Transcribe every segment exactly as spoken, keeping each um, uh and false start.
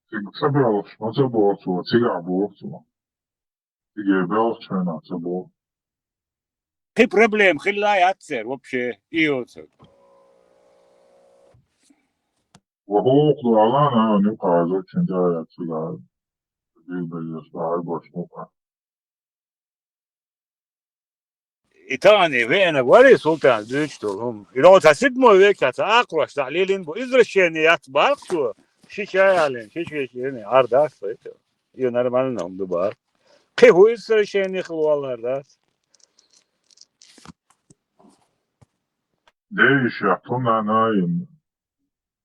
Цига ца белхаш, ма ца боху цо, цигахь боху цо. Цига белхаш хьуна ца боху. Кхин проблема хилла яц церан вообще, и йоцург. Ва хӀокху ду алана, а, нуьхьа зудчун тӀе а яц цигахь. Билбеллаш бахьар бош мукъа. И тахана веана вари Султан дуьйцуш долу хӀума. И догӀу цхьа сидмо векхьа цхьа акхарош цхьа лелийна бу. Извращение яц баккху цо. Ши ча ялийна, ши ча ялийна, гӀар дац вай цо. И нормально хӀума ду баккху. Кхин хӀун извращение хила валлар дац. Дайшехь тунна наим.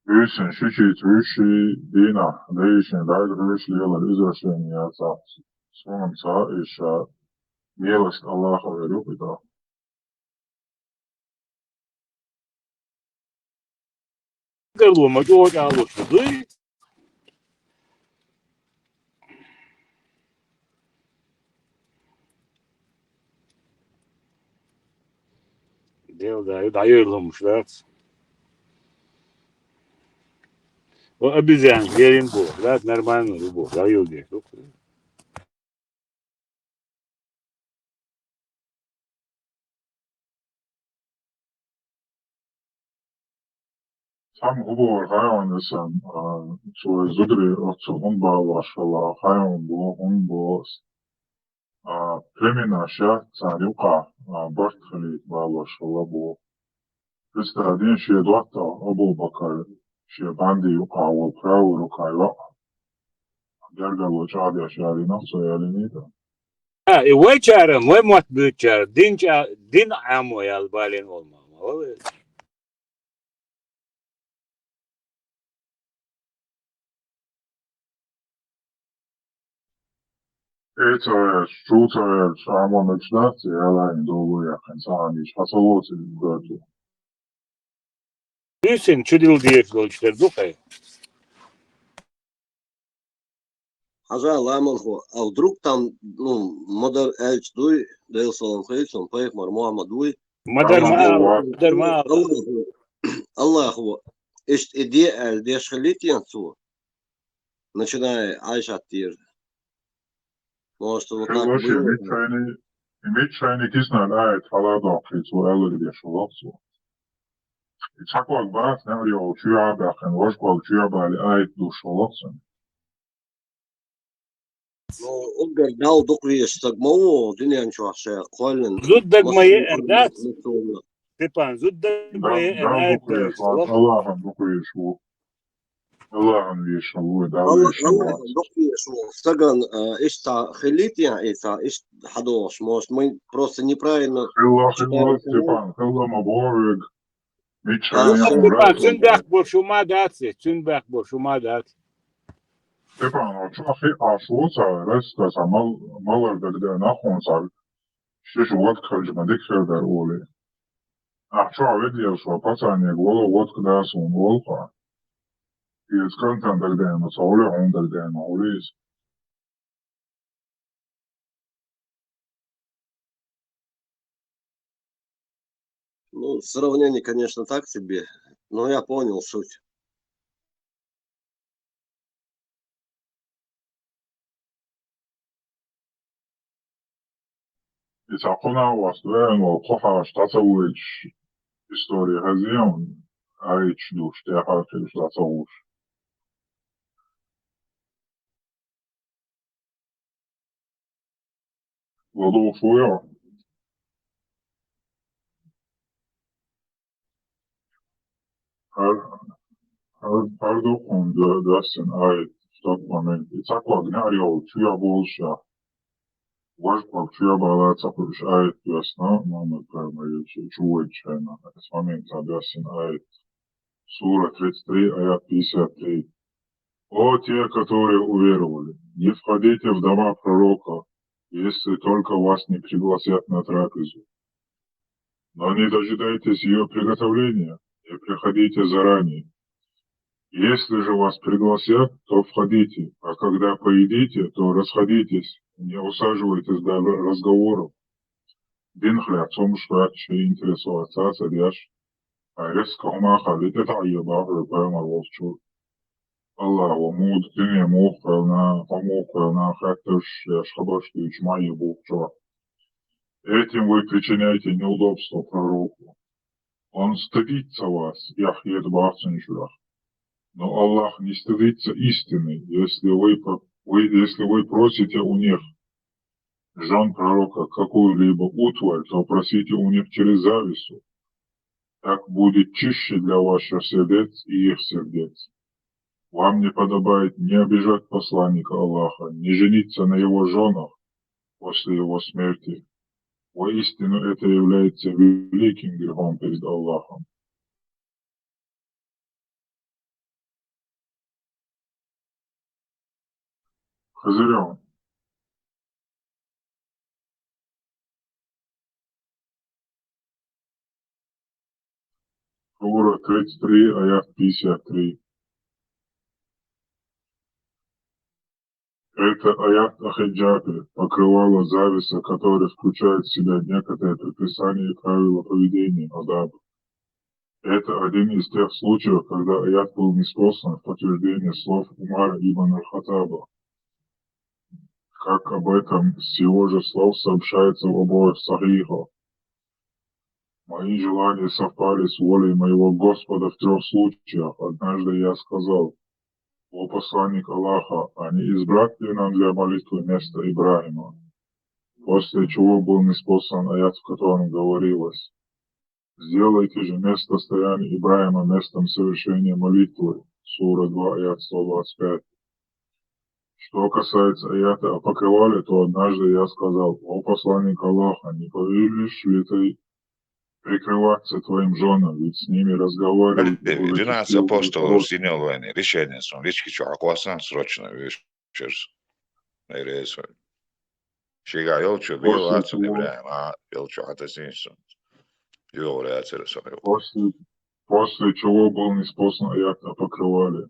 Буьйсанна шичица вуьшший дийнахь, дайшин дагар вуьш лелар извращение яц ахь. Суна ца иша. Мелашка Аллаха веру хӀуьта. Гарло ма чӀогӀа чӀагӀлуш ду дуй? Дел да, ю дӀайойла хӀумаш дац. О, обезьян, верин бу, да, нормально ю бу, дӀайойла. Цхьамма хӀун бохура хаьий хьуна сан, а, цо зударий оццул хӀунда балош хилла, хаьий хьуна боху, хӀунда боху ас. А, племенаш яц царна юкъахь, а, барт хилийта балош хилла боху. Представь, шен доттагӀа Абу-Бакар, шен банди юкъахь волу правая рука йоӀ. Гергарло чӀагӀдеш ялийнарг цо ялийнийта. А, и вайчара, вай мотт буьйцучара, дин чӀа-, дин Ӏамо ял балийна волу ма, ма валла. Э, ца гӀерташ, чу ца гӀерташ, Ӏамо мегаш дац, цӀе ялайна долу яьккхина ца Ӏамийча, хьан ца лоцу и гату? Буьйсанна чу дилла дезаш долчу тера ду кхай. Хьажа, ламанхо, а вдруг там, ну, ма-дарра аьлча дуй, Делан салам хуьлда цунна, пайхамар Мухьаммад вуй? Ма-дарра ма ала, ма-дарра ма ала. Аллахо, Аллахо, иштта и де аьлла деш хилийта цо? Начиная Айшат тӀера. Может, вот так было? Хилла шен, миччайний, миччайний киснан аят хьаладоккхий цо аьлларг деш вахцо. И цхьа ког бац, неӀаре йолу чоь а баьккхина, важа ког чоь а балий аят душ вахцо. Ну, уггар Далла дукха везаш стаг ма ву, дуьнен чохь ша кхоьллина. Зуддаг ма еана дац? Степан, зуддаг ма еана дац? Аллахьан дукха везаш ву. Аллахьан везаш ву, Далла везаш ву. Аллахьан дукха везаш ву. Стагана, а, иштта хилийта, и ца, иштта хьадогӀуш, может, мы просто неправильно читали. Хилла, хилла, Степан, хилла ма боху вега. Мичча а, Степан, цуьнан бехк бу шу ма дац, цуьнан бехк бу шу ма дац. Степан, а чохь хи а шу ца, ресса ца мал-, малар дагадеана хьуна цхьа, шиша водка хилча ма дика хир дара олий. Ахь чохь вегӀ еш ван пацанега вала водка да суна олу хьан. Иза кӀантана дагадеана ца олий, хьуна дагадеана олий иза. Ну, сравнение, конечно, так себе, но я понял суть. И цхьа кхунах васт веана волу кхо хьаша дӀа ца войтуш истори хезий хьуна, аяташ душ, тӀаьхьа а кхуьуш дӀа ца гӀуш. ЛадугӀуш ву хьо? ХӀара, хӀара, хӀара ду хьуна да-, даьссина аят в тот момент. И цхьа ког неӀаре йолу чоь болуш ша. Важа ког чоь бала ца кхуьуш аят доьссина, Мухьаммад пайхамар чу войтуш хенахь. Оцу моментехь даьссина аят. Сура тридцать три, аят пятьдесят три. О те, которые уверовали, не входите в дома пророка, если только вас не пригласят на трапезу. Но не дожидайтесь её приготовления и приходите заранее. Если же вас пригласят, то входите, а когда поедите, то расходитесь, не усаживайтесь для разговоров. Динах лаьцна хӀумнаш хӀоьттича, интересоваться ца деш, Резко хӀума хилла, тӀетаӀийя бахара пайхамар волчу. Аллахьа муха, дуьне муха кхоьллина, хьо муха кхоьллина, хаьтташ, еш хабарш дуьйцуш ма йи боху чохь. Этим вы причиняете неудобство пророку. Он стыдится вас, яхь хета бах цуьнан чуьрах. Но Аллах не стыдится истины, если вы, по- вы- если вы просите у них, жен пророка, какую-либо утварь, то просите у них через завесу. Так будет чище для ваших сердец и их сердец. Вам не подобает ни обижать посланника Аллаха, ни жениться на его женах после его смерти. Воистину это является великим грехом перед Аллахом. Хезира. Сура тридцать три, аят пятьдесят три. Это аят о хиджабе, покрывало, завеса, который включает в себя некоторые предписания и правила поведения, адаб. Это один из тех случаев, когда аят был ниспослан в подтверждение слов Умара ибн аль-Хаттаба, как об этом с его же слов сообщается в обоих сахихах. Мои желания совпали с волей моего Господа в трех случаях. Однажды я сказал: «О посланник Аллаха, а не избрать ли нам для молитвы место Ибрахима?» После чего был ниспослан аят, в котором говорилось: «Сделайте же место стояния Ибрахима местом совершения молитвы». Сура два, аят сто двадцать пять. Что касается аята о покрывале, то однажды я сказал: «О посланник Аллаха, не повелишь ли ты прикрываться твоим женам, ведь с ними разговаривать будут». Двенадцать апостолов синел войны. Решение сон. Лички чу хьакхоссана срочно вешерс. Айрес. Шига йолчу бел ацу Ибрахим, а йолчу хьатасин сон. ЙогӀур яцара сон. После, после чего был ниспослан аят о покрывале.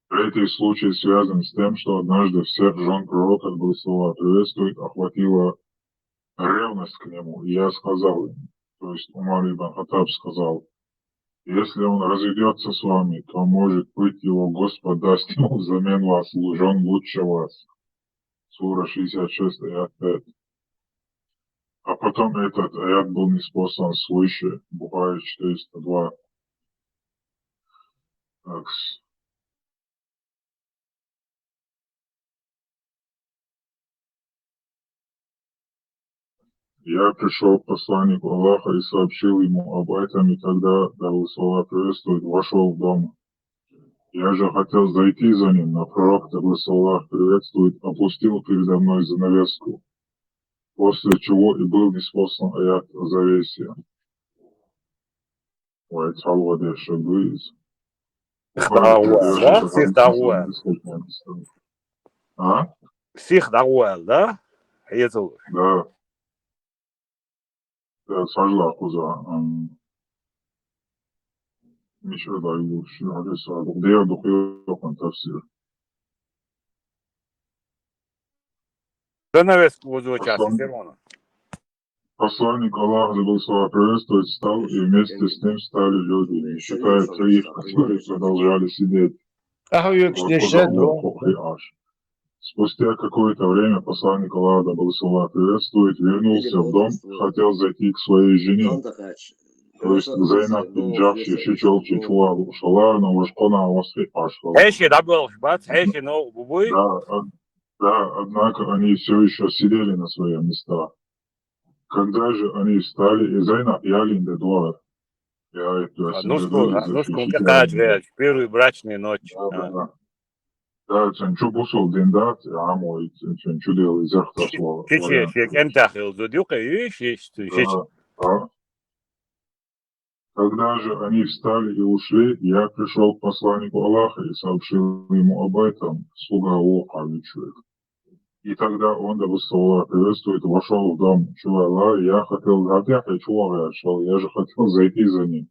Третий случай связан с тем, что однажды всех жен пророка, благословение приветствует, охватила ревность к нему. И я сказал им, то есть Умар ибн Хаттаб сказал: «Если он разведется с вами, то, может быть, его Господь даст ему взамен вас жен лучше вас». Сура шестьдесят шесть, аят пять. А потом этот аят был ниспослан свыше, Бухари четыреста два. Так, с- Я пришёл к посланнику Аллаха и сообщил ему об этом, и тогда, да благословение приветствует, вошёл в дом. Я же хотел зайти за ним, но пророк, да благословение приветствует, опустил передо мной занавеску, после чего и был ниспослан аят о завесе. Вай цхьалгӀа дешшаг ду иза. Сих дӀагӀо аьлла, да? Сих дӀагӀо аьлла. А? Сих дӀагӀо аьлла, да? Хьецал. Да. Да, сажла кхуза, ам, мича да ю, ши хьадис а, дукха дера дукха йоккхун тафсир. Занавеска вузуча Послан-, сирона. Посланник Аллаха, да благословение приветствует, встал, и вместе с ним встали люди, не считая троих, которые продолжали сидеть. Ахьа юкъа дешшаг ду. Спустя какое-то время посланник Аллаха, да благословение приветствует, вернулся в дом, хотел зайти к своей жене, то есть к Зайнаб бин Джахши, ши чолче чувагӀа лууш хилла, но важа кхо нах васкхи Ӏаш хилла. Хьеший дӀабоьлхуш бац, хьеший новкъа буй? Да, од-, да, однако они всё ещё сидели на своих местах. Когда же они встали, и Зайнаб ялийна де догӀура. Я это... А, ну, сколько, а, ну, сколько кхача веача, первую брачную ночь. Да, да, да. Да, цуьнан чу бусалба дина дац, Ӏамо, цуьнан чу дела иза яхташ вала. Ши, ши, шен кӀентах йолу зуда ю кхин, ши, ши, ши. Да, да. Когда же они встали и ушли, я пришёл к посланнику Аллаха и сообщил ему об этом, слуга вокху вичвиг. И тогда он, да благословение приветствует, вошёл в дом, чуваьлла, я хотел, гӀатехь чувагӀа шел, я же хотел зайти за ним.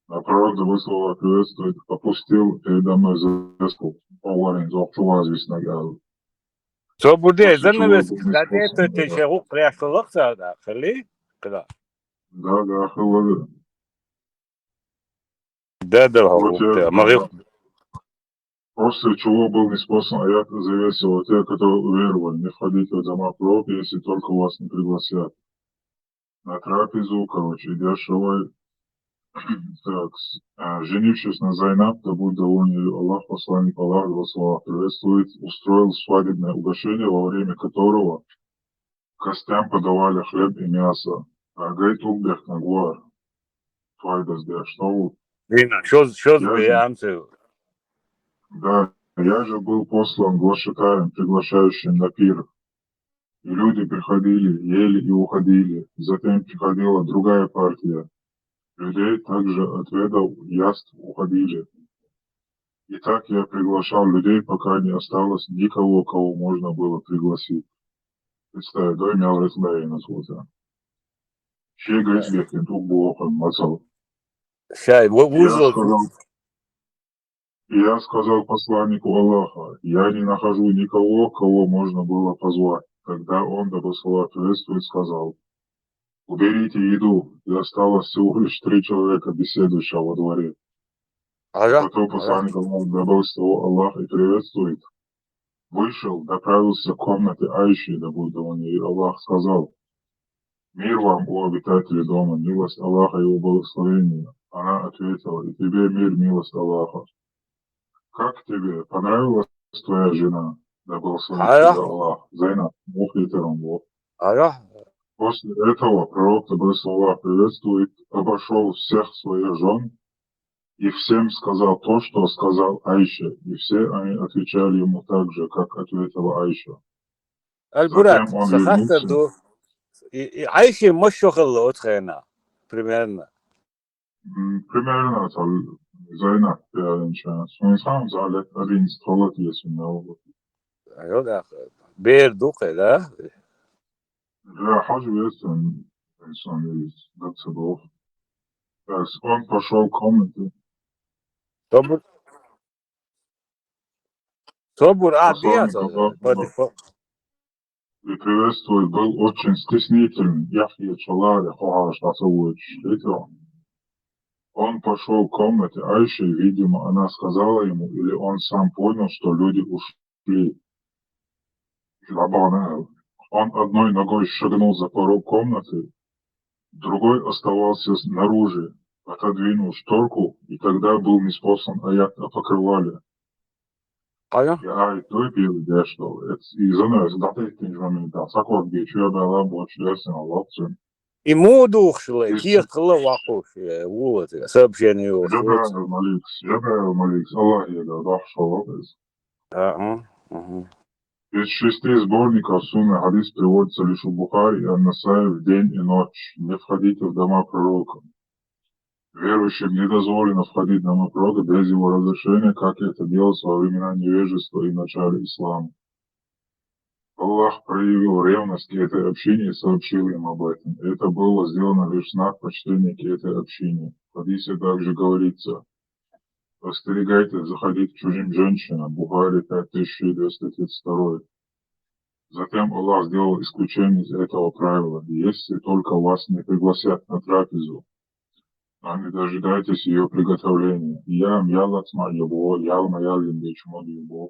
Но пророк, да благословение приветствует, опустил передо мной занавеску, оьгӀарийна зохчу ваза виснарг аьлла. Цо бурде, занавеска, да, де, то, ты шен гӀукъ пряхлалах, да, хили? Кхила. Да, да, хила. Да, да, Вот я да, же могу. После чего был ниспослан аят, завесил те, которые уверовали, не входите в дома пророка, если только вас не пригласят на трапезу, короче, и дешевой. Так, с- а, женившись на Зайнаб, да будет доволен ею Аллах, посланник Аллаха, да слава приветствует, устроил свадебное угощение, во время которого гостям подавали хлеб и мясо. А гайт уг бехк нагуар. Твайдас бех, что вот. Дина, что, что Я тебе же, я вам скажу? Да, я же был послан глашатаем, приглашающим на пир. И люди приходили, ели и уходили. Затем приходила другая партия людей, также отведал яств, уходили. И так я приглашал людей, пока не осталось никого, кого можно было пригласить. Представь, да, мял рехлейна слута. Че гайт бехк, туг бохам, мацал. Шай, вот Я узел. сказал, я сказал посланнику Аллаха: «Я не нахожу никого, кого можно было позвать». Тогда он, да благословит, сказал: «Уберите еду». И осталось всего лишь три человека, беседующих во дворе. Ага, Потом ага. Посланник Аллаха, да благословит Аллах и приветствует, вышел, направился к комнате Аиши, да будет доволен ею Аллах, сказал: «Мир вам, о обитатели дома, милость Аллаха и его благословение». Она ответила: «И тебе мир, милость Аллаха». «Как тебе? Понравилась твоя жена?» Да благословит Ага, тебя Аллах. Зайнаб, Бог ветером Бог. ага. После этого пророк, да благословит Аллах, приветствует, обошел всех своих жен и всем сказал то, что сказал Аише, и все они отвечали ему так же, как ответила Аиша. Аль-Бурат, Затем он сахатта вернулся. ду. И, и Аиши мощохалла отхена, примерно. М, Примерно это Зайнаб, я не знаю. Сунсан залет одиннадцать холод, если не было. Айо, да. Бер духе, да? Да, хажу есть он, он есть, да, цедов. Так, он пошел в комнату. Собур. Собур, а, Посланник диаса, Аллаха пати-, и приветствует, был очень стеснительный. Яхья Чалари, Хохаш Тасович, видел? Он пошел к комнате Аиши, видимо, она сказала ему, или он сам понял, что люди ушли. Рабана. Он одной ногой шагнул за порог комнаты, другой оставался снаружи, отодвинул шторку, и тогда был ниспослан аят о покрывале. Ага. Я ай, той пил, да, что это из-за нас, да, ты, ты же момент, да, сакор, где чё, да, ла, бо, чё, я снял, лапцу. И му духшла, Из- киякла вакуш, э, вулат, сообщение у Джабраил Маликс, Джабраил Маликс, Аллах, я, да, да, что, лапец. Ага, ага. Из шести сборников Сунны хадис приводится лишь у Бухари и Ан-Насаи в день и ночь: «Не входите в дома пророка». Верующим не дозволено входить в дома пророка без его разрешения, как это делалось во времена невежества и начале ислама. Аллах проявил ревность к этой общине и сообщил им об этом. Это было сделано лишь в знак почтения к этой общине. В хадисе также говорится: «Остерегайтесь заходить к чужим женщинам». Бухари пять тысяч двести тридцать второй. Затем Аллах сделал исключение из этого правила: «Если только вас не пригласят на трапезу, а не дожидайтесь ее приготовления». Я, я лацма его, я, моя лимбич, мод его.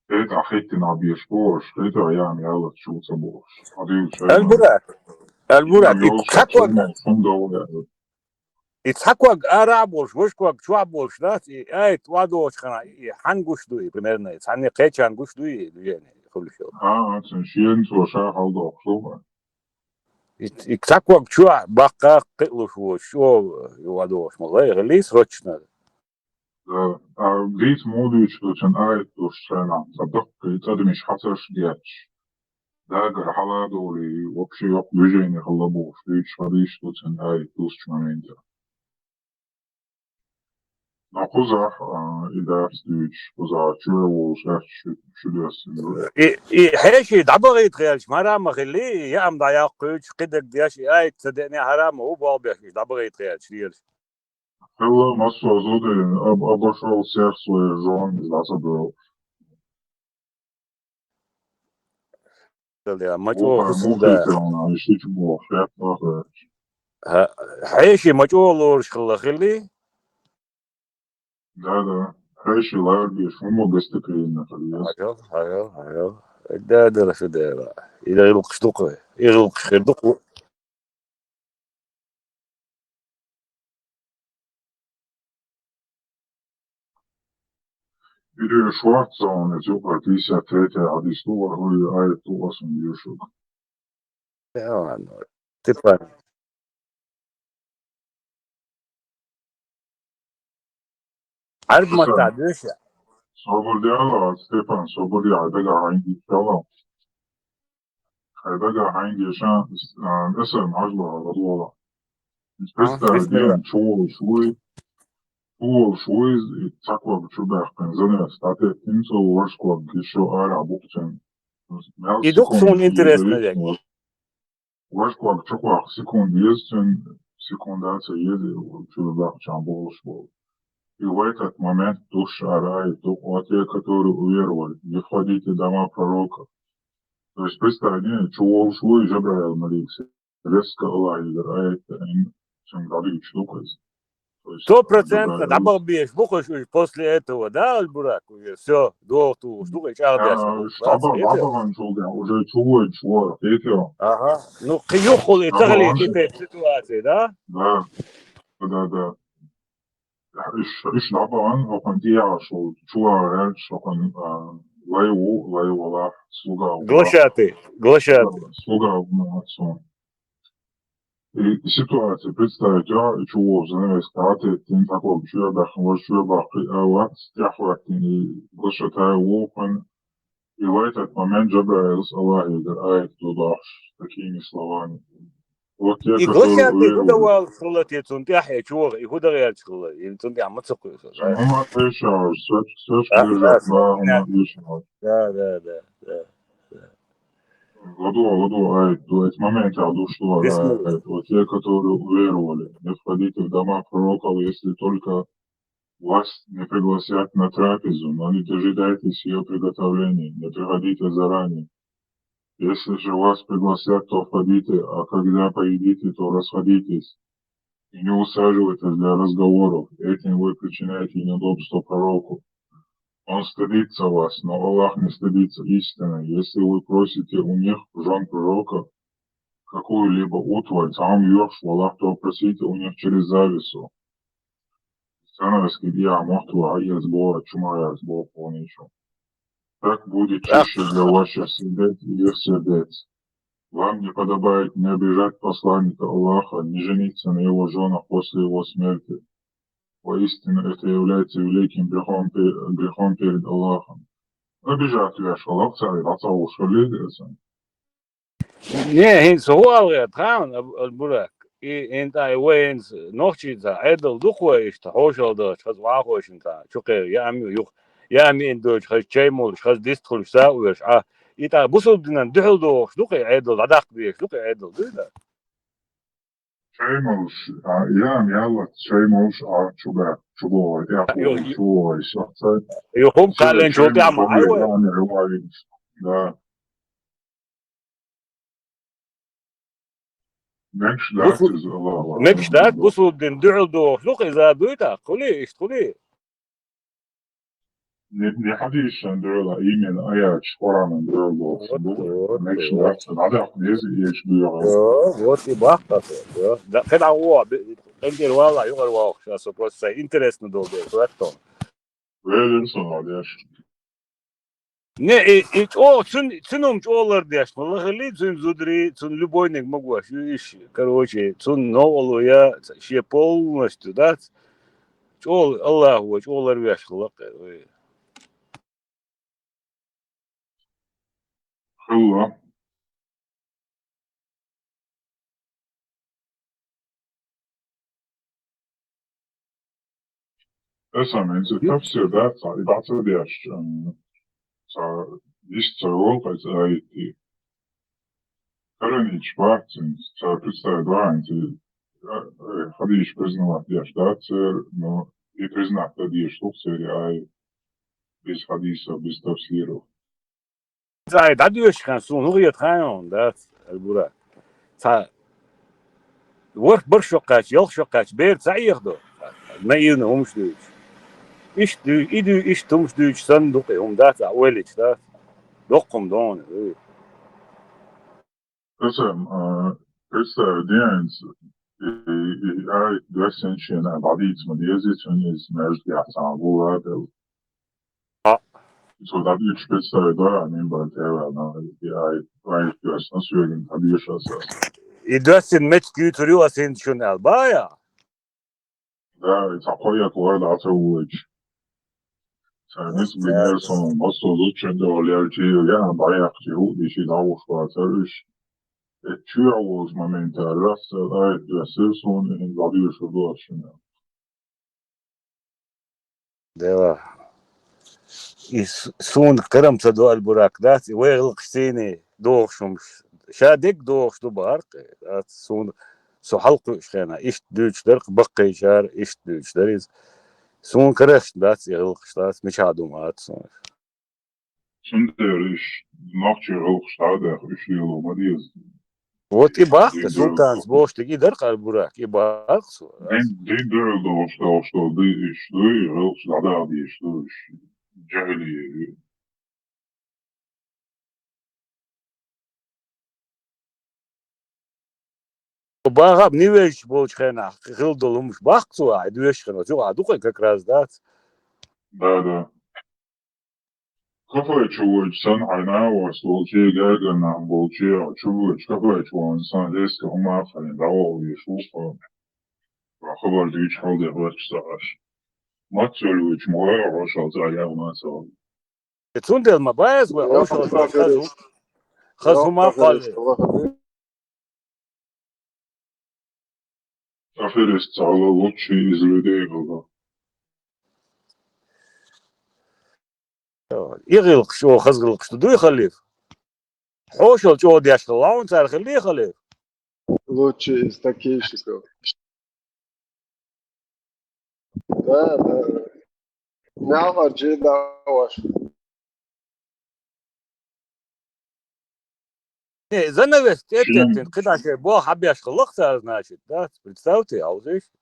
Это хеттин абьеш бош, это я, я лац шуца бош. Адил чай. Аль-Бурат, Аль-Бурат, и Ёлша цакваг, чай, сум да, и цакваг ара болш, вошкваг чуа болш, да, и ай, твадош хана, и хангуш дуй, примерно, цани кечан гуш дуй, движение, хулишо. А, а, цен шиен цо ша халдо, шуба. И, и цакваг чуа бакка кытлуш вош, шо, вадош, малай, гали срочно. Да, а дит мудуч, что цен ай, то шена, сабак, и цадмиш хацаш гяч. Да, гар халадоли, вообще ёк движение халабош, вич хадиш, что цен ай, тус моменте. Но кузах, а, и да, стуч, кузах, чё его, шах, чё, чё да, син, да. И, и хеши дабагит хелш, марама хили, я ам да я куч, кидак дяш, и ай, цадене харама, у балбяш, дабагит хелш, дирш. Хелла массу азуды, об-, обошёл всех своих жён, да, забыл. Да, мачо Муха, хусу муха, да. ты, он, а, ещё чего, шеф, нахуй. Ха-, хеши мачо лорш хилла хили. Да, да. Хьеший ларбеш, хӀума гостеприимно хила еза. Хьажал, хьажал, хьажал. Да, да, шу дела. Ида гӀуллакхаш дукха. И гӀуллакхаш хир дукха. Ида шварц он, из юкъара пятьдесят третий хьадис ду, ой, аят ду, ас он дешуг. Типа. Арб маттахь дуьйш. Собар де ала, Степан, собар де, хьайбага хьайна дийшала. Хьайбага хьайна дийша, а, эсар мажла, ладвала. Представь, ден, чуволуш вуй, чуволуш вуй, и цхьа ког чу баьккхина, занавес дӀатеттина, цо варш ког гиша арахь бухучун. И дукха суна интересно век. Варш ког чу кхох секунда еза цуьнан, секунда а ца еза, чу баьккхачахь болуш болу. И в этот момент душ ара ай, то, о те, которые уверовали, не входите в дома пророка. То есть, представь, не, чуволуш вуй, Жабраил малик, резко Аллах игар аят, ин, цуьнга дӀадуьйцуш ду-кх иза. То есть, сто процентов дӀабахбеш бу-кх уьш, уьш после этого, да, Аль-Бурак, уже всё, доху тухуш ду-кх и чӀагӀдеш. А, уьш дӀабаханчул тӀаьхьа уже чувоьдуш вара, кхетий? Ага. Ну, кхин юххул и ца хилийта и тайпа ситуация, да? Да. Да, да. Уьш, уьш дӀабахана, хӀокхунна тӀехьа шу чувагӀар аьлча, хӀокхунна, а, лай ву, лай валахь, слуга ву. Глашатый, глашатый. Слуга ву, молодцом. И ситуация представить, а, и чуволуш занавеска дӀатеттина, цхьа ког чу а баьккхина, варш чу а баккхий, а вац, тӀаьхьахӀоьттина, и глашатай ву хьуна. И в этот момент Жабраилс Аллах игар аят ду дохуш, такими словами. Вот те, и которые глашатый уверовали. ХӀун дан валлалц хилла те цунна тӀехь, я чувогӀа, и хӀун дан гӀерташ хилла, или цунна тӀехь ма ца кхуьйсу. Цунна хӀума тешаш, соьч-, соьчка держать, да, хӀума тешаш. Да, да, да, да, да. Ладо, ладо, ай, ду, эти моменты а душ ду, ай, вот те, которые уверовали, не входите в дома пророков, если только вас не пригласят на трапезу, но не дожидайтесь её приготовления, не приходите заранее. Если же вас пригласят, то входите, а когда поедите, то расходитесь. И не усаживайтесь для разговоров, этим вы причиняете неудобство пророку. Он стыдится вас, но Аллах не стыдится истины. Если вы просите у них, жён пророка, какую-либо утварь, цхьа хӀума йоьхуш валахь, то просите у них через завесу. Занавески тӀехьа мотт ву, а из боху, чу ма яц боху хьуна. Так будет чище для ваших сердец и их сердец. Вам не подобает не обижать посланника Аллаха, не жениться на его жёнах после его смерти. Воистину, это является великим грехом пе-, грехом перед Аллахом. Обижать веш хилла, цаьрга дӀа ца вуш хилла иза. Не, хӀинца хӀун ала гӀерта, тхан, Ал-, Аль-Бурак. И хӀинца, и вай хӀинца нохчий цхьа Ӏедал ду-кх вай иштта, хьошалла дахча, хаза вахошна цхьа, чу кхеран, яа ма ю юха, яа ма ина доьлча, хаза чай молуш, хаза дистхуьлуш, са а веш, Ӏа, и тӀаккха бусулба динан дуьхьал дохуш ду-кх и Ӏедал, дӀадаккха дезаш ду-кх и Ӏедал, дуй да? Чай молуш, а, яа ма яллалц, чай молуш, а, чу баьхка, чу богӀу, тӀехь богӀу, чу богӀу, сохьцай. Юха хӀума кхаьллинчул тӀехь ма хьайвай. Да. Мегаш дац иза, Аллаху аӀлам. Мегаш дац, бусулба динан дуьхьал дохуш ду-кх иза, дуй тӀаккха, хуьлий, иштта хуьлий? Не, не хьадисашна дуьхьал, а именно аяташ, Къуръанан дуьхьал дохуш ду. Вот, вот, мегаш дац, дӀадаккха деза, эш буьйгӀа. Йо, вот и баккха со, йо. Да, кхидӀа вогӀу, бе-, къинтӀера валахь, юкъара вогӀуш, аса просто сайн интересно долу дела, хӀоьттина. Велира со деш. Не, и, и чӀогӀа, цуьн-, цуьнан чӀогӀа лардеш ма лахаллий, цуьнан зударий, цуьнан любойниг ма гош, ю иш, короче, цуьнан новкъарло я, шен полностью дац, чӀогӀа Аллахо, чӀогӀа ларвеш хилла-кх, вай. Хилла. Эсам, хӀинца тафсир дац, и бац а деш, м, ца, иштта ца волу, кхайца аятий. Каранич бац, ца представь, да, хӀинца, э, э, хьадисаш признавать деш дац церан, но и признать дан дезаш ду-кх церан аят, без хьадисов, без тафсиров. Цхьа дӀадоьшуш хан суна хӀун хета хаьий хьуна, дац, Аль-Бурак? Цхьа ворхӀ барх шо кхаьчча, ялх шо кхаьчча, бер ца Ӏехадо? Наивно хӀумаш дуьйцуш. Иштта дуй, и дуй, иштта хӀумаш дуьйцуш санна ду-кх и хӀума, дац, ахь ойла йича, дац. Доккха хӀума ду хьуна, ой. Касам, а, представь, динца, и, и, ай, доьссина шена, дӀадийца ма деза, цунна иза маьждигехь цхьана гулла а делла. А. Цо дӀадуьйцуш представь, да, минбар тӀе а ваьлла, и ай, ай, доьссина соьган дӀадоьшуш аса. И доьссина меттиг юьйцур ю аса хӀинца шуна аьлла, баьхкий? Да, и цхьа кхо-якх вар дӀа ца воьдуш. Цара ницкъ бинера суна, массо а зудчун дуьхьал яьлча, яа дӀаяьккхача, хӀуъа дийши дӀагӀуш вацара уьш. Э, чоьхьа волчу моментехь лаьцна, ай, доьссира суна, хӀинца дӀадоьшур ду ас шуна. Дела. И с-, суна карам ца до аьлла бурак дац, и вай гӀиллакхаш цӀийне дохуш хӀумаш. Ша дерг дохуш ду бахара-кх, дац, суна, со хьалакхуьуш хенахь, иштта дуьйцуш дара-кх баккхийчара, иштта дуьйцуш дара иза. Суна карахча дац и гӀиллакхаш, дац, мичахь ду ма аьлла суна. Цундела уьш нохчийн гӀиллакхаш дӀа а даьхна, уьш лело ма деза. Вот и бахара-кх, Султанца бохуш дерг и дара-кх аьлла бурак, и бахара-кх суна. Дин, дин дуьхьал дохуш, дохуш долу ду, уьш ду, и гӀиллакхаш дӀадаха дезаш ду, уьш жаьхӀилий ю. Бахара-кх, невежаш болчу хенахь хилла долу хӀумаш бахара-кх цо, ахь доьшуш хенахь, цу ахь дукха как раз дац. Да, да. Кафе чу воьдуш санна, хьайн а васт волчу, гергара нах болчу, чу воьдуш кафе чу вахана санна, резко хӀума а хьайна дӀаваха везаш ву-кх. Ва хабар дуьйцу хьал де хӀоьттуш ца Ӏаш. Маццо воьдуш ма вара хьошалла цӀа яхна ца вара. И цундела ма баьза вай хьошалла хаза хӀума а кхолле. Аферист цхьа лучший из людей был. И гӀиллакхаш, о, хаза гӀиллакхаш ду дуй, Халиф? Хьошалла чӀогӀа деш хилла хьуна цара, хиллий, Халиф? Лучший из таких, что. Да, да. Мягкъар жи да ваш. Не, занавес тӀе а теттина, кхидӀа шайн боху хьабеш хилла-кх цара, значит, да? Представьте, хьовзийша.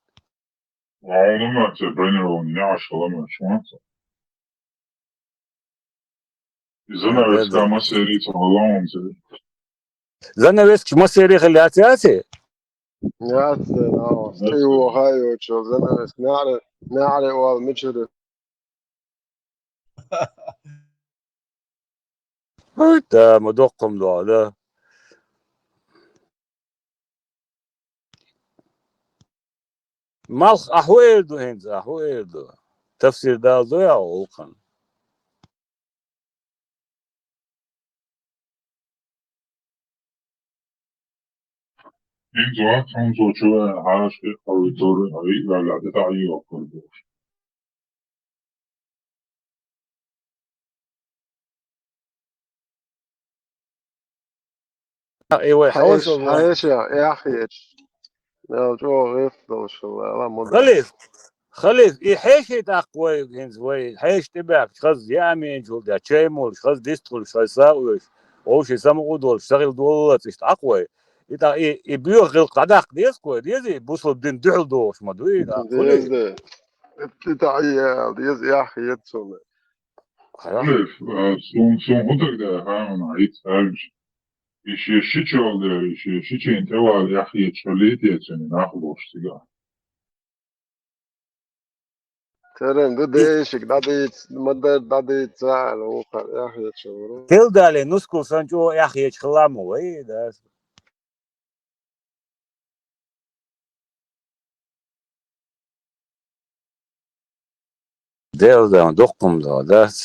Валлахьи, ца бронирован неӀаш хилла ма чу ван ца. Занавеска массерий ца хилла ван ца. Занавескаш массерий хилла яц, яций? Яц, да, да. Стий ву хай йочу, занавес, неӀаре, неӀаре вал мичара. Ой, да, ма доккха хӀума ду, да. Малх, ахь хӀун эр ду хӀинца, ахь хӀун эр ду? Тафсир дала дуй ахь гӀуллакхана? ХӀинца вац хьуна цо чу веана, хьаша аудитория, хьо виъ ваьлла, тӀе таӀийоккхур бохуш. И вай хьаша, хьаша, яхъечу. Мел чӀогӀа гӀирс долуш хилла, ала, мудар. Халиф, Халиф, и хьеший тӀаккха вай, хӀинца вай хьеша тӀебаьхкича, хаза яа менчул тӀе чай молуш, хаза дистхуьлуш, хаза сагӀа оьшуш, вовшийн самукъа долуш, сахилла долаллац иштта Ӏа-кх вай. И тӀаккха и, и боьха гӀиллакх дӀадаккха деза-кх вай, дезий, бусалба дин дуьхьал догӀуш ма дуй, и тӀаккха, хуьлий? Деза, де. И тӀаккха яла деза, яхъеца суна. Хьа? Халиф, а, суна, суна хӀун дагадеа, хьан, хьан, хьан, И шен шичол дера, и шен шичийн тӀе вала яхъечу хилийта цуьнан нах луш цигахь. Теран ду дешиг дӀадийца, ма-дарра дӀадийца аьлла, вукхар яхъечу вара. Тел дале, нускал санна чӀогӀа яхъечу хилла ма вай, да. Дел дан, дуккхум до, дац.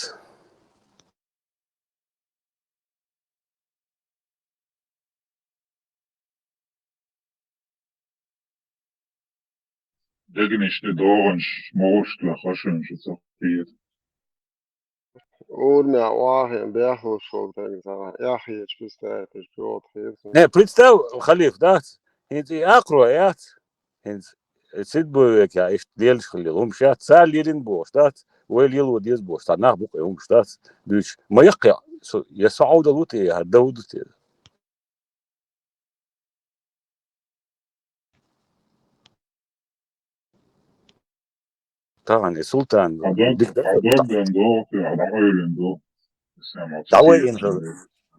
Дегнаш тӀе догӀанаш могӀушка хашанаш ца хета. Урамехь вахийна бехлуш волу тайга сагӀа яхъечу пистаяташ чохь хета. Не, представь, Халиф, дац? ХӀинца и акхаро яц? ХӀинца Сидбуевикехь иштта лелаш хилла хӀумаш яц? Цара лелийна бохуш дац? Вай лело деза бохуш, цхьа нах бу-кх и хӀумаш дац? Дуьйцуш, ма яккхий, со, я со Ӏовдал ву те, я хӀара дан ву те? Тахана Султан дика дара. ДӀавайина хила,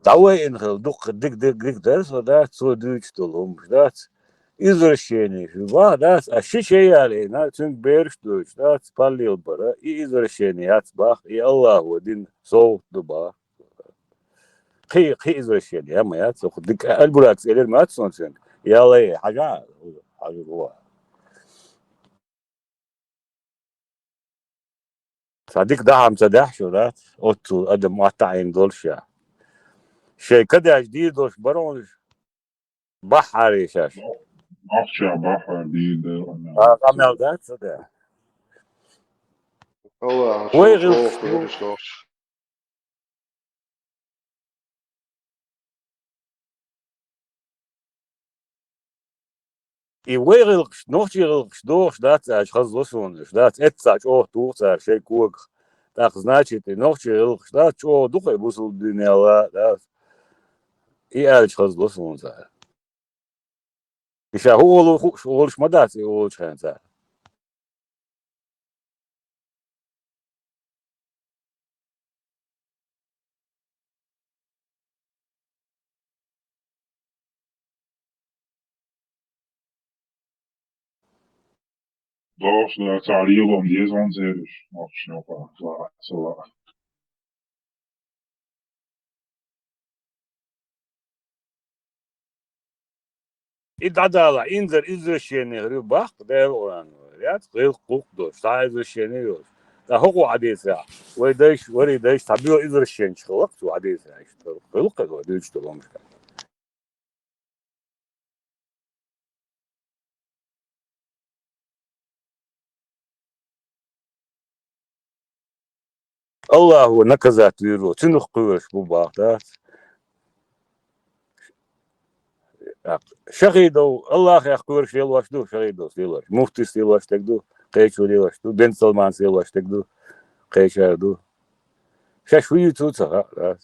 дӀавайина хила, дукха дика, дика, дика дара со, дац, цо дуьйцуш долу хӀумаш, дац. Извращение ю бах, дац, а ши шай ялийна, цуьнга бераш доьдуш, дац, паллел бара, и извращение яц бах, и Аллахо дина совгӀат ду бах. Кхин, кхин извращение, я ма яц, оха дика Аль-Буракс элира ма яц суна цуьнга. Ялай, хьажа, хьажа гӀо. Цхьа дика дахьам ца дахьа шу, дац? Оццул адам мотт Ӏийна долуш ша. Шайн кадеш дийр долуш баронаш бахьарий шаьш? Ахча бахьар дийр дара. А, къамел дац ца де. Аллах, вай гӀиллакхаш ду. И вай гӀиллакхаш, нохчий гӀиллакхаш дохуш дац аьлча, хазло суна уьш, дац, эццахь чӀогӀа туху цара шайн когах. ТӀаккха, значит, и нохчий гӀиллакхаш дац, чӀогӀа дукха и бусулба дуьненал, дац. И аьлча, хазло суна цара. И ша хӀун олу хууш, олуш ма дац и олучу хенахь цара. Дохуш, цара лело деза ван цераш, нохчашна юкъа, ца лаахь. И дӀадала, инзар извращение гӀур баккха Делан Къуръан вара. Яц, гӀиллакх гӀуллакх долуш, цхьа извращение йолуш. Ткъа хӀокхо хьадийцарехь, вай дайша, варий дайша, цхьа боьха извращенчаш хилла-кх цо хьадийцарехь, иштта гӀиллакх а дуьйцуш долу хӀуманаш. Аллахо наказать вийр ву, цуьнах кхоьруш бу бах, дац. Шахидов, Аллахех кхоьруш лелош ду, шахидовс лелош. Муфтис лелош стаг ду, кхечо лелош ду, Бен Салманс лелош стаг ду, кхечара ду. Шаьш хӀун юьйцу ца хаьа, дац.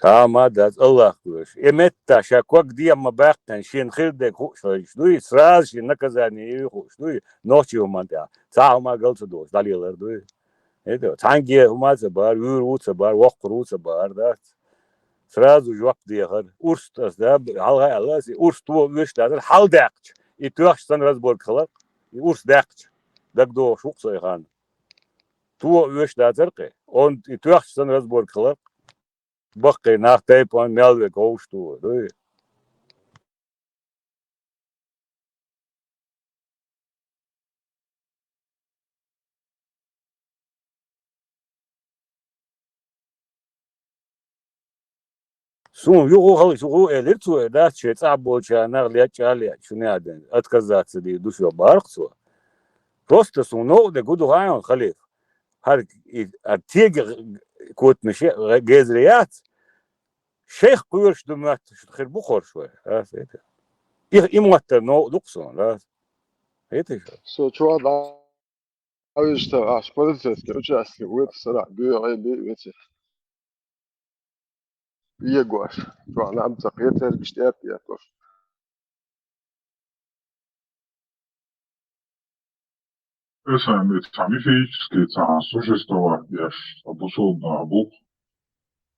Цхьа а ма дац, Аллах кхоьруш. И метта ша ког дехьа ма баьккхина, шена хир дерг хууш хилча дуй, сразу шен наказание йо хууш дуй, нохчийн хӀуманна тӀехь. Цхьа а хӀума гал ца долуш, дӀалелар дуй. ХӀета, цхьаьнгге хӀума ца бара, вуьйр ву ца бара, воккхур ву ца бара, дац. Сразу жоп дехар. Урс тӀаса, да, хьалха аьлла аса, и урс то оьшуш дацара, хьал даьккхича, и тоьхча санна разборка хилар-кх, и урс даьккхича, дагадогӀуш ву-кх со и хан. То оьшуш дацара-кх, онда и тоьхча санна разборка хилар-кх. Баккхий нах, тайпана мел верг ховш ду, дуй. Суна юха хала юха элира цо, э, дац, шайн цӀахь болчарна лечкъа а лечкъа, шуна а ден, отказаться дийр ду шо бахара-кх цо. Просто суна новкъа де гу ду хьан халифа. ХӀара и, а, тега котамаш гезре яц. Шайх кхоьруш ду моьттуш хир бу хорш вай, а, хета. И, и моттар новкъа ду-кх суна, а. Хета ша? Со чохь дӀа Ӏуьйсу аш полицейский участке вуьту сарахь, гуьйгӀий бий веци. Егош. Чохь наб ца кхетаргаш тӀе а тӀетош. Эсан бит цхьа мифический цхьа существовать деш, цхьа бусулба нах бу-кх.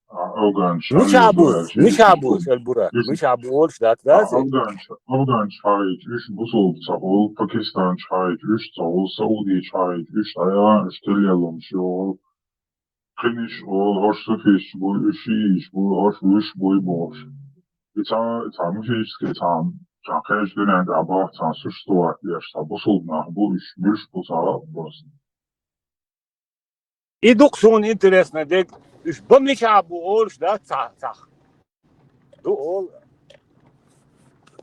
А, афганча Мича бу? Мича бу, Аль-Бурак? Мича бу олуш дац, дац? Афганча, афганча хьагӀийча уьш бусулба ца хуьлу, пакистанча хьагӀийча уьш ца хуьлу, саудича хьагӀийча уьш дӀаяхьа, уьш тилеллумаш йоху. Кхиниш олу, хӀорш суфисташ бу, уьш шииш бу, хӀорш вуьш буй бохуш. И цхьа, и цхьа мифический цхьа, цхьа кхечу дуьнен тӀехь боху цхьа существовать деш, цхьа бусулба нах бу, уьш буьш бу цхьа просто. И ду-кх суна интересно дерг, уьш бан мичахь бу олуш дац цхьа, цхьа. Ду олу.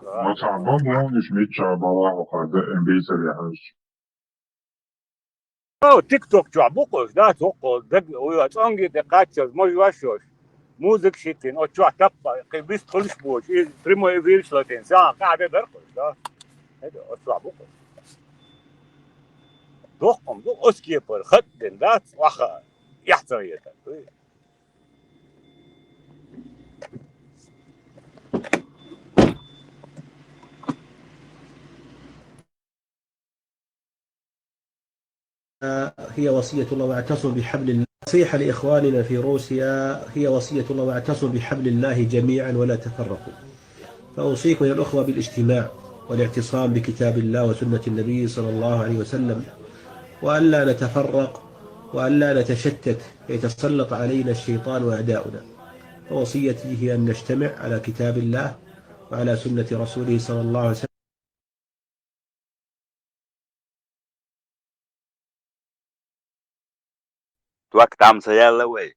Ма цхьа бан бу, уьш миччахь бан вахьа хӀокхара даим бийцар яхьуьйтуш. О, тикток чохь бу-кх уьш, дац, хӀокхо, даг, уьш цӀонге тӀе кхаччалц, можа вашош. Музыка шиттина, оцу чохь таппа, кхин бист хуьлуш боцуш, и прямой эфираш латийна, сагӀа къахьде дара-кх уьш, да? ХӀета, оцу чохь бу-кх уьш. Доккхум ду, оцу кепара хатӀ дина дац, ваха. يحتوي. هي وصية الله، واعتصموا بحبل الله. نصيحة لإخواننا في روسيا، هي وصية الله، واعتصموا بحبل الله جميعا ولا تفرقوا. فأوصيكم يا الأخوة بالاجتماع والاعتصام بكتاب الله وسنة النبي صلى الله عليه وسلم، وألا نتفرق وألا نتشتت فيتسلط علينا الشيطان وأعداؤنا. فوصيتي هي أن نجتمع على كتاب الله وعلى سنة رسوله صلى الله عليه وسلم. Туак там саяла вай.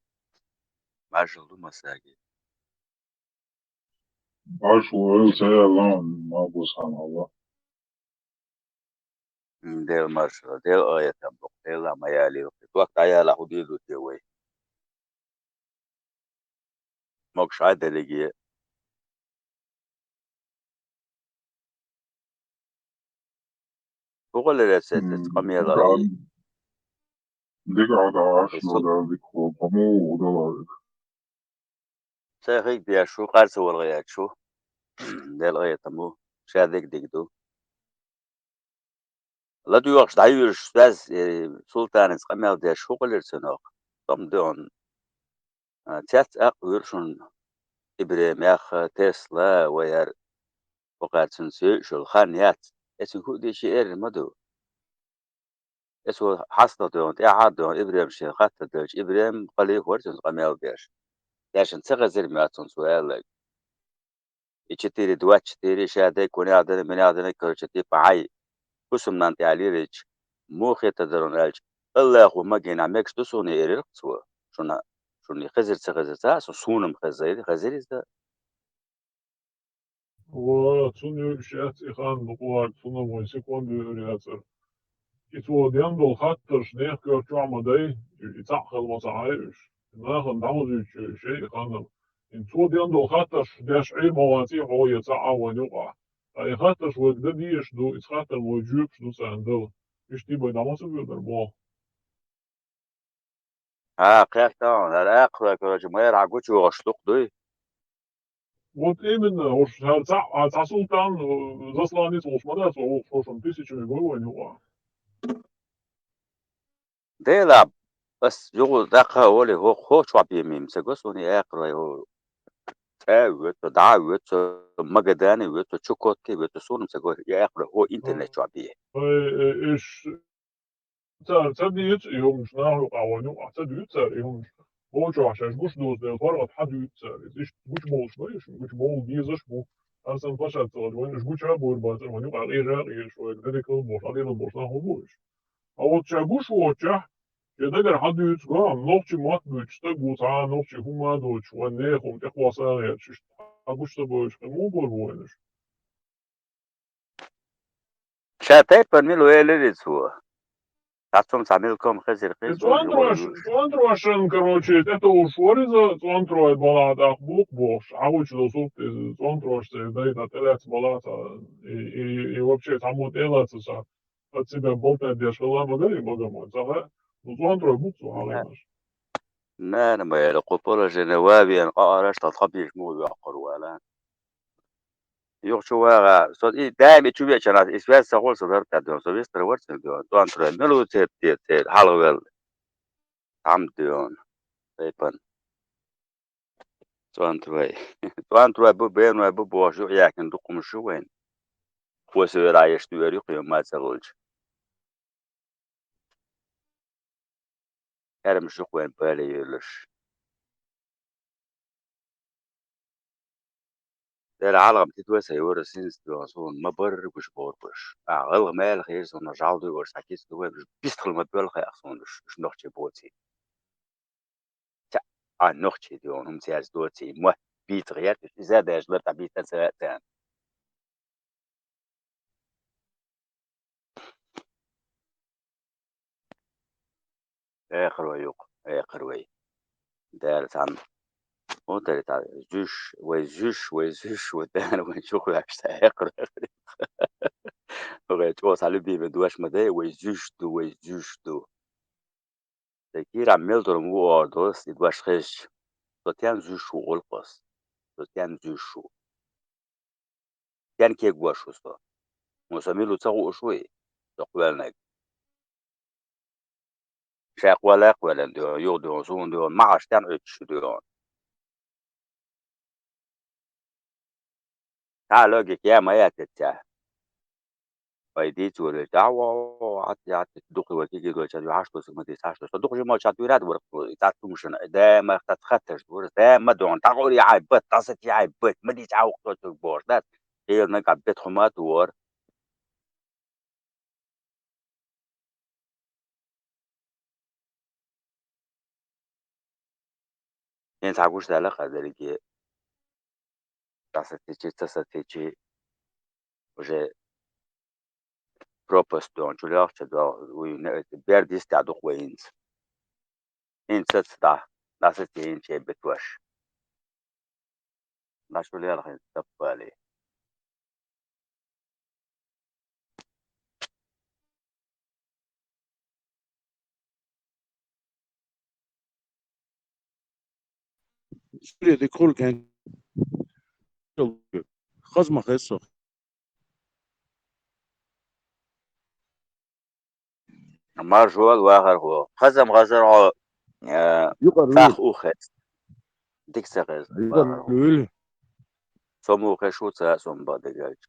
Машалла, масаги. Машалла, саяла, ма бусан Аллах. Дел машалла, дел аятам бу, дел ма яли. Туак таяла худилу те вай. Мог шай делеги. Бугъалара сетес къамиялари. Дигара даш лода дикхо, кому удаларик. Сехик деш шу, къарса валгъа яд шу. Дел гъайтаму. Шадик дигду. Ладугъаш дайвирш связь, э, султанец къамиал деш шу къалир цунох. Там дон. А, цец акъ виршун Ибрем яха, Тесла, ваяр. Бакъар цун сёй шул хан яц. Эцин ху деши эр маду. Эс вол хьаста дугӀун, тӀаьхьа дугӀун, Ибрем шен хатта делча, Ибрем къали хӀорцунца къамел деш. Дешан ца хезар моцун цо аьлларг. И четыре двадцать четыре, ша дайг кунех дана, минех дана, короче, типа, хьай. Хусумнан тӀехьа лирич, мухе та дарун аьлча, Аллаху магина мегаш ду суна эрирх цо. Шуна, шуна хезар ца хезар ца, со сунам хезар, хезар иза. Ва цун юриш яц и хан буквально, цунна вайн секунда юр яцар. И цо ден дол хаттарш нех кер чума дай, и цаӀ хал ма цаӀ уж. Нахан дамазуч шей и ханна. И цо ден дол хаттарш деш Ӏе ма ваци хьо я цаӀ а вайн юкъа. А и хаттарш вайга да деш ду, и хаттар вай жуьпш ду цан дал. Ишти бай дамаса буьрдар бо. А, кхехтан, ара акхра, короче, мэр а гучугъаш лукъ дуй. Вот именно, уж цхьа, цхьа, цхьа султан, э, засланец волуш ма дац, вовшашна тысячами бой вайн юкъа. Дела, ас югъу даккха воли, хо, хо чохь бе мим, ца го суна и акхра, хо. ЦӀа а воьду, дӀа а воьду, Магадане а воьду, Чукотке а воьду, суна ца го и акхра, хо интернет чохь бе. Ой, э, иш Цара ца дийца и хӀуманаш, нахах юкъахь вайн юкъахь ца дуьйцу цара и хӀуманаш. Бочохь шаьш гуш доцу дела, паргӀат хьан дуьйцу цара иза? Иштта гучубовлуш бара уьш, гучубовла дезаш бу. Аса сан пашат ца хилча, вайна уьш гуча а бора бацара, вайн юкъахь къежа а къежаш, вайга дерриг хила болуш, хьан дийла болуш нах хӀун бу уьш? Ткъа вот ша гуш воцучохь, шен дагара хьан дуьйцу го, нохчи мотт буьйцу стаг ву, цхьа а нохчи хӀума а доцуш, вайн нехан тӀекхосса а гӀерташ, иштта хьан гуш ца бовлуш, кхин муха бора бу вайна уьш? Ша тайпана мила велира иза цо? Цхьа цум цхьа милком хезира, хезира. ЦӀонтрош, цӀонтрошан, короче, тӀетовжуш вара иза, цӀонтрой балахь тӀаккха букъ бохуш, Ӏа гучу досу иза, цӀонтрош церан дай тӀе тӀелаьцна балахь ца, и, и, и вообще цхьаммо тӀе а лаца ша. Аса цигахь болтӀа деш хилла ма гара и бага мо, ца хаьа? Ну, цӀонтрой бу цо хьалхарнаш. Нана ма яра, кху положение ван вена къа араш тӀе тхо бийш муха йоккхур вала. Юха чу вагӀа, со и даим и чу веача нах, и связь ца хуьлу со дара тӀе дуьйна, со вистар вара цуьнан дуьйна, цӀонтарой мила ву церан, церан, церан хьалхавелла. Цхьамма дуьйна, тайпана. ЦӀонтарой. ЦӀонтарой бу, беной бу бохуш, юкъаяьккхина дукха хӀумаш ю вайна. Кхо севера Ӏеш дуьйр ю кхин ма ца лулча. Аьрмаш ю-кх вайн бале йолуш. Дера хьалхам тидо сан юра синца дуьйна суна ма барра гуш бохур баш. А, гӀалгӀа мел хир суна жал дуй ваш, схьакица ду вай, бистхула ма боьлхай ах суна уьш, уьш нохчий боций. Ца, а, нохчий дуьйна, хӀума цаьрца доций, ма, бийца гӀерта, иза даже лар тӀе бийца ца веа царна. Эхар вай юкъа, эхар вай. Дала цхьанна. ХӀун дара тхьа, зуьш, вай зуьш, вай зуьш, вай дана, вай чу хоьттуш цхьа эхар вай. Вай чӀогӀа цхьа любимый дош ма дай, вай зуьш ду, вай зуьш ду. Кийрахь мел долу ву охьа долу, и дош хезча, со тен зуьйш ву гӀуллакхас, со тен зуьйш ву. Тен кегвош ву со. Хьуна со мила ву ца хууш вуй, со кхоьлинарг. Ша кхоьллина кхоьллина дуьйна, юха дуьйна, суна дуьйна, маьӀаш тен Ӏуьттуш ю дуьйна. Цхьа логика яа ма яц цхьа. Вай дийца вара, дӀа, во, во, во, Ӏад, Ӏад, дукха вай кегий дойча, ю хьаш тосу, ма дийца хьаш тосу. Дукха жимоча дуьйрад вара, и цхьа тумшина, даима хатта хатташ вара, даима дуьйна, дӀагӀур яхьай бат, дӀасат яхьай бат, ма дийца хьа вукху тосу бохуш дац. Хьелнаг а бет хӀума а туор. ХӀинца хьан гуш даьлла хаза дерриге. ДӀасатечи, ца сатечи, уже пропасть дохьун, чулелхча дохьун, уй, не, бер дистехь дукха вай хӀинца. ХӀинца ца дӀа, дӀасатехьа хӀинца чебетош. ДӀа чулелхина таппале. Шуьре дика хуьлу кӀен. Хаза ма хеза со. Маршо вахархо. Хазам хазар хьо, э, юкъара сах вуьйла. Ух хеза. Дика ца хеза. Юкъара вахархо. Вуьйла. Со муха хезаш ву ца, со ма бан дегайча.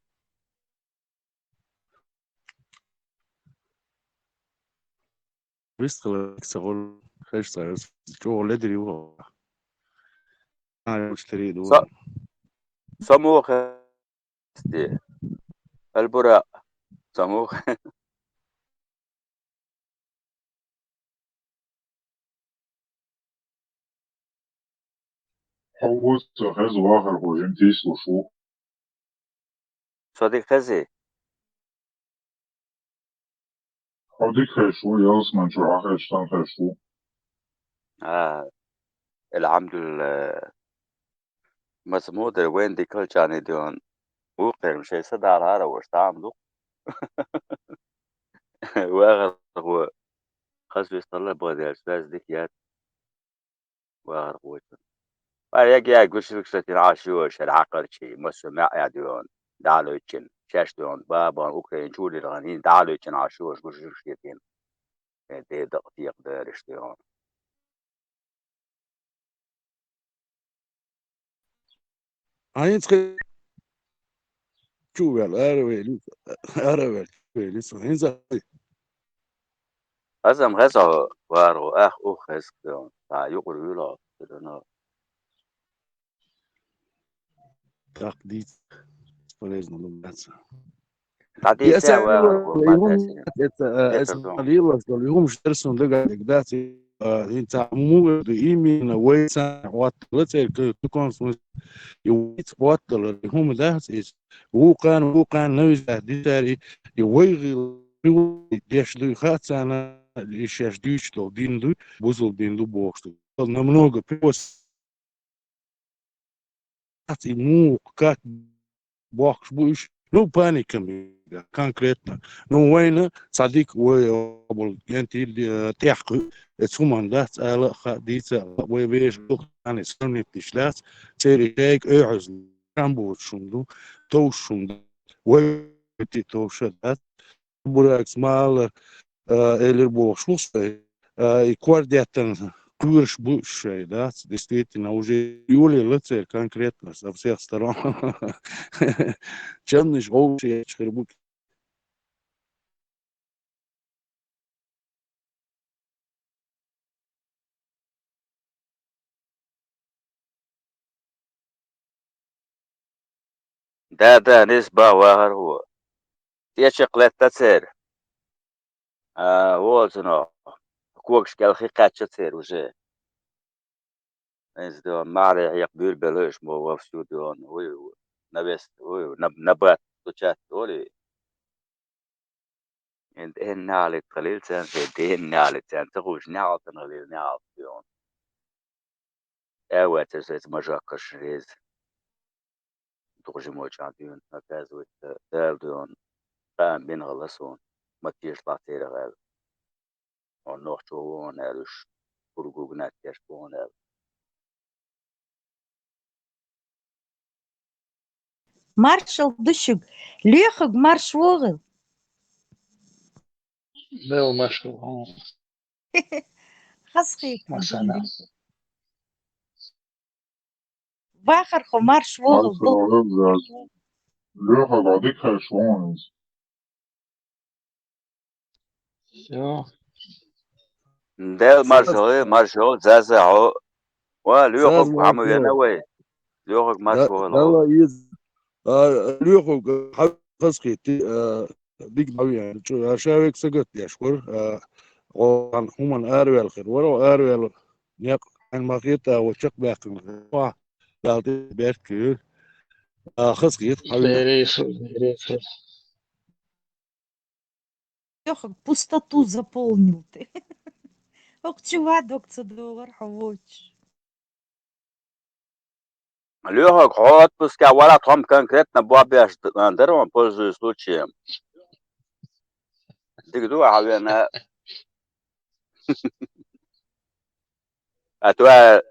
Вистхила ца гӀур хезаш цара, чӀогӀа ледара ю хьо. А, уьш тери ду. Со, со муха хеза. Албура, со муха. Хьо вуьйца хеза вахархо, жимма тийсалуш ву. Со дика хезий? Хьо дика хезаш ву, ялсамани чу хьо хезаш санна хезаш ву. А, алхьамдулиллахӀ. Маца муха дара вайна дика хилчахьана дуьйна? Вукхерам шайн са дала хӀара ваша, дӀа ма ду. Вахархо, хаза вистхила бадаьлча, ваьза дика яц. Вахархочун. Ма яга яга гуш вуьшта тина Ӏаш ю шера хьакхарчий, массо а маьӀӀехь дуьйна, дӀа а лоьцучун, шаьш дуьйна, бабахана Украина чу лиргӀан, хӀинца дӀа а лоьцучун Ӏаш ю гуш вуьшта тина. Э, де дакъа текха дараш дуьйна. Хьан хӀинца хи-, чу вел, ара вели, ара вел, чу вели, со хӀинца хи-. Хазам хеза хьо, вахархо, ах, ух хеза хьо, цхьа юкъара вуьйла хьо, хӀана? Так, дийца, полезно ду, бац. ДӀадийца, вахархо, ма дийца. Эца, э, эца лелош долу юхамаш дара суна дагахь дерг дац, э, хӀинца муха ду, именно вай царна хӀоттала церан к-, каком смысле, и вайца хӀотталара, и хӀума дац иза. Вукхана, вукхана, навиза дитари, и вай гӀийла, и вай деш дуй хаьа царна, и шаьш дуьйцуш долу дин дуй, бусалба дин ду бохуш ду. Намного проще. Дац и муха как бохкуш бу уьш. Ну, паникам конкретно. Ну, вайна цхьа дика вай обал гентий, э, тӀехь кхуьу. Эца хӀуманна дац ала а хаьа, дийца а хаьа, вай вешан духтане сравнить диш дац. Церан шайга оьхьазло, шам боцуш хӀума ду, товш хӀума ду. Вай товш а дац. Буракс ма аллара, а, элира бохуш ву со, а, и кор деттан кхоьруш бу уьш шайн, дац? Действительно, уже юле лацера конкретно со всех сторон. Чамнаш гӀовши ечхир бу. Да, да, нисбан вахархо. ТӀечакх летта церан. А, воцуно. Когаш кӀел хи кхаьчча церан уже. Иза дуьйна, маьхьарий хьекха буьйр белла уьш мо вовсю дуьйна. Уй, навес, уй, наб-, набат, стучать, олий. Эн, эн наьлит хилийла царна, шайн ден наьлит царна, ца хууш, неӀалтана хилийла, неӀалт йогӀун. Э, вацара соьца мажаккаш реза. Дукха жимочахь дуьйна, оказывается, Дала дуьйна, хаам бина хилла суна, ма теша лац церах аьлла. Хьо нохчо ву хьуна аьлла уьш. кургугнат деш боху. Маршал ду шуьга. Лоьхург, марш вогӀийла. Мел маршал. Хазахетар. Масана. Бахархо, марш вогӀийла. Маршал вогӀийла, Заз. Лоьхург, дика хезаш вогӀийла. Всё. Дела маршал, маршал, Заза, хьо. Ва, Лоьхург, Заз, хьо ма маршал вена вай. Лоьхург, марш вогӀийла. Дала из, а, Лоьхург, хьо хазахетий, а, дика дӀавеана. Чу, а, ша век сагатдеш вара, а, гӀо-, хӀуманна араваьлла хир вара, араваьлла некъ хьайна ма хета, а, вай чекхбаьккхина хир вара. Дала тӀе беркат кхийра. А, хазахета, хьо вена. Бере со, бере со. Лёха, пустоту заполнил ты. Ох, чувак, дог ца долар, хьо воч. Лёха, хьо отпуске вара, тхом конкретно бобеш д-, дар он, пользуясь случаем. Дика ду, а вена. А то, э,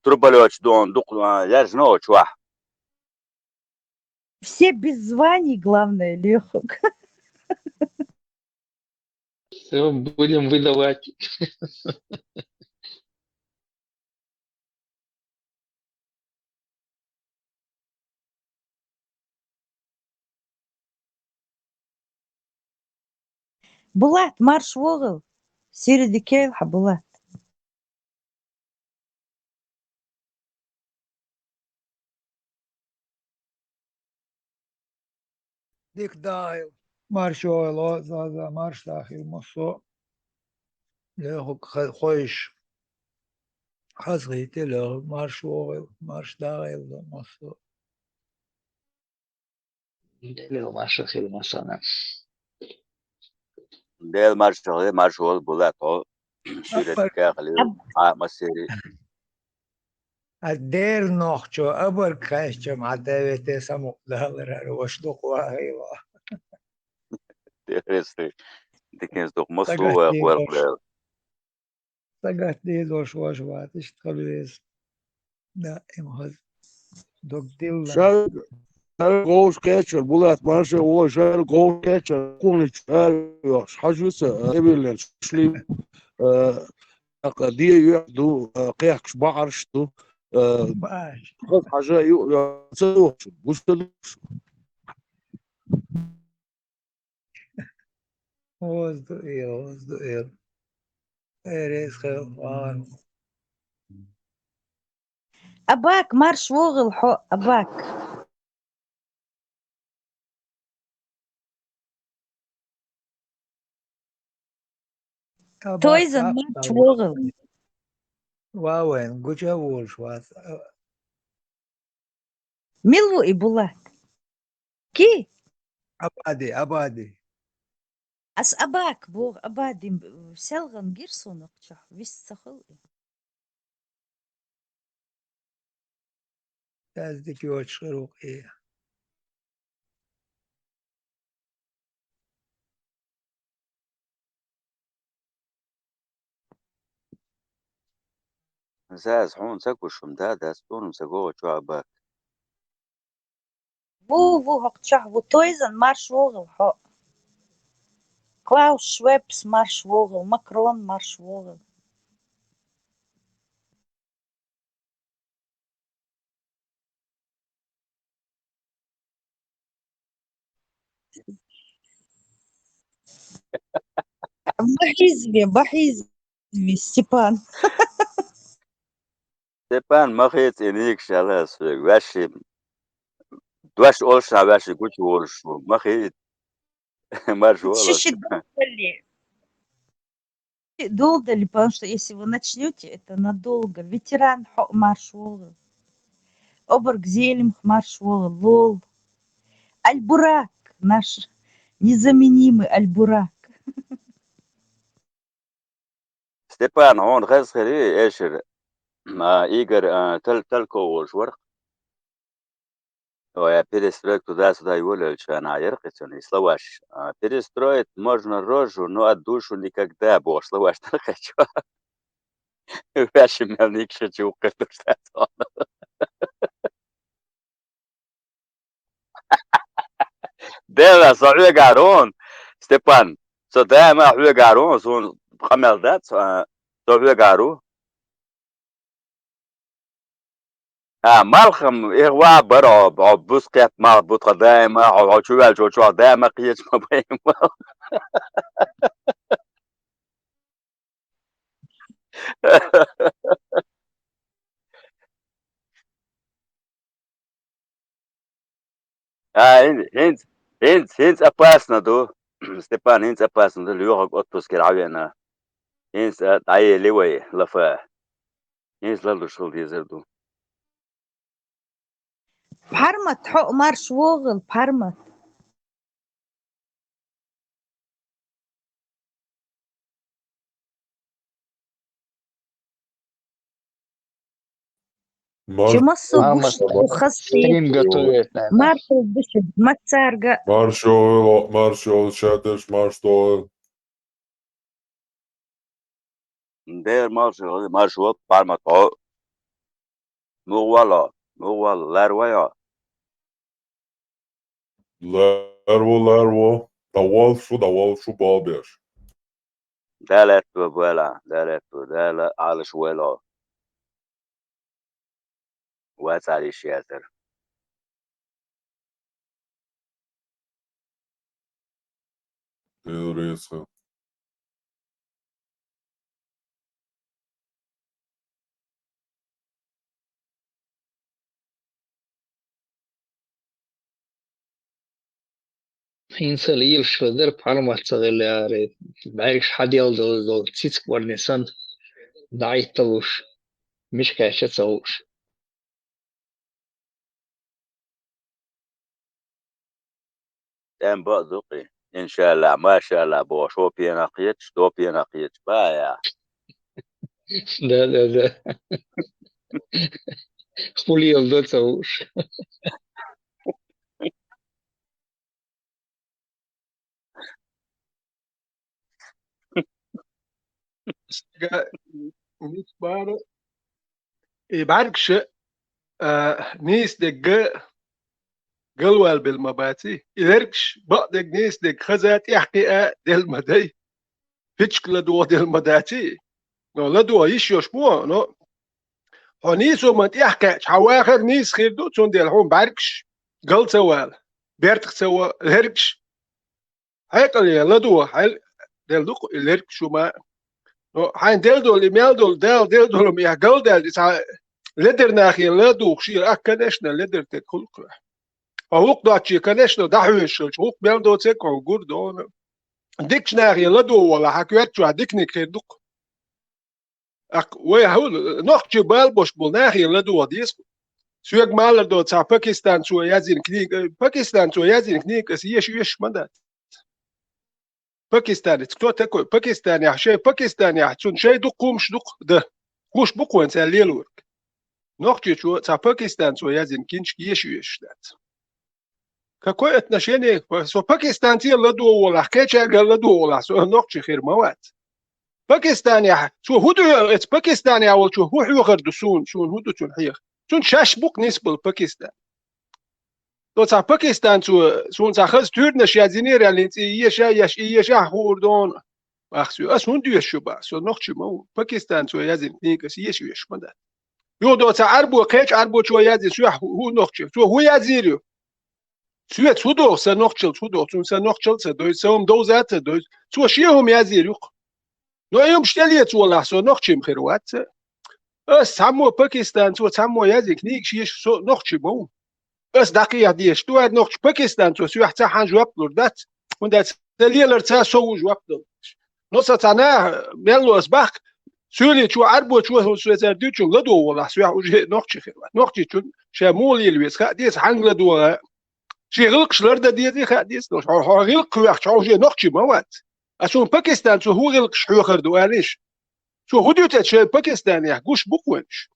труболёч дон, дук, а, я же, ну, чувак. Все без званий, главное, Лёха. Всё, будем выдавать. Булат, марш вогӀийла. Сири дикайла хьа, Булат. Дика дахийла. Марш вогӀийла, Заза, марш дахийла, массо а. Лёха, ха-, хойш. Хазахетий, Лёха, марш вогӀийла, марш дахийла, массо а. Дела маршал хила, масана. Дела маршал хила, марш вогӀийла, Булат, хьо. Сири дикайла, а, массери. А дера нохчо, абарг кхаьчча, ма давете самукъадалар, хӀара ваша дукха вахийла. Деррис диканца дукха массо а вахийла. Сагатдеш дош ваша вац, иштта хила веза. Да, им хаза. Дог дилла. Шаьрга, шаьрга гӀовш кхеччар, Булат, марша вогӀийла, шаьрга гӀовш кхеччар, кхунич ара йохуш, хьажа виса, а, эвиллен шли, а, тӀаккха де йоьхь ду, а, кхехкаш баӀарш ду, а, баӀарш. Хаза хьажа ю, ю, ца духуш, гуш ца духуш. Воздух эр, воздух эр. Эрес хел ван. Абак, марш вогӀийла хьо, Абак. Абак, Тойзан, Абак, марш вогӀийла. Ва вайн, гуча волуш вац. Мила ву и Булат? Ки? Абади, Абади. Ас Абак боху, Абади селгӀан гира суна чохь, вист ца хала и. Дас дика йоцуш хир ву-кх и. Заз, хьуна ца гуш хӀума да, дас, тӀуна ца гогӀу чохь бак. Ву, ву, хӀокху чохь ву, Тойзан, марш вогӀийла хьо. Клаус Швепс, марш вогӀийла, Макрон, марш вогӀийла. Ма хийца ве, ма хийца ве, Степан. Степан, ма хийца и нигаш, аьлла ас вега, ваьшший. Дош олуш а ваьшший гучу волуш ву, ма хийца. Марш вогӀийла. Шиши долдали. Долдали, потому что если вы начнёте, это надолго. Ветеран хьо, марш вогӀийла. Обарг Зелимха, марш вогӀийла. Лол. Аль-Бурак, наш незаменимый Аль-Бурак. Степан, хьуна хаза хир ю эшар, а, Игорь, а, Тал-, Тальков волуш вара-кх. Ой, а перестройка туда-сюда йолаелча хенахь яра-кх и цуьнан и словарь. А, перестроить можно рожу, но а душу никогда, бохуш словарь дара-кх и чохь. Вешан мел никшачу укхаза душ дац хьуна. Дела, со хьоьгара ву, Степан, со даима хьоьгара ву, суна къамел дац, а, со хьоьгара ву. А, малхам, их ва бар, хьо, хьо бус кхет мах бу тха даима, хьо, хьо чу ваьлча, хьо чохь даима кхеча ма бай ма. А, хӀин-, хӀинца, хӀинца, хӀинца опасно ду. Степан, хӀинца опасно ду, Лёхаг отпускера хьавеана. ХӀинца дӀаели вай, лафа. ХӀинца лалуш хила дезар ду. Пхьармат, хьо марш вогӀал, Пхьармат. Мар- Чу массо а Мама, гуш ду хазти. Стрим готовит, наверное. Маршал души, массарга. Маршал, маршал, шадеш, маршал. Дер маршал, маршал, Пхьармат, хьо. Мугъ вала, мугъ вала, лар вая. Лар во, лар во. ДӀавал шу, дӀавал шу, балбеш. Дала аьтту вела, Дала аьтту, Дала Ӏалаш вела. Ва цариш язар. Ил реза. ХӀинца лелаш хила дара, Пхьармат ца хилла аьлла, бӀаьргаш хьаделла долу, долу цициг варне санна, дӀахӀитталуш, мича кхаьчча а ца хууш. ТӀем бакъ ду-кх и. Иншалла, машалла бохуш, хӀо пенах кхеташ, до пенах кхеташ, бая. Да, да, да. Хулел до ца хууш. Стага нисбара, и бӀаьргаш, а, нийса дегга галвалбелла ма баций. И лергаш бакъдерг нийса дерг хаза тӀехкхиа делла ма дай. Пичка ладогӀа делла ма даций. Но ладогӀа йиш йолуш бу, но хьо нийсо ма тӀехкхаьчча, хьан вахар нийса хир ду, цундела хьуна бӀаьргаш гал ца вала, бертах ца вала, лергаш. Хьекъале ладогӀа, хьел делла ду-кх и лерг шу ма. Но хьайна делла долу и мел долу, Дала делла долу ма, я галдаьлла, и цхьа ледар нахе ладугӀуш, и ак, конечно, ледар тек хуьлу-кх. Хьо хӀукху доцче, конечно, дӀахьоьжуш хилча, хӀукху мел доцург хьо гур дону. Дикачу нахе ладогӀа валахь, хьан коьрта чохь диканиг хир ду-кх. Аккха вай хьуна, нохчий бала беш болу нахе ладогӀа деза. Соьга малар долу цхьа пакистанцо яздина книга, пакистанцо яздина книга аса еша, еша ма дац. Пакистанец, кто такой? Пакистанехь, шай Пакистанехь, цунна шай дукха хӀумаш дукха, да. Гуш бу-кх вайн цара лелорг. Нохчичо цхьа пакистанцо яздина кинчка еша, еша дац. Какое отношение? Со пакистанце ладогӀа волахь, кхечаьрга ладогӀа волахь, со нохчи хир ма вац. Пакистанехь, цо хӀун ду, эца Пакистанехь волчо хӀун хьоьхур ду суна, суна хӀун ду цунна хьеха? Цунна шаьш бу-кх нисбала Пакистан. Со цхьа пакистанцо, суна цхьа хаза туьйранаш яздинера аьлла, цӀе еша, еш, и еша хуур дону. Бах соьга, ас хӀунда доьшу шу бах, со нохчи ма ву. Пакистанцо яздина книга ас еша, еша ма дац. Юха до цхьа Ӏарбо, кхечу Ӏарбочо яздина, соьх хӀу, хӀу нохчи. Цо хӀун яздийр ю? Соьца хӀун доху, сан нохчалца хӀун доху? Цунна сан нохчалла ца дой, сан хӀума довза ца дой. Цо шен хӀума яздийр ю-кх. Но и хӀумаш тӀелеца волахь, со нохчи ма хир вац. Ас цхьаммо пакистанцо, цхьаммо яздина книгаш еша, со нохчи ма ву. Ас дӀакхехьа дезаш ду аьлла нохча пакистанцо соьх цхьа хьан жоп лур дац, хӀунда аьлча сан леларца со ву жоп далуш. Но сан цхьа наха мелло ас бахка, суьйличо, Ӏарбочо, хӀун со цара дуьйцучунна ладогӀа волахь, соьх уже нохчи хир вац. Нохчичунна ша муха лела веза хаа деза, хьанга ладогӀа а. Шен гӀиллакхаш лардан дезий хаа деза, хьо, хьо гӀиллакх вехча, хьо уже нохчи ма вац. Ас хьуна пакистанцо хӀун гӀиллакхаш хьоьхур ду алийша? Цо хӀун дуьйцу эцу шайн Пакистанехь, гуш бу-кх вайна уьш.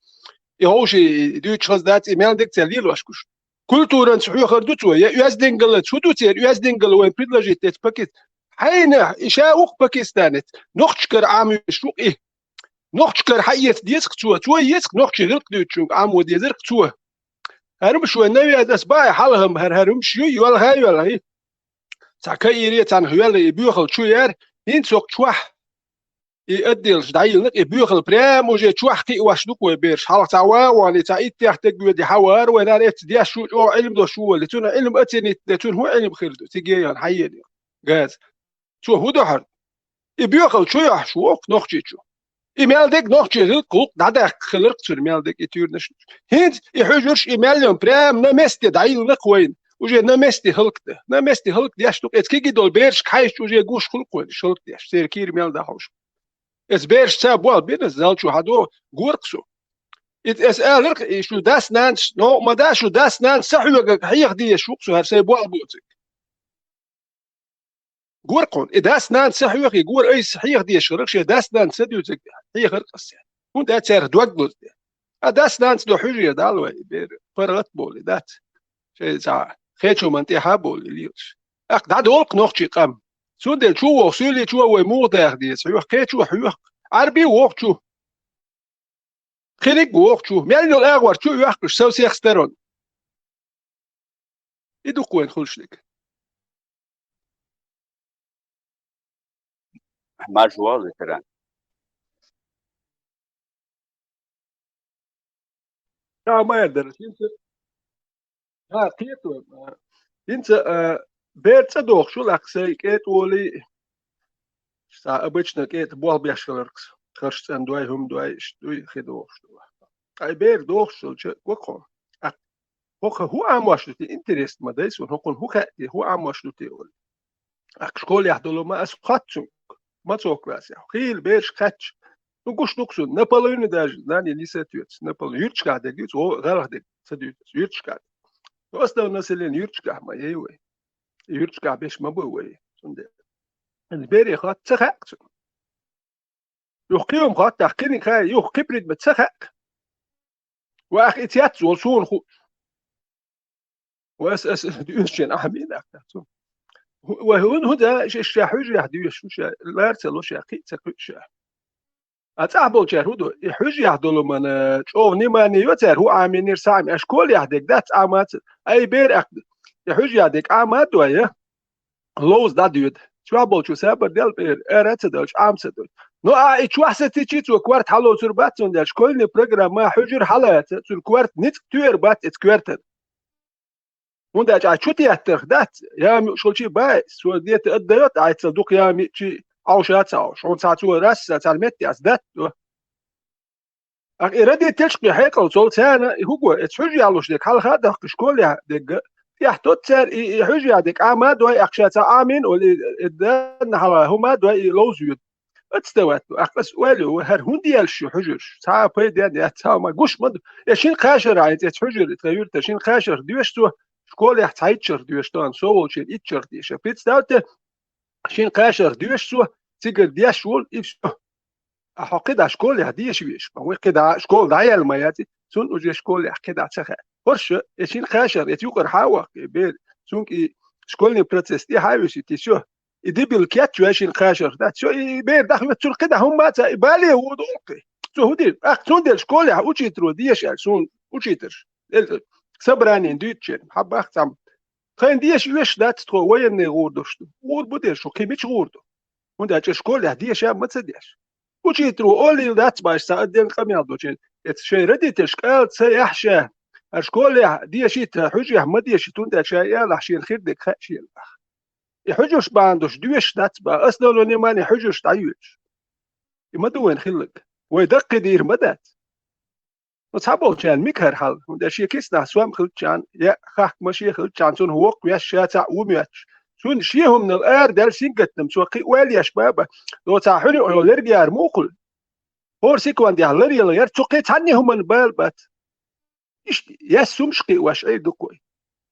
И ховший дуьйцуш хаза дац, и мел дерг цара лелош гуш. Культуранца хьоьхур ду цо, я оьздангаллаца, хӀун ду церан оьздангалла вайн предложить эцу Пакис-, хьайна, и ша ву-кх пакистанец, нохчашкара Ӏамоьшуш ву-кх и. Нохчий кара хьаэца деза-кх цо, цо эца-кх нохчий гӀиллакх дуьйцучунга Ӏамо дезар-кх цо. ХӀара-м шоай новкъостал баьхьа хьалха-м, хӀара, хӀара-м шуй йолхай йолхий. Цхьа каире цхьанхьа ваьлла и боьхал чу яр, хӀинца хӀокху чохь и отделаш дӀайиллина-кх, и боьхал прямо уже чохь кхиош ду-кх вай бераш. Хьалха цхьа вагӀа вахана, цхьа иттех таг воьдий хьавар, вайна эцца деш шу чӀогӀа Ӏилма долуш ву валли, цунах Ӏилма оценить де, цунна хӀун Ӏилма хир ду, циге ян хьаена газ. Цо хӀун до хьара? И боьхал чу йохьуш ву-кх Нохчийчу. И мел дерг нохчий гӀиллакх-гӀуллакх дӀадаккха хилар-кх цуьнан мел дерг и туьйранаш. ХӀинца и хьуьжарш, и мел йолу прямо на месте дӀайиллина-кх вайна. Уже на месте хӀаллакдан. На месте хӀаллакдеш ду-кх. Эцца кегий долу берашка хьаьжча уже гуш хуьлу-кх вайна, уьш хӀаллакдеш. Церан кийра мел дахьуш. Эцца берашца болх бина, зал чу хьадо, гора-кх со. Иза эцца алар-кх, и шу дас-нанас, но ма да, шу дас-нанас ца хьоьгург хьеха дезаш ву-кх со, хӀара сайн болх боцург. Гора-кх хьуна, и дас-нанас ца хьоьху, и гора айса хьеха дезаш хиларх, шен дас-нанас ца дуьйцург хьехар-кх аса. ХӀунда аьлча царах дог лозуде. А дас-нанас до хьуьжар дала вай, и бер паргӀат а болу, и дац. Шайн цхьа хечу ман тӀехьа а болу, и лелаш. ТӀаккха дӀадолу-кх нохчий къам. Цундела чу воху суьйличо вай муха даха деза? Хьоьху, кхечо хьоьху. Ӏарби воху чу. Кхиниг воху чу, мел йолу агӀор чу оьхкуш со всех сторон. И ду-кх вайн хуьлуш дерг. Марш вогӀу, ветеран. Ша ма-ярра дара. ХӀинца, а, кхета вай, а, хӀинца, а, бер цӀа дохуш ву лакха сайн кӀетӀа волий, ша обычно кӀетӀа болх беш хиларх, харш цӀандой, хӀума дой, иштта дуй хи дохуш ду. Ткъа и бер дохуш долчу го-кх хьо. ТӀаккха хӀокху хӀун Ӏамош ду те, интересно ма дай суна, хӀокхунна хӀун хаьа те, хӀун Ӏамош ду те олий. ТӀаккха школехь долу ма ас хоьтту цуьнга, мацо классехь. Хийла бераш кхаьчча, ну, гуш ду-кх суна, наполовину даже знание не соответствует. Наполовину. Юьрташкахь дерг дуьйцу, гӀо-, гӀалгӀа дерг ца дуьйцу. Юьрташкахь. Ну, основное население юьрташкахь ма ю вай. Юьрташкахь берш ма бу вай. Цундела. Бере хоьтту ца хаьа-кх цуьнга. Юха кхин хӀума хоьттахь, кхиниг хаьа, юха кхин предмет ца хаьа-кх. Ва ах и цец волу суна хууш. Ва ас, ас дуьйцучийн ахьа мийна ахтахь цунна. Ва хӀун, хӀун да, ша, ша хьуьжарехь дуьйш ву ша, лара ца ло ша, кхин а ца кхуьу ша. А цӀахь болчара хӀун до? И хьуьжарехь долу мана чӀогӀа внимание йо цара, хӀун Ӏамийнера схьа а, аш школехь дерг дац Ӏамаца. Ай, бер ах, и хьуьжарехь дерг Ӏама а дой, я? Ловза дӀадоьду. Чохь болчо сабар дел бер, ара а ца доьлча, Ӏама ца доьду. Но а и чохь сацийча, цо корта хьалоцур бац, цундела школьный программа хьуьжар хьалаца, цуьнан корта ницкъ туьйр бац эца коьртана. ХӀунда аьлча а чу теттарх дац, яма юуш хилчий баьс, цо дета а даьлла, айцал дукха яма йиъчий Ӏовша а ца Ӏовш. Хьуна цхьа цо расса, цхьана метте ас дац до. Ах и родительш кхин хьекъал цол царна, и хӀуго, эца хьуьжа яллуш дерг хьалха а дахка школехь дерг, тӀехь тоццара и, и хьуьжа дерг Ӏама а дой, ах ша ца Ӏамийна, оли, и, и данна хьала хӀума а дой, и ловза йоьду. Ацтават ду, ах ас ойла ю, хӀара хӀунда елаш ю хьуьжарш? Цхьа а пайденна яц, цхьа а ма гуш ма ду. Я шина кхашара а, эца хьуьжар, тхан юьртара шина кхашарх доьшу цо, школехь цхьа итт шарх доьшу тахана, со волчийн итт шарх деша. Представьте, шина кхашарх доьшу цо, цигара деш волу, и всё. А хьо кхидӀа школехь деша веш, ма вай кхидӀа школа дӀаяьлла ма яц и, цунна уже школехь кхидӀа ца хаьа. ХӀорш, я шина кхашарх, эца юкъара хьа а вахка, бер, цуьнга и школьный процесс тӀе хьа а вуьсийта, всё. И дебил кечвеш шина кхашарх дац. Всё, и бер дахвет цунна кхидӀа хӀумма а ца, и бале ву дулкхи. Цо хӀун дийр? Ах, цундела школехь учитель деша аьлла, суна учительш. Эл-, собранин дуьйцучеран, хьаббах цхьамма. Тхайн деша оьшуш дац тхо, военный гӀур долуш ду. ГӀур бу дерш, шу кхин мича гӀур ду? ХӀунда аьлча школехь деша а ма ца деш. Учитель олийла дац баш, цхьа отдельно къамел долчеран. Эца шайн родительш кӀала ца яхьа ша, а школехь дешийта, хьуьжехь ма дешийта, хӀунда аьлча ша ялахь шена хир дерг хаьа шена бах. И хьуьжарш бахьана долуш доьшуш дац бан, основное внимание хьуьжарш дӀайоьдуш. И ма ду вайн хилларг. Вай даккхий дийр ма дац. Ну, цхьаболчарна мика хӀара хьал, хӀунда аьлча шен киснахь сом хилччарна, я хахка ма шен хилччарна, цунна воккха веш ша цхьаъ ву моьттуш. Цунна шен хӀуманал арадаьлла сингаттам цо кхин ойла еш баба. До цхьа хьуьнуьӀ йо лергияр муха хуьлу? ХӀора секундехь ларъяла гӀерта цу кхин цхьанне хӀуманна бала бац. Иштта, яьсса хӀумаш кхиош Ӏийр ду-кх вай.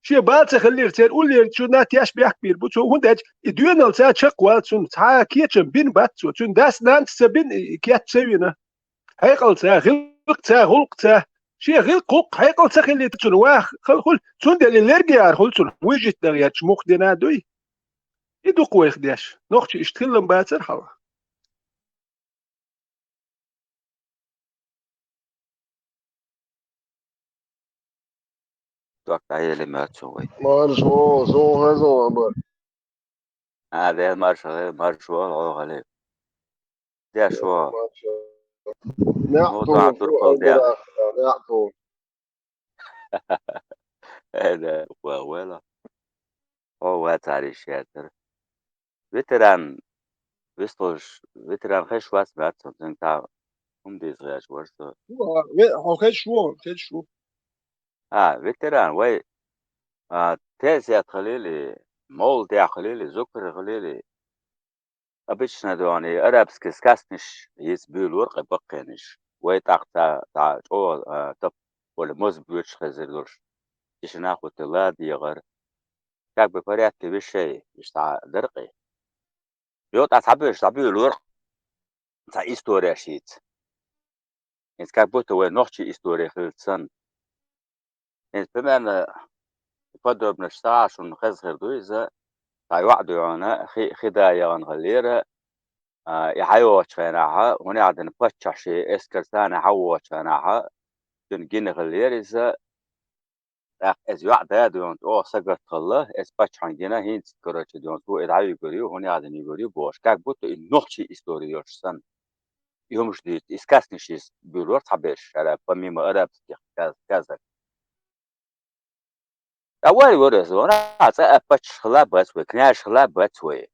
Шен бала ца хиллера, церан уллера чу нах теш бехк бийр бу цо, хӀунда аьлча и доьналла ца чекхваьлла цунна, цхьа а кечам бина бац цо, цуьнан дас-нанас ца бина, и кет ца вина. Хьекъалца, гӀиллакхца, гӀуллакхца. Шен гӀиллакх-гӀуллакх хьекъал ца хилийта цунна ваха хала хуьлу, цундела и лергияр хуьлу цунна, вуьйжийтта дагӀерчу муха дина дуй? И ду-кх вайх деш, нохчий иштта хилла-м бацара хьалха. Док дӀаели моьтту вай. Марша вогӀийла, сон хеза ван бар. А, де марша, марша вогӀийла, хьо хали. Де шо. Марша. Неа, ну, ту, да, туркол де. Неа, ту. Э, да, ва-, вела. О, ва, цари шетар. Ветеран, вислуш, ветеран хеш вац, моьтту, цунга та хӀума дийца гӀерташ вар со. Ве-, хьо хеш ву, хеш ву. А, ветеран, вай, а, тезет хилийла, мовлид хилийла, зукар хилийла. Обычно дони арабский сказкаш йиц буьйлура кхы баккхийнаш. Вай тӀаккха цхьа, цхьа чӀогӀа, а, тап бола моза боьчуш хезар долуш. Тишина хӀутту ла дегӀар. Как бы порядке вещей, иштта дара кхы. Йо, тӀаккха цхьаберш дӀабуьйлура, цхьа историяш йиц. ХӀинца как будто вай нохчий история хилла санна. ХӀинца, примерно, подробно сагӀа шуна хеза хир ду иза, цхьа йоӀ дуьйна, хи-, хи да яхана хиллера, а, и хьайогӀучу хенахь, хӀунда аьлла паччахь шен эскар царна хьавогӀучу хенахь, цуьнан гина хиллера иза, тӀаккха иза йоӀ да дуьйна, оха сагатхалла, иза паччахьна гина, хӀинца, короче, дуьйна, цо и дӀавигур ю, хӀунда аьлла вигур ю бохуш, как будто и нохчий история йолуш санна. И хӀумаш дийца, и сказкаш йиц буьйлура цхьаберш, ара-, помимо арабских сказ-, сказок. Ткъа вай вара иза, вара, а, цкъа а паччахь хилла бац вай, княжаш хилла бац вай.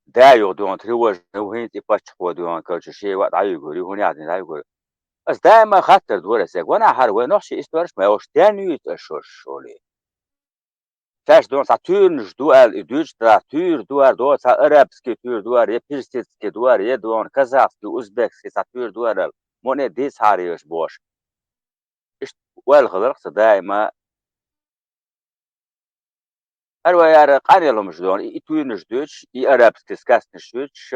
Да юха дуьйна тревожный ву, хӀинца и паччахьо дуьйна, короче, шен йоӀ дӀавигур ю, хӀунда аьлла дӀавигур ю. Аса даима хаттар дора аса, ванахь хӀара вай нохчий истореш ма йолуш, ден юьйцу аса шош, олий. Цаьрша дуьйна цхьа туьйранаш ду аьлла, и дуьйцуш дара, туьйра ду аьлла, до цхьа арабский туьйра ду аьлла, я персидский ду аьлла, я дуьйна казахский, узбекский цхьа туьйра ду аьлла, муне дийцахьара еш бохуш. Иштта ойла хиларх ца даима. ХӀара вай яра къанъелла хӀумаш дуьйна, и, и туьйранаш дуьйцуш, и арабский сказкаш дуьйцуш,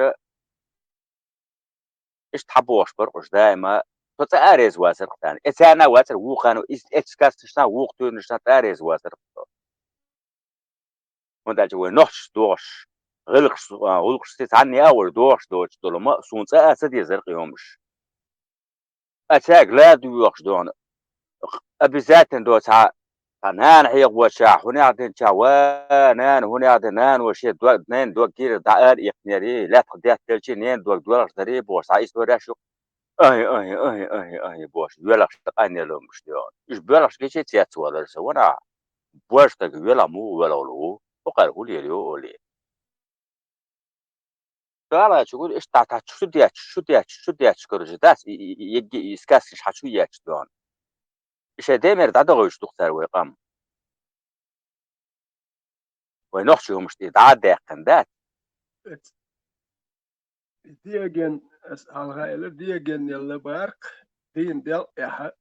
иштта хьабохуш бара уьш даима, со цкъа а реза вацара-кх царна. Э, царна а вацара вукхарна, и, эцу сказкашна, вукху туьйранашна цкъа а реза вацара-кх со. ХӀунда аьлча вай нохчашца догӀуш, гӀиллакхаш, а, гӀуллакхашца цхьанне а вай догӀуш доцуш долу ма, суна цкъа а ца дезара-кх и хӀумаш. А цаьрга ла а доьхуш дуьйна, обязательно до цхьа, цхьа нана хьехавочохь, хӀунда аьлла динчохь, ва, нана, хӀунда аьлла дина, нана вай шен дог, ненан дог гира дӀа ара иккхинера, лаьттах детта делчий, ненан дог доьлхуш дарий бохуш, цхьа историяш ю. Ай, ай, ай, ай, ай, бохуш, воьлхуш къанъелла хӀумаш дуьйна. Уьш боьлхуш гича цецвалара со, ванахь, божа стаг воьлху муха воьлхур ву, хӀокхара хӀун лелайо олий. Ала чу гур иштта дӀа, дӀа чу детташ, чу детташ, чу детташ, короче, дац и, и, и, и, и сказкаш хьан чу етташ дуьйна. И шайн ден мера дӀадохуьйтуш ду-кх цара вай къам. Вай нохчий хӀумаш тӀе дӀа а даьккхина дац. Диоген, ас хьалха элира, Диоген елла баркх, дийна делкъехьа,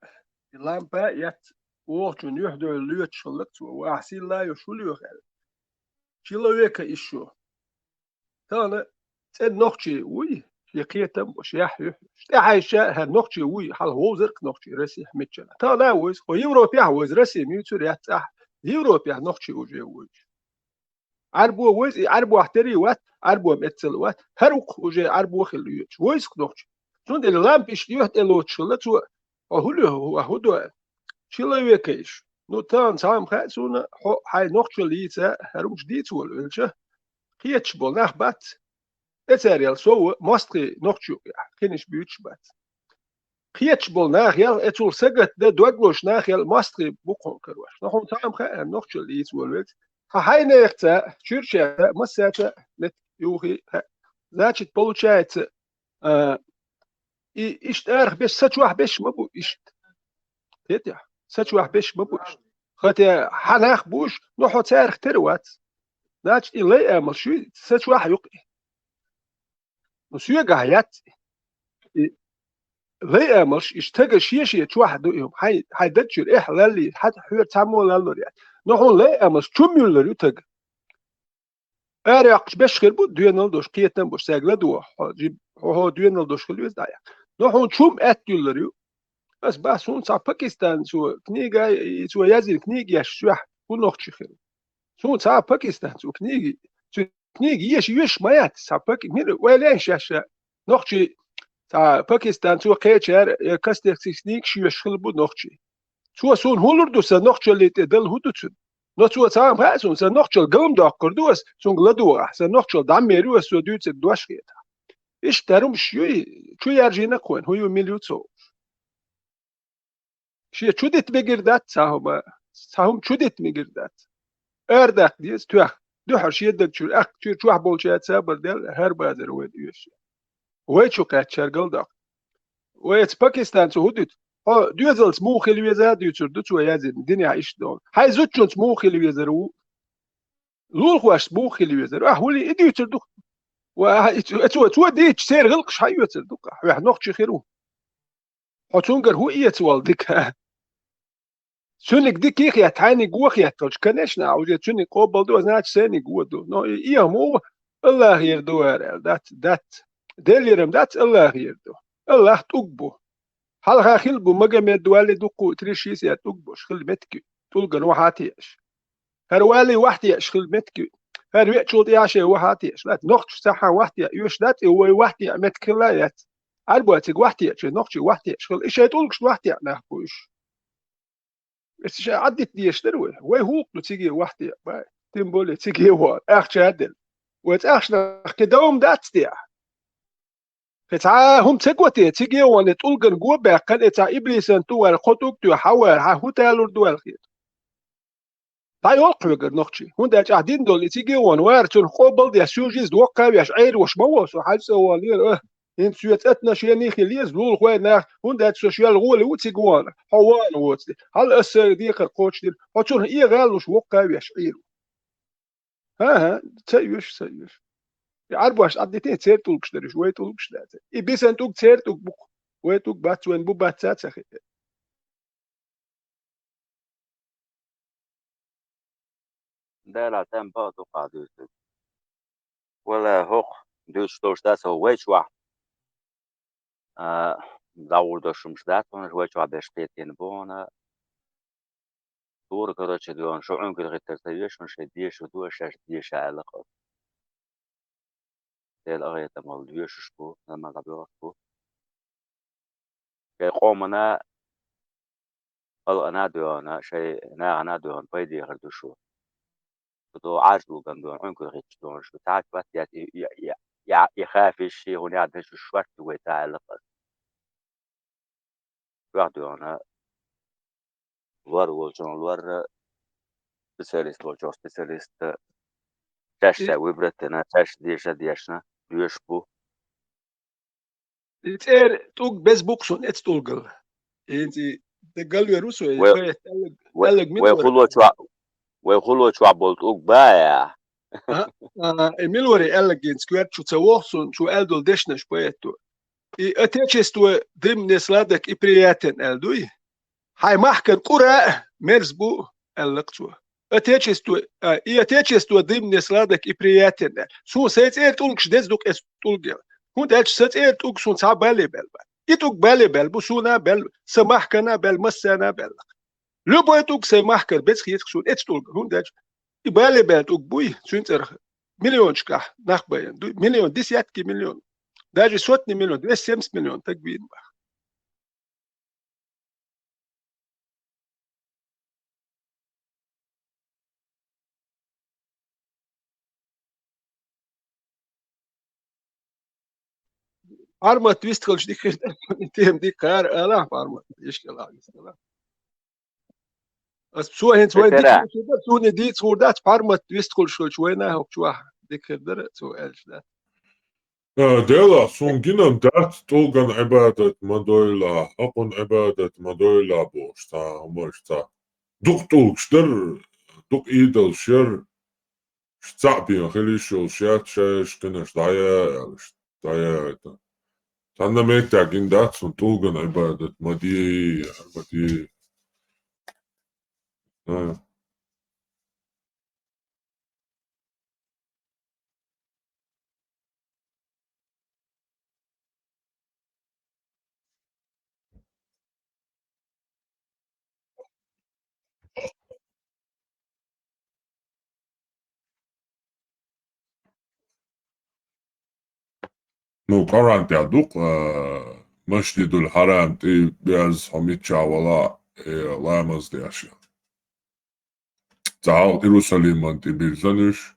и лампа а эцна, вогӀучунна юьхь-дойла лоьцуш хилла-кх цо, ва ахь сийла йолуш хӀун лоьху аьлла. Человека ищу. Тахана цӀена нохчи вуй, шен кхетам а бу, шен яхь юьхь. ТӀехьаьжча, хӀара нохчи вуй, хьалха вовзарг нохчи, Россехь мичча. Тахана а ву иза, хӀо Европехь а ву иза, Россия муьйцур яц ахь, Европехь нохчи уже вуй. Ӏарбо ву иза, и Ӏарбохь тера вац, Ӏарбо меттала вац, хӀара ву-кх уже Ӏарбо хилла йоьдуш. Ву иза-кх нохчи. Цундела лампа иштта юьхь тӀе лоцуш хилла цо, хьо хӀун лоьху, хьо хӀун до аьлла. Человека ищу. Ну, тахана цхьамма хаьа суна, хьо хьайн нохчалла йийца, хӀара хӀумаш дийца волавелча, кхеташ болу нах бац. Э, цара ял сов а, мостагӀий нохчо кхинаш буьйцуш бац. Кхеташ болу нах ял, э, цул сагатдан дог лозуш нах ял, мостагӀий бу-кх хьуна карош. Но хьуна цхьамма хаьа, нохчалла йийца волавелча. Хьан хьайнехаца, чуьрчаьрца, массаьрца меттиг юхий хаьа. Значит, получается, а, и иштта арахь беш, са чохь беш ма бу иштта. Хетий хьо? Са чохь беш ма бу иштта. Хотя хьан нах бу уьш, но хьо царах тера вац. Значит, и лай амалш юй, са чохь ю-кх и. Ну, соьгахь яц и. И лай амалш, и стага шен-шен чохь ду и хӀума. Хьайн, хьайн даг чуьра эхь лаллий, хьан хьоьра цхьаммо лаллур яц. Но хьуна лай амалш чум юьллур ю тага. Арайоккхуш беш хир бу, доьналла долуш, кхетам а болуш, цаьрга ладогӀа, хьо жим-, хьо, хьо доьналла долуш хила веза дӀаяхьа. Но хьуна чум аьтта юьллур ю. Ас бах, суна цхьа пакистанцо книга, и цо язйина книга еш соьхь, хӀун нохчи хир. Суна цхьа пакистанцо книга, цу книга еш, еш ма яц, цхьа паки-, мира, вай лен шаьш, нохчи, цхьа пакистанцо кхечара, э, кастекси книгаш еш хила бу нохчи. Цо суна хӀун лур ду, сан нохчаллий тӀе дала хӀун ду цуьнан? Но цо цхьа хӀума хаьа суна, сан нохчалла галам доккхур ду ас, цуьнга ладугӀахь, сан нохчалла дӀа мер ю ас, цо дуьйцург дош хетахь. Иштта дарумаш юй, чу яржийна кхойна, хӀун ю, мила ю цо. Шен чу дита мегар дац цхьа хӀума, цхьа хӀума чу дита мегар дац. Арадаккха деза тоьхна, дуьхьал шен даг чуьра, аккха чуьра чохь болчаьрца сабар дел, хӀара базар вайна оьшуш. Вай чу кхаьччара галдоккху. Вай эца Пакистанца хӀун дуьту? Хьо доьзалца муха хила веза а дуьйцур ду цо язйина, динехь иштта долу. Хьайн зудчунца муха хила везар ву? Лулахошца муха хила везар? Ахь хӀули и дуьйцур ду? Ва, ахь и цо, цо, цо дийцча, церан гӀиллакхаш хьан оьцур ду-кх? Хьоьх нохчи хир ву. Хьо цуьнгара хӀун эца волу дика? Цуьниг дика а хетта, хьайниг вон хетталча, конечно, а уже цуьниг къобал до, значит, сайниг вон ду. Но и эхь муха ву, Аллахера ду вара аьлла, дац, дац. Деллера-м дац, Аллахера ду. Аллах тӀулг бу. Хьалха хилла бу, Магомед валли дуккху, три шестьдесят тӀулг болуш хилла меттиг, тӀулган вахьа а теаш. ХӀара валли вахьа теаш хилла меттиг, хӀара веачул тӀаьхьа шайн вахьа а теаш. Лаьцна нохчаш цхьаьхьа вахьа теа оьшуш дац, и вай вахьа теа меттиг хилла а яц. Ӏарбой цига вахьа теача, нохчий вахьа теаш хилла. И шайн тӀулгашна вахьа теа нах бу уьш. Эцу шайн Ӏаддита дезаш дара вай. Вай хӀуллакх ду циге вахьа теа, бай. Тем более циге вон, ахча а делла. Вай цӀахчанах кхин дан хӀума дац те? Кхин цхьа а хӀума ца го те, циге вон, и тӀулган го баьккхина, и цхьа иблисан тӀу вара, кхо тӀулг тоьхна хьан вара, хьан хӀун талур ду аьлла хета? ДӀайолу-кх хьоьгара нохчий. ХӀунда аьлча ахь дина долу и циге вон вара, цунах къобал а деш, сюжиза воккха а веш, Ӏер вош ма ву со, хьаьжцӀа а валлера, а, хӀинца соьца отношений хила еза, лулахой нах, хӀунда аьлча со шел гӀоли ву цига вон, хьо вон воцу де. Хьал аса декхар кхочушдина, хьо цунах эгӀаллуш воккха а веш Ӏер ву. ХӀан-хӀа, ца оьшу, ца оьшу. И Ӏарбош Ӏаддитий, церан тӀулгаш дара уьш, вай тӀулгаш дац. И бисан тӀулг церан тӀулг бу-кх, вай тӀулг бац, вайн бу бац ца хи. Дала тӀам бакъ дукха дуьйцург. Вала хӀокху дуьйцуш долуш дац хӀо вай чохь. А, дӀагӀур долуш хӀумаш дац хьуна, вай чохь берш кхетийна бу хьуна. Тура, короче, дуьйна, шу Ӏуьнкара хӀиттар ца веш, шуна шайн деша ду, шаьш деша аьлла-кх. Дела агӀетамалла доьшуш бу, намаз дӀабоьлхуш бу. Шайн къомана, халкъана а доьгӀна, шайн нахана а доьгӀна пайде хир ду шу. Шу до Ӏаьржа луган доьгӀна, Ӏуьнкара хӀитташ доьгӀна шу. Цхьаьш вац яц и, и, и, и, и хафиш, ши хӀун яц шу шорта вай ца аьлла-кх. Чохь доьгӀна, лор волчун лор, специалист волчун специалист, цаьш цхьа выбрать дина, цаьш деша дешна, доьшуш бу. И цӀера тӀулг беза бу-кх суна эцу тӀулгал. ХӀинца и де галвер ву со, и вай, поэт аьллаг, вай, аьллаг вай мила вара? Хуло чохь, вай хуло чохь болу тӀулг баья? А, а, и мила вара аьллаг, хӀинца коьрта чу ца воху суна, чу аьлла долу дешнаш поэто. И Отечество дым не сладок и приятен аьлла дуй? Хьайн махкан кӀура а мерза бу, аьлла-кх цо. Отечество, а, и Отечество дым не сладок и приятен аьлла. Суна сайн цӀера тӀулгаш деза ду-кх эцу тӀулгал. ХӀунда аьлча сан цӀера тӀулг суна цхьа бале баьлла бац. И тӀулг бале баьлла бу, суна а баьлла, сан махкана а баьлла, массарна а баьлла. Любой тӀулг сайн махкара беза хета-кх суна эцу тӀулгал. ХӀунда аьлча и бале баьлла тӀулг буй, цуьнан цӀарах миллионашкахь нах байна дуй. Миллион, десятки миллион. Даже сотни миллион, двести семьдесят миллион таг вийна бах. Пармат вистхалш дика хир дара, тема дика хир ала, Пармат, ишкала вистхала. Ас цо хӀинца вайн дика хир дара, суна дийца хӀур дац, Пармат вистхалш хилча вайна хӀокху чохь дика хир дара, цо аьлча дац. Э, дела, суна гинан дац, тӀулган Ӏибадат ма дойла, хӀокхун Ӏибадат ма дойла бохуш, цхьа хӀумаш цхьа. Дукха тӀулгаш дара, дукха идолаш яра, цхьаъ бен хила йиш йолуш яц, шайш кхинаш дӀаяьлла, дӀаяьлла. Цхьанна меттехь гина дац, суна тӀулган Ӏибадат ма де, ма де. А. Ну, Къуръан тӀехь ду-кх, а, Масжидул Хьарам тӀе беза хьо миччахь вала, э, ламаз деш. Цхьа хьалха Иерусалиман тӀе бирзан уж,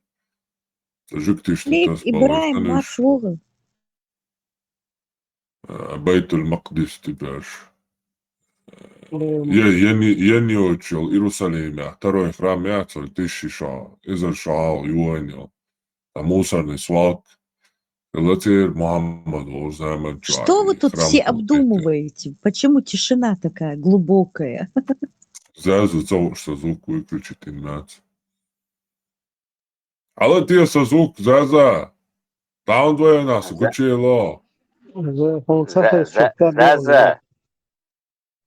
цхьа жугташта Лик тасбалуш Ибрахим дан уж. Мацугъа. Э, Байтул-Макъдис тӀе беш. Э, Мгм. Е-, ен-, ен йоцуш йолу Иерусалим яха второй храм яц, вай тишши шо, эзар шо хьалха йоьйна йолу. Ткъа мусорный свалка хилла церан Мухьаммад волчу заман чохь. Что вы и тут храм все кху-, обдумываете? Почему тишина такая глубокая? Заза, ца вуш сан звук выключить йина яц. Хьала те сан звук, Заза! Таун двоена аса За-, гучело. За-, хьуна ца За-, хезча, За-, ца Заза!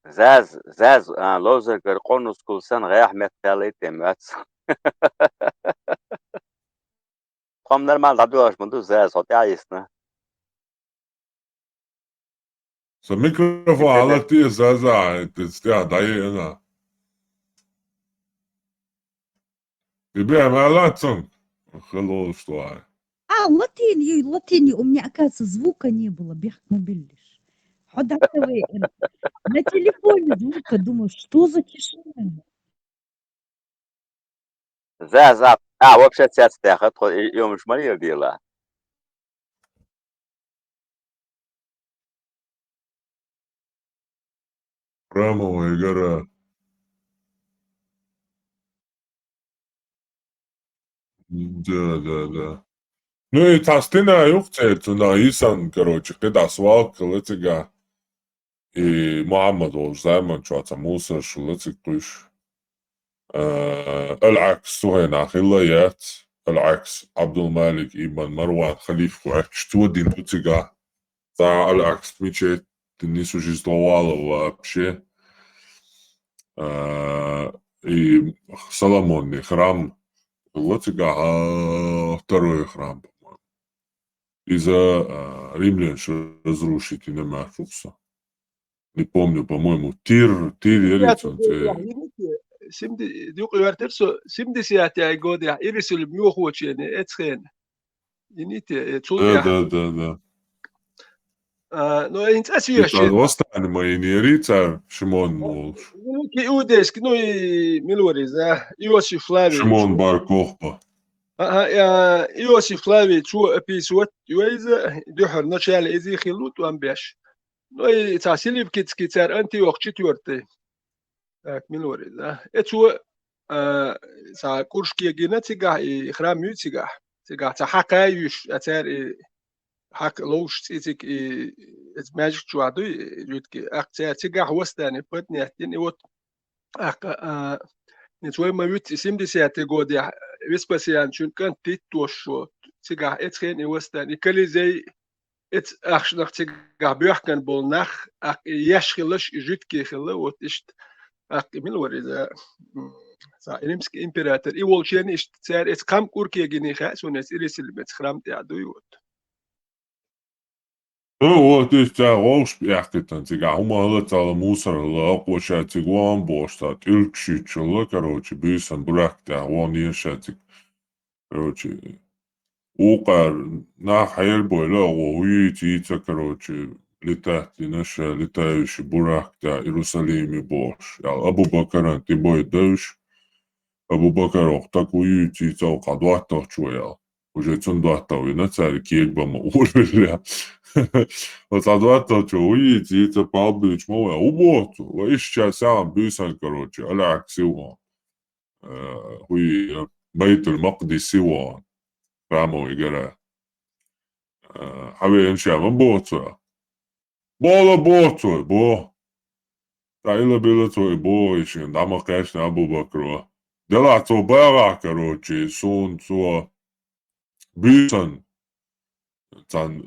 Заз, заз, а, ловзаргара къонускул санна гӀехьа меттаялла тӀе моьтту. Тхо-м нормально дӀадоьлхуш ма ду, заз, хьо тӀаьхьа йисна. Сан микрофон хьалатте, заза, хьайта стеха дӀаеана. Тебе ма лацам, хилла олуш ду хьайн. А, латин, ю-, латин, ю-, у меня, оказывается, звука не было, бехк ма биллиш. Хьо дӀа ца веана. На телефоне звука, думаю, что за тишина? За, за. А, вообще цец тӀехь, тхо и, и хӀумаш ма лела дела. Храмовая гора. Да, да, да. Ну и цхьа стена юха церан, цунах йисна, короче, кхидӀа свалка хилла цигахь. И Мухьаммад волчу заман чохь цхьа мусорш хилла цига кхуьйсуш. Э, Аль-Акс цу хенахь хилла яц. Аль-Акс, Абдул-Малик ибн Марван халифа ву аьлча, цо дина ду цигахь. Цхьа Аль-Акс мечеть, дина нисуш иза тхо вала вообще. Э, и Соломонный храм хилла цигахь, а, второй храм, по-моему. Иза, а, римлянаш разрушить йина моьттуш ду сан. Не помню, по-моему, Тир, Тир яра цуьнан цӀе. Семидесятый годах, юкъа йоьртира со, семидесятый годах Иерусалим йохочене, эцхена. Йиний те, э, цул Да, тӀаьхьа. Да, да, да. А, ну, хӀинца ас И йоьшу цара шен. Восстани ма йинера цара, Шимон волуш. Ну, ки иудейский, ну, и мила вара иза, Иосиф Флавий. Шимон бар Кохба. А, а, а, Иосиф Флавий, цо описывать йо иза, дуьххьара начале иза хилла ву тӀом беш. Ну, и цхьа Селевкидский цара Антиох четвёртый. Так, мила вара иза. Э, цо, а, цхьа кӀурш кегийна цигахь, и храм ю цигахь. Цигахь цхьа хьакха а юьйш, а цара и хьакха ловш цӀе цига и, иза маьждиг чохь дуй, и жуьгтий. ТӀаккха цара цигахь восстани поднять йина, и вот тӀаккха, а, ниц вай ма вуьту, и семидесятый годехь Веспасиан цуьнан кӀант Тит дош шо, цигахь эцхена и восстани, и Колизей, эц ахчанах цигахь боьхкан болу нах, тӀаккха и еш хилалаш, и жуьгтий хилла, вот иштта. ТӀаккха и мила вара иза, м, цхьа римский император, и волченна иштта цара эца кхам кӀур кегийна хаьа суна, эца Иерусалим эца храм тӀехь дуй, вот. Ну, вот, иштта цара вовшашка бехкийтина цигахь, хӀума хилла ца хилла, мусор хилла, хӀокхо ша цига вон бохуш, цхьа тӀулгаш юьтуш хилла, короче, буьйсан бурак тӀехь вон еза ша цига. Короче, вукхара нах хьерабойла, оха хӀун юьйцу йийца, короче, летать йина ша, летающий бурак тӀехь Иерусалиме бохуш. Ял Абу-Бакаран тӀебойда уьш. Абу-Бакар оха стаг хӀун юьйцу йийца, оха хьан доттагӀчо ял. Уже цунна доттагӀа вина, цара кегабан ма олавелла. Оцу хьан доттагӀчо хӀун юьйцу йийца, пал буьйцуш ма ву, хӀун боху цо? Ва иштта ша сагӀан буьйсан, короче, Аль-Акси вон. Э, хӀуй, Байтул-Макъдиси вон, храмовый гора. Э, хьан веана ша ма боху цо? Боху, боху цо, боху. ТӀаккха илла-билла цо и боху, и шена дӀа ма кхаьчна Абу-Бакро. Делахь цо багӀахь, короче, суна цо буьйсан, цхьана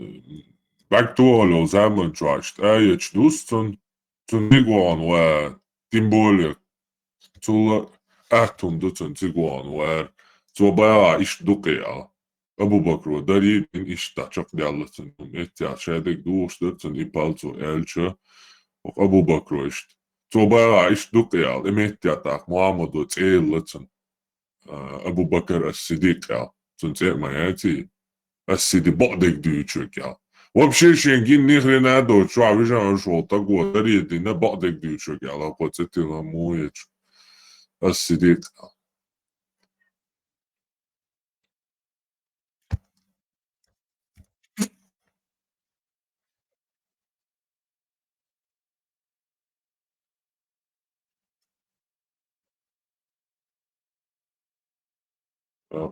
бӀаьрг тохалла йолу заман чохь иштта аяташ дуьйцу цунна, цунна дика вахана ван, тем более, цул а атта хӀума ду цунна цига вахана вар. Цо багӀахь иштта ду кхин аьлла. Абу-Бакро дарий бина иштта чекхдаьлла цунна хӀума, эццехь шадерг духуш дара цунна и пал цо аьлча, хӀокху Абу-Бакро иштта. Цо багӀахь иштта ду кхин аьлла, и меттехь тӀаккха Мухьаммадо цӀе елла цунна. А, Абу-Бакр ас-Сиддикъ аьлла. Цунна цӀе а ма яций. Ас-Сиддикъ бакъдерг дуьйцург аьлла. Вообще шен гин ни хрена доцуш, чохь вижан уьш волу таг ву, даре дина, бакъдерг дуьйцург аьлла, кхо цӀе тилла муха ечу. Ас сидикъ.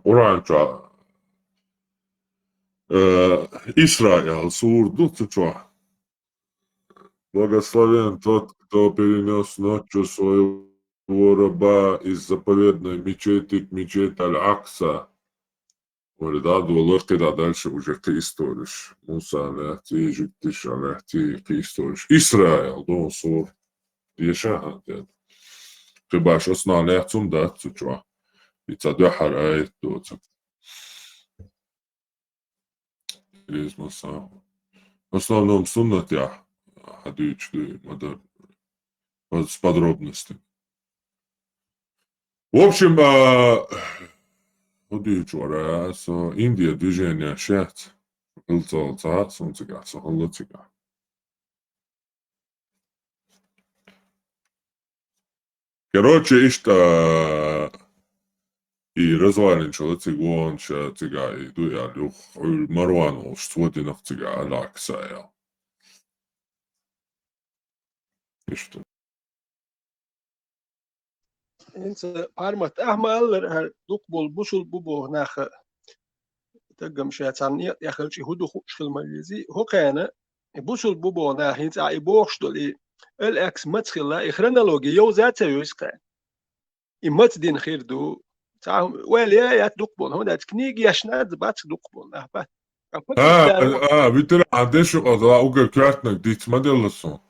Къуръан чохь, э, Исраил сура ду цу чохь. Благословен тот, кто перенёс ночью своего раба из заповедной мечети к мечети Аль-Акса. Вали да, долу кхидӀа дальше уже кхин историш. Муса лаьцций, жуьгтиша лаьцций, кхин историш. Исраил, дон сур. Деша хьан тет. Кхин баш основа лаьццум дац цу чохь. И ца дуьхьара аят доцург. Резма сам. В основном суннатехь хьадуьйцуш дуй, ма-дарра. С подробностями. В общем, а, хӀун дуьйцу вара, со Индия движение шец, хӀинца ца, сон цигахь, со хӀалла цигахь. Короче, иштта, и развалинчула цига вон ша цигахь и ду аьлла юха, хьуьлла Марван волуш, цо динарг цигахь Аль-Акса аьлла. Иштта. ХӀинца Пармат, ахьа ма-аллара, хӀара дукха болу бусул бу боху нах, даггам ша царна некъ тӀехь хилча, хӀун ду хууш хила ма везий. ХӀокхарна, и бусул бу боху нах, хӀинца ахьа и бохуш долу, и Аль-Акса маца хилла, и хронологи йовза а ца йовза кхарна. И маца дина хир ду. Цхьа ойла яц дукха болу, хӀунда аьлча книга ешна а бац дукха болу нах бац. А, а, витира а деш ю къадала угар коьртаниг диц ма делла сон.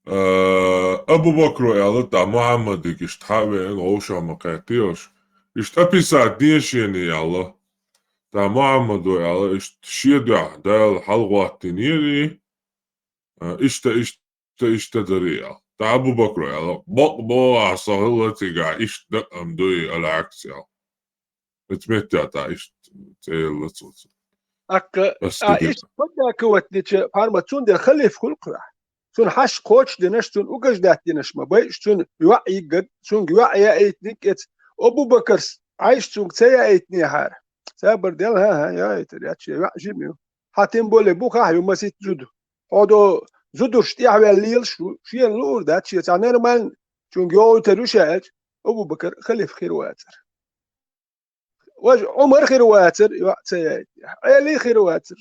Э, Абу Бакро аьлла, тӀа Мухьаммадиг иштта хьа а веана, вовшах ма кхеттийош. Иштта описать дешений аьлла. ТӀа Мухьаммадо аьлла, иштта шен дуьхьа Дала хьалагӀоттийнера и, э, иштта, иштта, иштта дарий аьлла. ТӀа Абу Бакро аьлла, бакъ боху ахь со хилла цигахь, иштта дакъам дуй, Аль-Акса аьлла. Оцу меттехь тӀа иштта цӀе елла цо. ТӀаккха, а, иштта поддакивать дича, Пармат, цундела халиф хуьлу кхуьнахь. Цунна хьашт кхочушдинарш, цунна угаждат динарш ма байъаш, цунна йоӀ йиггаг, цуьнга йоӀ яийтиниг эца. Абу Бакарс Ӏайша цуьнга ца яийтинехьара. Цабар дела, хӀан-хӀа, яийтар яц шен йоӀ жима ю. Хьан тем более бухахь ю масийтта зуда. Хьо до зудурш тӀехваьлла лелаш ву, шена луур дац, шен цхьа нормально цуьнга йовуьйтар ю ша аьлча, Абу Бакар халиф хир вацара. Важа Ӏумар хир вацара, йоӀ ца яйтинехь. Ӏели хир вацара.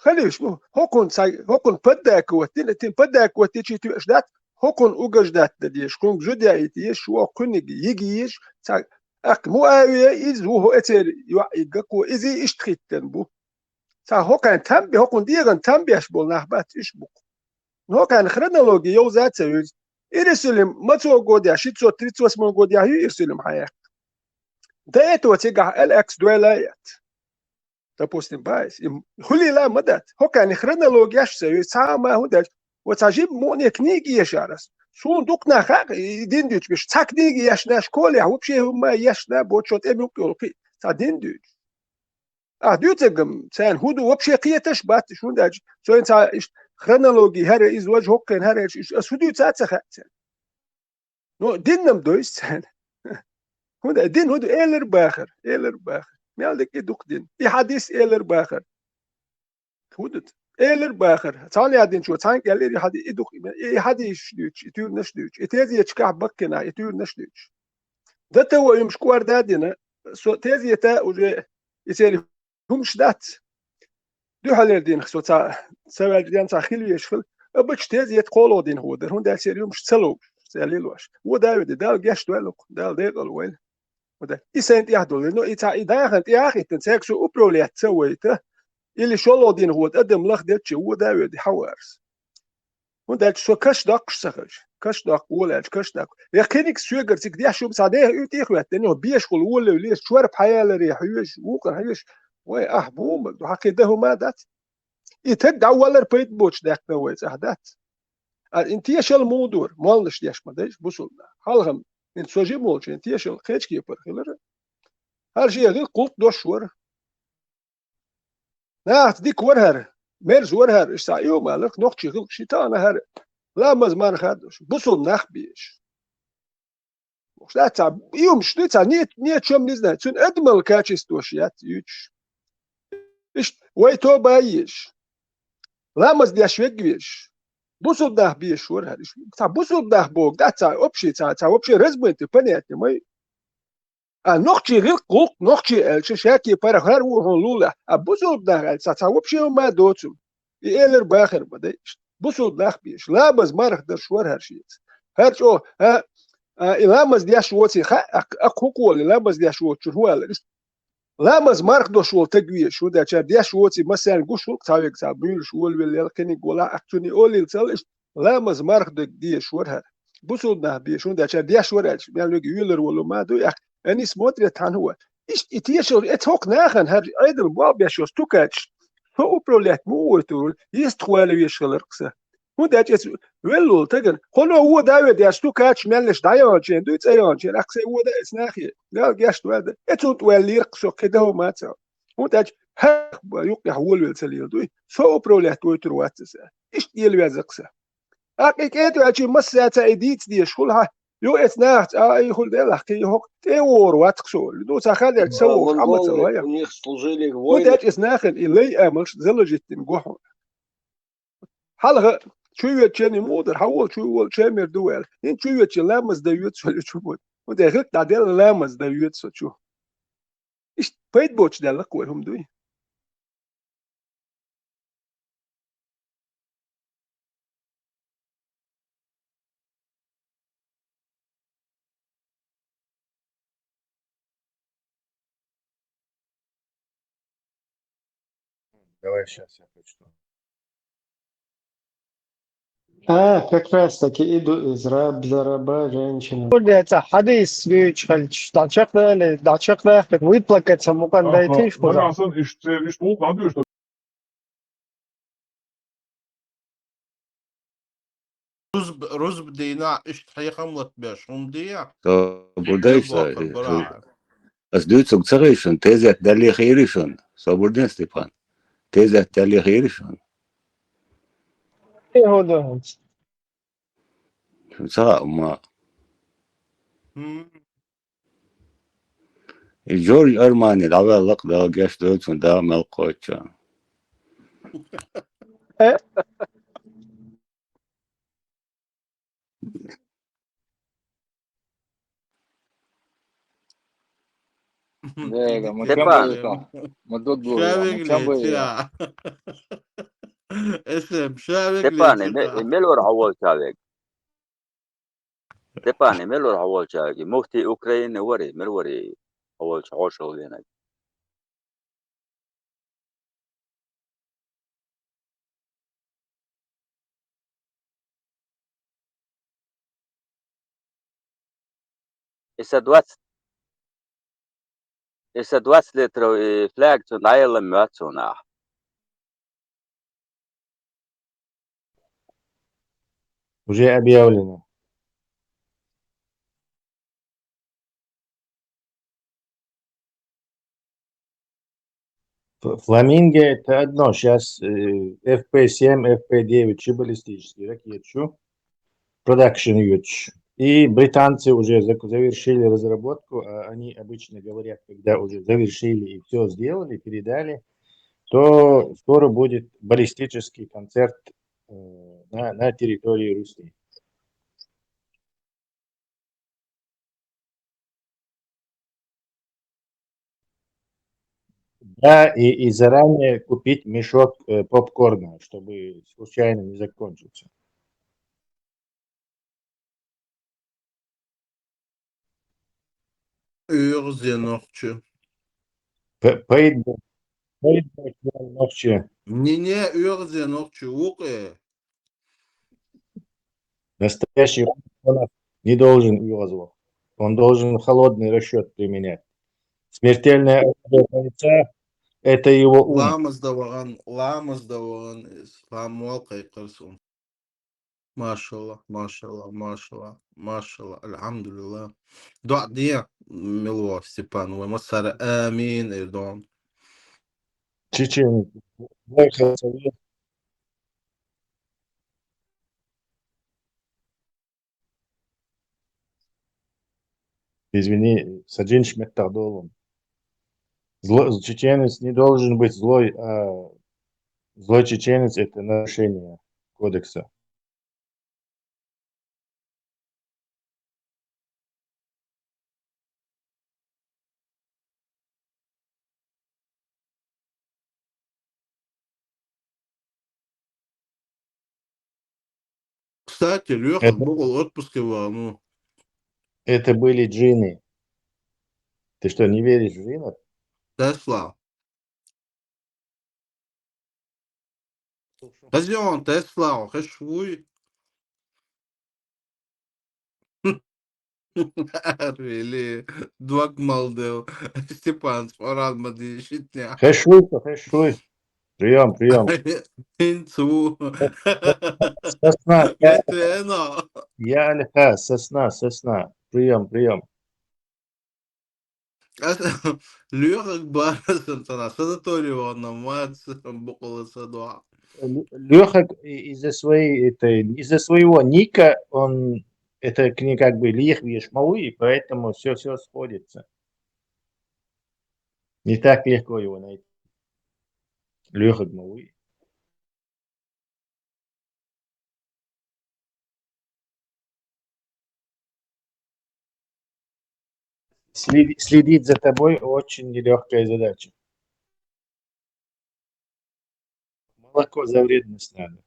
Халифаш бу, хӀокхунна цхьа, хӀокхунна поддакивать дина, тин поддакивать дичи тоьаш дац, хӀокхунна угаждат дан дезаш, кхуьнга зуда яийта езаш, вон кхуьнниг йига езаш, цхьа, тӀаккха Муавия иза ву, хӀо эцеран йоӀ йиггаг, иза иштта хӀиттина бу. Цхьа хӀокхарна там бе, хӀокхунна дегӀан там беш болу нах бац, уьш бу-кх. ХӀокхарна хронологи йовза а ца йовза. Иерусалим мацо годехь, шестьсот тридцать восьмом годехь ю Иерусалим хьан яьккха. До этого цигахь Аль-Акса дойла а яц. Допустим, бац, и хӀулийла а ма дац. ХӀокхарна хронологеш а ца йовза, цхьа а ма хӀун дац. Вот цхьа жима мукъане книги ешара ас. Суна дукха нах хаьа, и дин дуьйцуш беш. Цхьа книги ешна, школехь вообще хӀумма ешна, бо чо тӀе мукъ йолу кхин. Цхьа дин дуьйцуш. Ахь дуьйцург-м царна хӀун ду, вообще кхеташ а бац, хӀунда аьлча цо цхьа иштта хронологи хӀара иза, важа хӀокхарна хӀара аьлча, ас хӀун дуьйцу а ца хаьа царна. Ну, дин-м дойза царна. ХӀунда дин хӀун ду, элар бахар, элар бахар. Мел дика и дукха дин. И хьадис элар бахар. ХӀун ду? Элар бахар. Цхьана яздинчо цхьаьнга аьллера и хьади-, и дукха, и хьадисаш дуьйцуш, и туьйранаш дуьйцуш. И тезеташкахь баккхина, и туьйранаш дуьйцуш. Дата во юмаш кӀорда а дина, со тезета уже и церан хӀумаш дац. Дуьхьалера дийнах со цхьа, ца ваьлча ден цхьа хила везаш хила, а бачу тезета кхоалгӀа дийнах ву дара, хӀунда аьлча церан хӀумаш ца ловш, церан лелош. Вон Давиде, Дала гечдойла-кх, Дала декъала войла. ХӀунда и сайна тӀехь долу, но и цхьа и дахарна тӀехь а хӀиттина, цаьрга со управлять ца вайта, или шолгӀа дийнах ву адам лахдечча, вон Давиде хьаварас. ХӀунда аьлча со каш доккхуш ца хилча, каш доккху, волаьлча каш доккху. Я кхиниг соьгара цига деш ю, цхьа нехан уьйтӀа а хӀоьттина, бешахула волавелла, чорпа хьаяларе хьоьжуш, вукхара хьоьжуш, вай, ахь бумаг ду, хьан кхин дан хӀума дац? И таг дӀавалар пайда боцуш даьккхина вай цӀахь дац. А ин тешал муха дора, моллаш деш ма дайша бусулба нах. Хьалхам, ин со жима волчу ин тешал кхечу кепара хилара. ХӀара шен гӀиллакх гӀуллакх дош вара. Нахаца дика вара хӀара, мерза вара хӀара, иштта цхьа ийман ларх нохчий хилкъ ши тана хӀара. Ламаз марха а дош, бусулба нах беш. Бохуш дац цхьа ийманаш дуй цхьа, ни, ни о чём не знаю. Цуьнан адамалла качествош яц юьйцуш. Иштта вай тоба а еш, ламаз деш вег веш, бусулба нах беш вара хӀара. Иштта цхьа бусулба нах боху дац цхьа общий, цхьа, цхьа вообще размытый понятие ма ю. А нохчий гӀиллакх, гӀуллакх, нохчий аьлча, шаьркий паргӀат хӀара ву хьуна лулахь, а бусулба нах аьлча, цхьа, цхьа вообще ма доцу. И элар бахар ма дай. Бусулба нах беш, ламаз марха дарш вара хӀара шеца. ХӀара чӀогӀа, а, а, и ламаз деш воций, ха, а, а, хӀун кхолла, и ламаз деш воцучуьра хӀун аьлла иштта? Ламаз марха дош волу таг везаш, хӀунда аьлча деш воций массарна гуш ву, цхьа вега цхьа буьйлуш, волавелла, ял кхиниг волахь, ахь цуьнан олийла ца ла иштта. Ламаз марха дог дезаш вара хӀара. Бусулба нах беш, хӀунда аьлча деш вара аьлча, мел вега юьйлар волу ма ду, ахь, они смотрят хьан хӀу. Иштта и тешал, эца хӀокху нахана хӀара Ӏедал болх беш йолу стукачаш, со управлять муха войтур ву, йистхвала веш хиларх сан. ХӀунда аьлча эца велла волу тагана, кхуьно вон да ве деш стукачаш меллаш дӀайогӀучийн дуй, цӀа йогӀучийн, ахь сайн вон да эца нахе, Дала гечдойла. Эцунна тӀе ваьллера-кх со, кхин даха ма ца. ХӀунда аьлча хӀара юккъехь волавелла ца лела дуй, со управлять войтур вац аса. Иштта елавеза-кх сан. Аккха и кӀеда ваьлчийн массаьрца и дийца дезаш хуьлу хьан, ю эца нахаца а, и хуьлу делахь кхин хӀокху тӀе а вогӀур вац-кх со. Ну, цхьа хадерг ца вогӀуш, Ӏама ца лой. У них служили в войнах. ХӀунда аьлча эца нахана и лай амалш заложить дина го хьуна. Хьалха чу йоьдучеран и муха дара, хьан волу чу волу чемер ду ваьлла. ХӀинца чу йоьдучеран ламаз дан йоьду со, чу бу. ХӀунда аьлча хӀинца дӀаделла ламаз дан йоьду со чу. Иштта пайда боцуш даьлла-кх вай хӀума дуй. Давай сейчас я прочту. А, как раз таки иду из раб за раба женщина. Бурдеца хьадис вуьйчу хилча, дӀачекхдали, дӀачекхдахкар, выплакаться мукъан дайтийша кхуза. Нагахь санна иштта, иштта гӀуллакх дӀадоьшу. Рузб-, рузбан дийнахь иштта хьехам латбеш хӀума де. Со бурдайша, Дебохар барахь. Ас дуьйцург ца хилла шуна, тезет далле хиира шуна. Со бурден, Степан. Тезет далле хиира шуна. И хӀун ду хӀинца? Ца хаьа ма. Хм. И Джордж Армани дӀаваьлла-кх, Дала гечдойла цунна, Дала мел кхоччу. Э? Да, да, мы Степан. Чамбы там. Мы тут были, да, мы Чамбы, да. Степан, и ме-, и мел вара хьо волча вега? Степан, и мел вара хьо волча вега? Муфти Украины вари, мел вари хьо волча хьошалгӀенаг? И сан двадцать, и сан двадцать литров и фляг цунна дӀаелла моьтту суна ахь. Уже объявлено. Ф-, Фламинго — это одно. Сейчас, э, Ф П семь, Ф П девять, чу баллистические ракеты, чу. Продакшн йоьдуш. И британцы уже зак-, завершили разработку, а они обычно говорят, когда уже завершили и всё сделали, передали, то скоро будет баллистический концерт, э, на, на территории Руси. Да, и, и заранее купить мешок, э, попкорна, чтобы случайно не закончился. ОьгӀазе нохчи. П-, пайда бо-, пайда боцуш нохчи. Не, не, оьгӀазе нохчи ву-кх. Настоящий он не должен оьгӀазван. Он должен холодный расчёт применять. Смертельное оружие бойца — это его ум. Ламаз дан вахана, ламаз дан вахана, ислам вал кхайкхар суна. Машалла, машалла, машалла, машалла, алхьамдулиллах. ДоӀа де, мила ву Степан, вай массара амин эр дон. Чеченец. Плохо совет. Извини, саджин шметтардолун. Зло, чеченец не должен быть злой, а злой чеченец — это нарушение кодекса. Кстати, Лёха Это, был в отпуске, ну. Это были джинны. Ты что, не веришь в джиннов? Тесла. Хазион, Тесла, хешвуй. Арвели, дуак малдев. Степан, споран мади шитня. Хешвуй, хешвуй. Прием, прием. Инцу. Сосна. Это оно. Я лиха, сосна, сосна. Прием, прием. Лёха Барасов, санаторий ванна мац, буквально садуа. Лёха из-за своей, это, из-за своего ника, он, это к ней как бы лих веш малый, и поэтому все, все сходится. Не так легко его найти. Лёха малый. Следи-, следить за тобой — очень нелегкая задача. Молоко за вредность надо.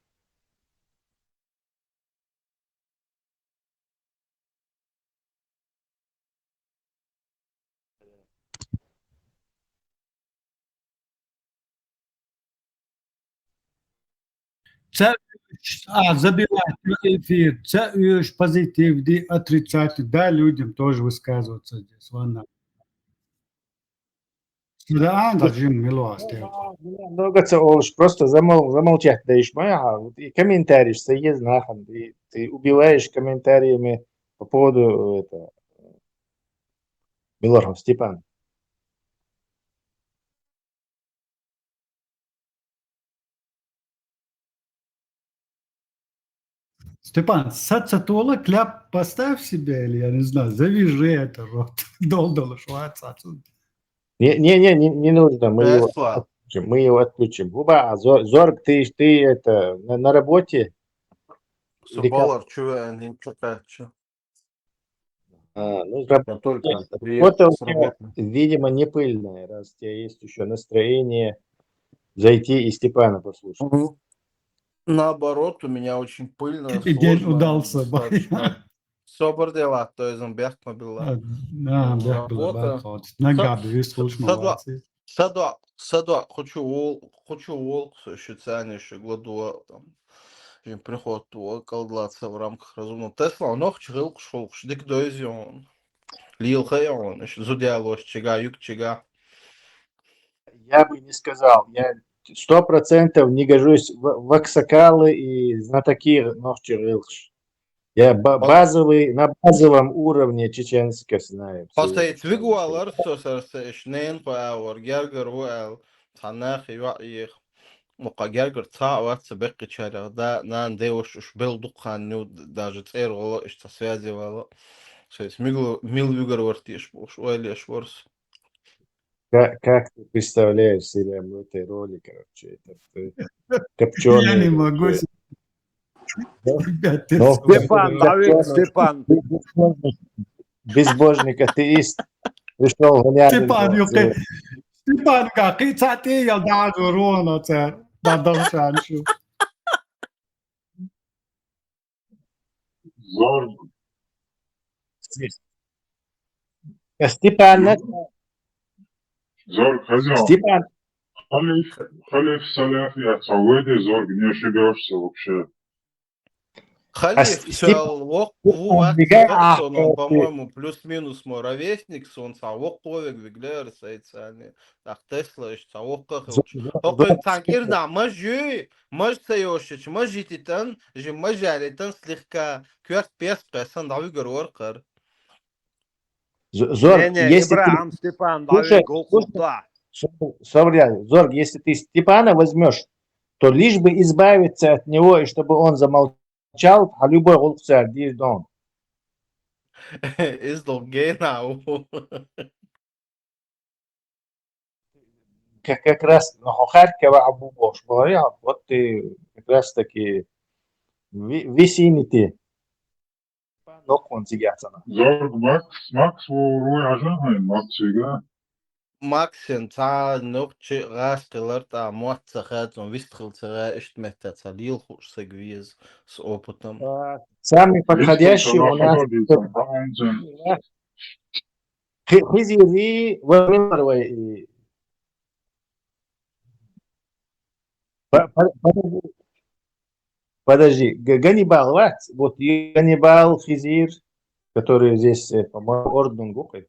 Ца уьш, а, забивать на эфир, ца уьш позитив ди, отрицательный, дай людям тоже высказываться здесь, ладно. Да, да, Джим, мило, а, сте. Много ца олш, просто замол-, замолчать да иш моя, а, вот и комментарий, что есть нахам, ты, ты убиваешь комментариями по поводу, это, Милоров Степан. Степан, саца тола кляп поставь себе, или, я не знаю, завяжи это рот. Дол-дол швац отсюда. Не, не, не, не, не нужно. Мы его Тесла. Отключим. Мы его отключим. Губа, а зор-, зорг, ты, ты это, на, на работе? Или как? Субалар, чё, они чё-то, чё? А, ну, раб-, работа у тебя, видимо, не пыльная, раз у тебя есть ещё настроение зайти и Степана послушать. Мгм. Наоборот, у меня очень пыльная служба, и день удался, достаточно. Собор дела, то есть он бяхт мобила. А, а, бяхт была, работа. Нагады, слушай, молодцы. Садва, садва, хочу вол-, хочу волк, ещё цены, ещё гладуа, там, ещё приход, колдоваться в рамках разумного. Тесла, но хочу волк шёл, дик дойзион. Лил хайон, ещё зудя лось, чига, юг чига. Я бы не сказал, я сто процентов не гожусь в, в аксакалы и знатоки нохчи рылхш. Я ба-, базовый, на базовом уровне чеченских знаю. Хоста ит вигуалар со сарса иш нэн пауэр гергер вуэл. Танах ива их. Мука гергер ца ватса бекки чаря. Да, нан девош уш бел дукхан ню даже цер вала иш та связи вала. Со ис мигл-, мил вигер варти иш буш, уэли иш ворс. Ка-, как ты представляешь себя в этой роли, короче, это, э, копчёный. Я не могу. Да? Ребят, ты... Ну, Степан, копчёный, Давид, Степан. Безбожник, безбожник, атеист. Пришёл гонять. Степан, юкы. Степан, как, и цати, я даже рона, це, да, да, шаншу. Зорг. Степан, Зорг, хозяин. Степан. Халиф, Халиф Саляф, я ца веде, Зорг, не ошибёшься вообще. Халиф, а Степ-, всё, вок, Степан, вок, Мига, а, он, э, по-моему, плюс-минус мой ровесник, сон ца вок, век виглер, сайцани. Так, Тесла иш ца вокха хилч. Окей, цан ирна мажи, маж цайошич, мажититан, жи мажалитан слегка, кверт пес песан да вигер воркар. Зор, не, не, если Ибрахим, ты, Степан, слушай, дави гол слушай, куда? Сов-, Совря, Зорг, если ты Степана возьмешь, то лишь бы избавиться от него, и чтобы он замолчал, а любой гӀулакх цар дийр дон. Из дол гена у. Как, как раз, ну, Харькова Абу Бош, говорил, вот ты как раз таки ви-, висините. Нокъон зигацана. Зорг, Макс, Макс ву руй ажа хай, Макс ига. Максен ца нух чи гӀаскъилар та моцца хацун вистхил цара иштметта ца лил хуш саг виз с опытом. А, самый подходящий у нас. Хи-, Хизири, Владимир, вай, и По-, по-, подожди. Подожди. Г-, Ганнибал, вот, вот и Ганнибал Хизир, который здесь, э, по-моему, Ордун Гукы.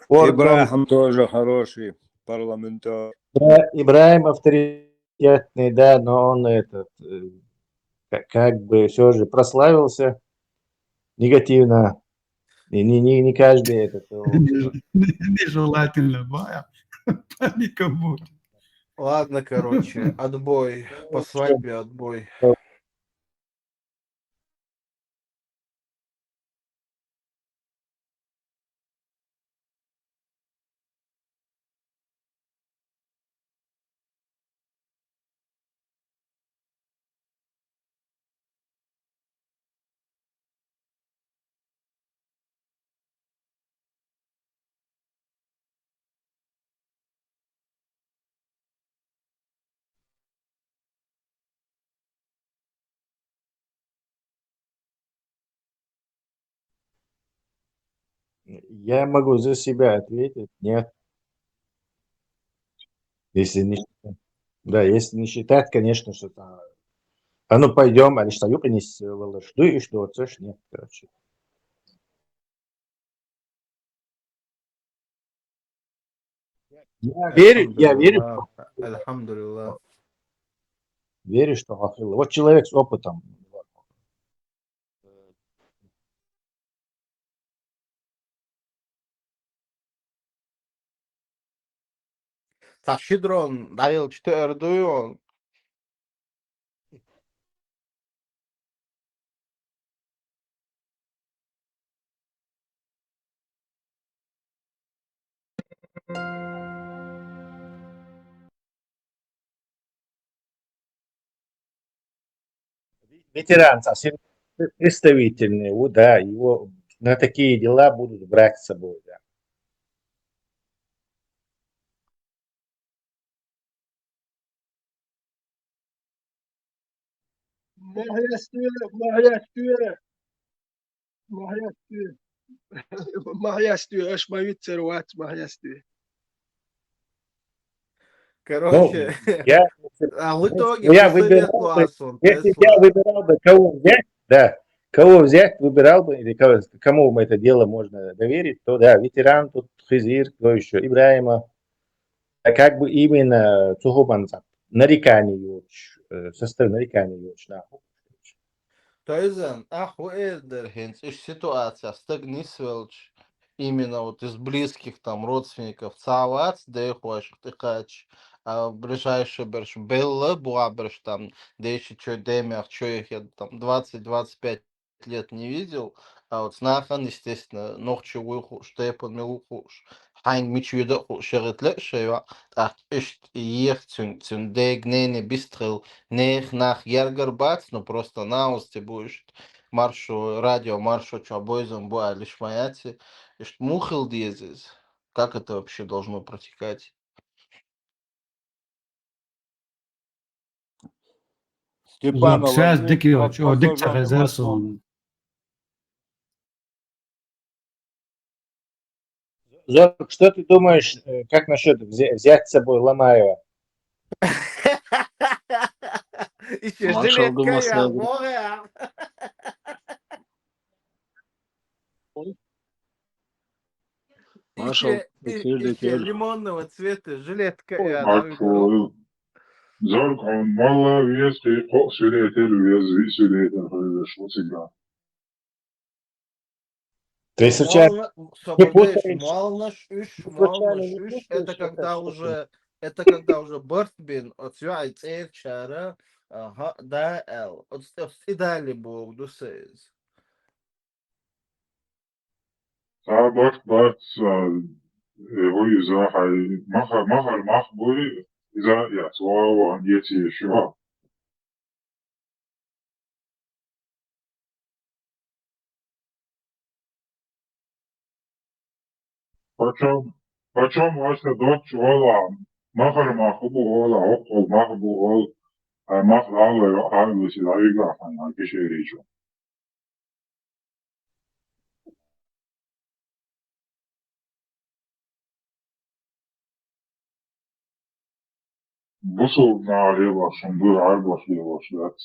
Ордун. Ибрахим тоже хороший парламентар. Да, Ибрахим авторитетный, да, но он этот, э, ка-, как бы все же прославился негативно. И не, не, не каждый этот, э, Нежелательно, бая. Паника будет. Ладно, короче, отбой. По свадьбе отбой. Я могу за себя ответить, нет. Если не считать, да, если не считать, конечно, что там, а ну пойдем, а лишь юкинис, э, валаш, дуй, и что, цеш, нет, короче. Я верю, я верю, Альхамдулиллах. Альхамдулиллах. Верю, что хахил. Вот человек с опытом. Цхьа ши дрон дӀаелча тоьар дуй он? Ветеран, а сер-, представительный, вот, да, его на такие дела будут брать с собой, да. Махьястуьра, махьястуьра. Махьястуьра. Махьястуьра, аш ма вицер вац махьястуьра. Короче, ну, я, а в итоге я выбирал бы, если бы я выбирал бы, кого взять, да, кого взять, выбирал бы, или кого, кому это дело можно доверить, то да, ветеран тут, Хизир, кто еще, Ибраима. А как бы именно цу хӀуманца нарекание йоцуш, э, со стороны нарекание йоцуш нах. То есть, а, хӀу эр дара хӀинца, иш ситуация стаг нисвелча, именно вот из близких там родственников ца вац, дехошка тӀекхача, а ближайший берш белла, буа берш там, деши чо демех, чо их, там, двадцать, двадцать пять лет не видел, а вот с нахана, естественно, нохчи вуй хууш, тайпан мила ву хууш, хьайн мича вида а хууш, шагӀитле а шай ваӀ, тӀаккха иштта еха цуьнан, цуьнан дега нене бистхила, нехан нах гергара бац, но просто новости бу иштта, маршо, радио маршо чохь бойзам бу аьлла, иштта ма яц, иштта муха хила деза иза? Как это вообще должно протекать? Степанова, связь дика йоцуш, о, дика ца хезар суна. Зорг, что ты думаешь, э, как насчёт взя-, взять с собой Ломаева? Ещё жилетка я, бога. Маршал, ещё, ещё лимонного цвета жилетка я. Зорг, хьуна мала веза, кхо свидетель веза, виъ свидетель хила веза, шу цига. Со моллана-, со бакъдеш, молланаш уьш, молланаш уьш, это когда уже, это когда уже барт бина, оцу йоӀан цӀерачара, а, хьа-, да аьлла, оцу тӀе, оцу тӀе далале бохург ду сан иза. Цхьа барт бац, а, э, ву иза хьайн маха-, махара мах буй, иза а эцна, ван-ван эца езаш ю. Пачом, пачом ваша доцчу олахь, махара мах бу олахь, хӀокхул мах бу олу, а мах дӀа а лой, хьан а вуьсий, дӀавигахь хьайна хьан кишерий чу. Бусулба наха лелош хӀума ду, Ӏарбоша лелош дац.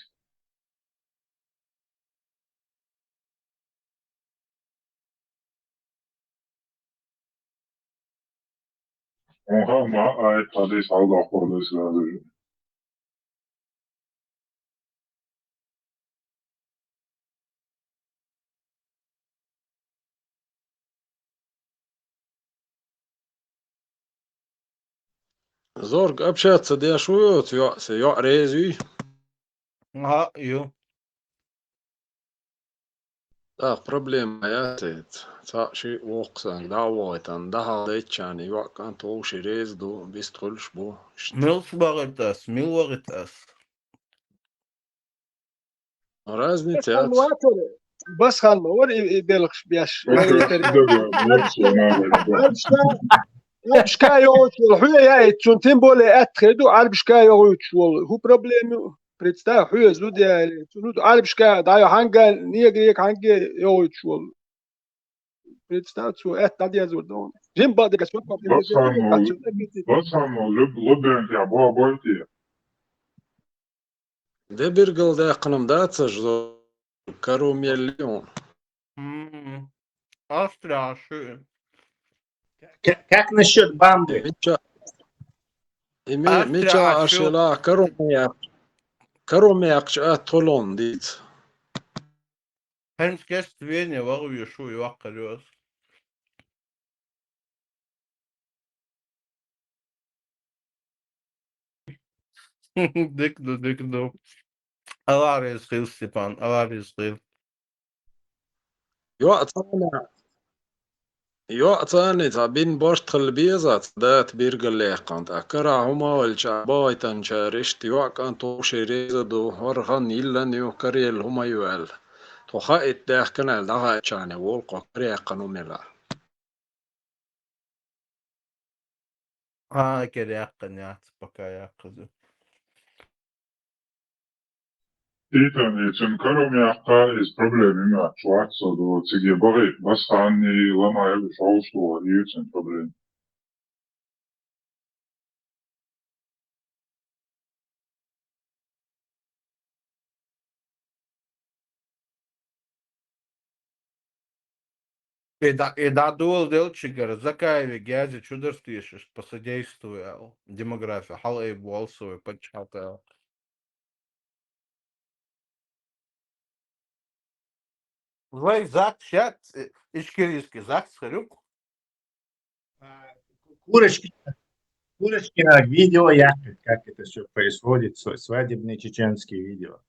Хьуна хаьа, ма а айта, хьадис хьалдоккхур ду сразу же. Зорг, общаться деш вуй оцу йоӀ-, йоӀ реза юй? ХӀаъ, ю. ТӀаккха проблема яц иза. Цхьаъ шиъ воккха санна дӀа а вахийтина, дӀахьалдайтчарна йоӀ кӀант вовшийн реза ду, вистхуьлуш бу. Мила вахийта ас, мила вахийта ас? Разница яц. Басан ма вара и, и белхаш беш. Ӏарбашка, Ӏарбашка йогӀуьйтуш волу хьоьга яийта цунна, тем более атта хир ду Ӏарбашка йогӀуьйтуш волу. ХӀун проблема ю? Представь, хьоьга зуда яьлла. Цунна Ӏарбашка дӀа хьанга, негрика хьанга йогӀуьйтуш волу. Представь, цо атта дӀадезар ду. Жим бадагас. Басан ма, басан ма, луб-, лубен тя бо бойти. Де биргал даьккхина-м дац аш, каро мел лион. М, Австрия шу. К-, как насчёт банды? Мича-, и ми-, Австрия мича аш шу. Ела каро ма яккхача, каро ма яккхача атта хуьлу дийца. ХӀинца кест Вене ваха везаш ву и ваккхар йоцу. Дика ду, дика ду. Алла реза хила, Степан, Алла реза хила. ЙоӀ царна, йоӀ царна цхьа бина барт хила беза, цхьа дата биргал яьккхина, тӀаккха карахь хӀума а ваьлча, бахийтинчара иштта йоӀ кӀант вовшийн реза ду, хӀара хан йиллина ю, караелла хӀума ю аьлла. Тхо хаийта даьхкина аьлла, дӀахаийчарна волу кхо караяьккхина хӀума елахь. А, кара яьккхина яц, пока яьккхина. Итан, и цуьнан каро ма яккха, иза проблема ма яц, вац со ду, циге бахийта, басханний, лама, я, шовзткъа вахар, и ю цуьнан проблема. И дӀа-, и дӀадоладелчигара Закаеве герза чу дара тешаш, посодействуй аьлла, демография, хьала ай болсове, паччахьалкхе аьлла. Вай ЗАГС яц, э, ичкерийский ЗАГС хир ю-кх? А, Курочки-, Курочкина видео яхкет, как это всё происходит, сва-, свадебные чеченские видео.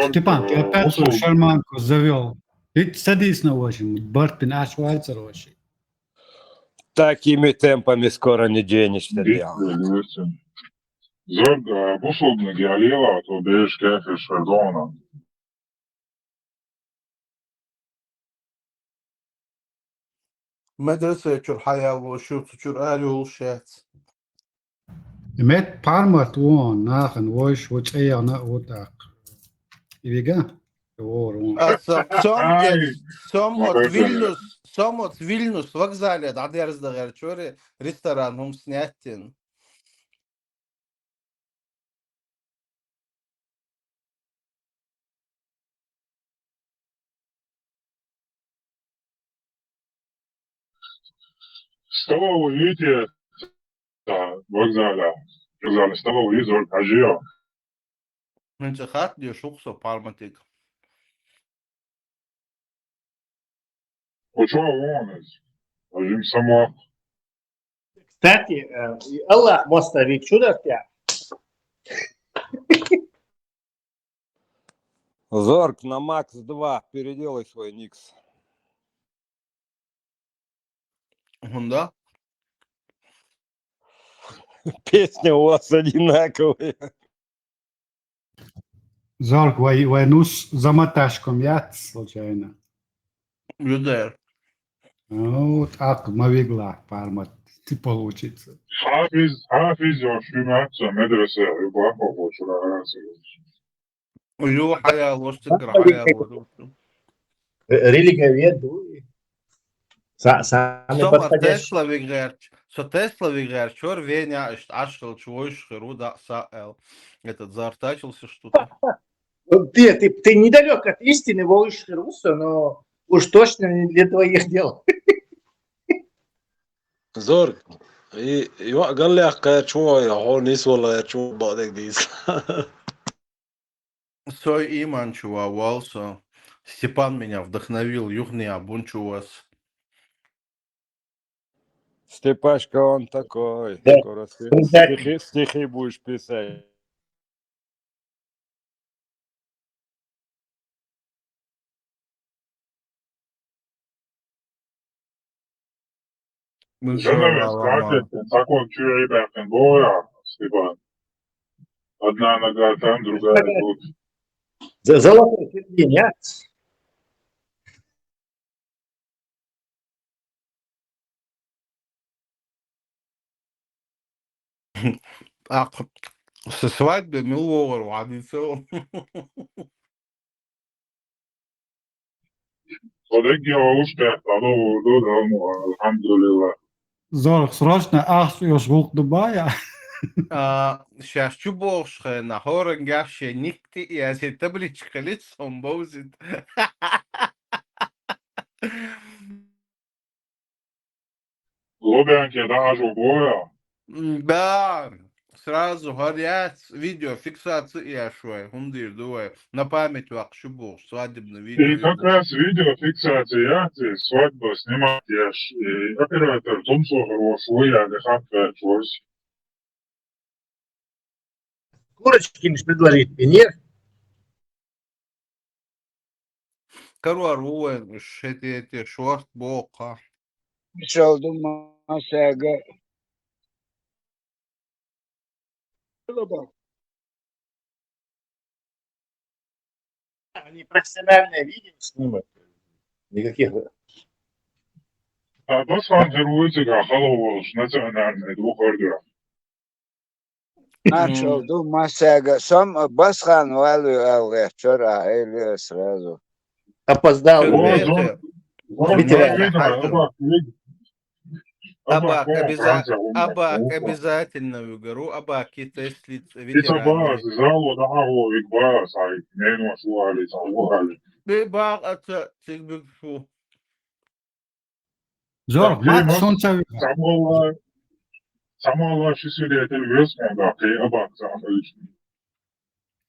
Степан, ты опять свою шарманку завёл. Ты садись на очень, барт бина ахча вацар ваши. Такими темпами скоро не денешься, Диана. Зорг, а, бусулбаниг ялийла, то беш кефеш фердона. Медресе чур хьаял, шуца чур ари улшец. Мет пармат вон, нахан войш, вочаяна утак. Ивига? Вор вон. А со-, сом Ай, кет, сом от Вильнюс, сом от Вильнюс вокзале, да дерз да гар чури, ресторан, хум снятин. Столовый ити, да, вокзала. Вокзала столовый изор, ажио. Мен ца хат дио шухсо парматик. Учо вон из. Ажим самох. Кстати, э, и Аллах моста ведь чудо тебя. Зорг на Макс два, переделай свой никс. Хунда? Песня у вас одинаковая. Зорг, вай, вай нус замоташком яц, случайно? Юдер. Вот, ак, мавигла, пармат, ты получится. Хафиз, хафиз, я шумат, медресе, рыбаков, вот, шура, Ю хьаял, востигра хьаял, вот. Ре-, религия вед, ду. Са-, самый Сома подходящий. Тесла вигерч, со Тесла вигерч, чор Веня, аш-, ашхал, чувойш херу, да, са эл. Этот заортачился что-то. Ты, ты, ты недалёк от истины, войш херу, но уж точно не для твоих дел. Зорг, и, и ва галлях кайр чуо, я хо нис вала чуо бадек дис. Сой иман чува валсо. Степан меня вдохновил, юхния бунчувас. Степашка, он такой. Да. Скоро стих-, предатель. Стихи, стихи будешь писать. Ну, Жена чё, ведь ладно, скажет, ладно. Закон чё, ребята, Бога, Степан. Одна нога там, другая тут. За-, золотой середине, а? А, со свадьбы милвогъар вадицо. Одег я успех, ало, ало, ало, алхамдулилла. Зорг, срочно ахча ёш гулк дубая. А, щас чу бохш хена, хоран гашше никти, я се табличка лицом бовзит. Лобянке даже убоя. М, да, сразу горят, видеофиксация я шуай, хундир дуай. На память вак шубу, свадебное видео. И как раз видеофиксация, я, ты свадьбу снимать, я ж, и оператор Томсо хорош, я, да, хапка, чёрсь. Курочкин предложить мне. Каруар вуэн шетете шорт бока. Шалду масага. Они профессиональное видео снимают. Никаких. А то сам герои тебя, халло, национальный, двух ордеров. Начал, ду масага. Сом басхан валу алгъе чора, или сразу. Опоздал. О, ветеран. Абак, обяза-, абак, обязательно выгору, абак и тест лиц-, ветеран. Бе бак, аца, цигбик фу. Зорг, Макс, он ца вига. Самалла, самалла ши свидетель вес мага, кей абак, самалла.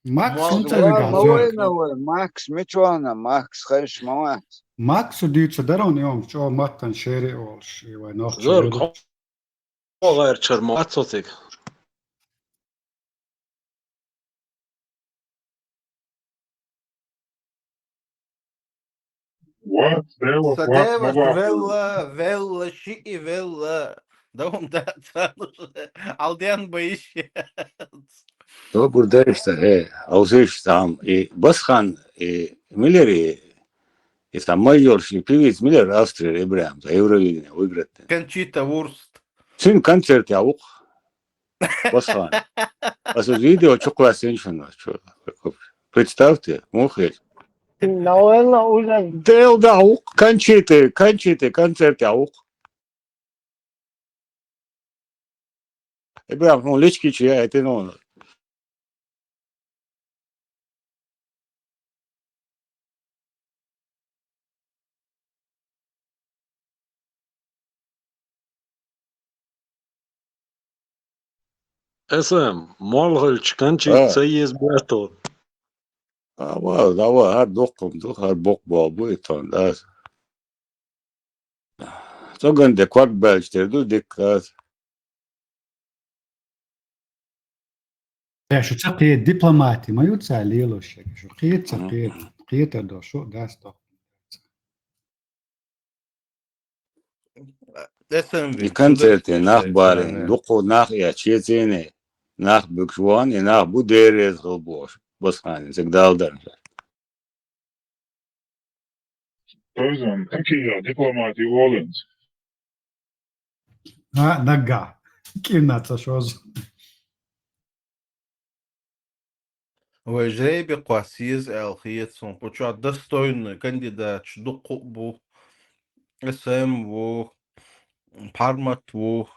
Макс, он ца вига, Зорг. Макс, мичуана, Макс, хайш, Макс. Макс, дийца дарон, йом, чо маттан шери олш, и вай нох Зорг, чо. Хо-, хо гайр чар ма ацоцик. Вац, Даьла, Са вац, Даьла, магоа. велла, велла, шиъ велла. Дом да царна. Алден боишь. Добур дайшта, э, алжиш там, и Басхан, и Миллер, и, и там майор, и певец Миллер, Австрия, Ибрам, за Евровидение выиграть. Кончита Вурст. Цин концерт я ух. Басхан. А со видео чё класс иншина, чё? Представьте, мухе. Наверное, уже Дел да ух, кончиты, кончиты, концерт я ух. Ибрам, ну, лички чья, это, ну. Эсэм, молгъалч кончи А. Ца еза бертал. Ава, ава, гьар дуккъум ду, гьар букъ бабу итон да. Цоган де квак белч дер ду, дик аз. Э, шу ца кхе дипломати ма ю ца лело шег. Шу кхе ца кхе, кхе та до, шу дас до. Эсэм И концерте нах барин, дукъу нах я чецене, нах букшван, и нах бу дерез гъылбош. Басхан, зэг далдан. Тойзан, какие дипломатии Оллинс? А, нага. Кина ца шоз. Вай жребий къвасиз эл хиет сун. Къуча достойный кандидат дукъу бу. Эсэм ву, Пармат ву,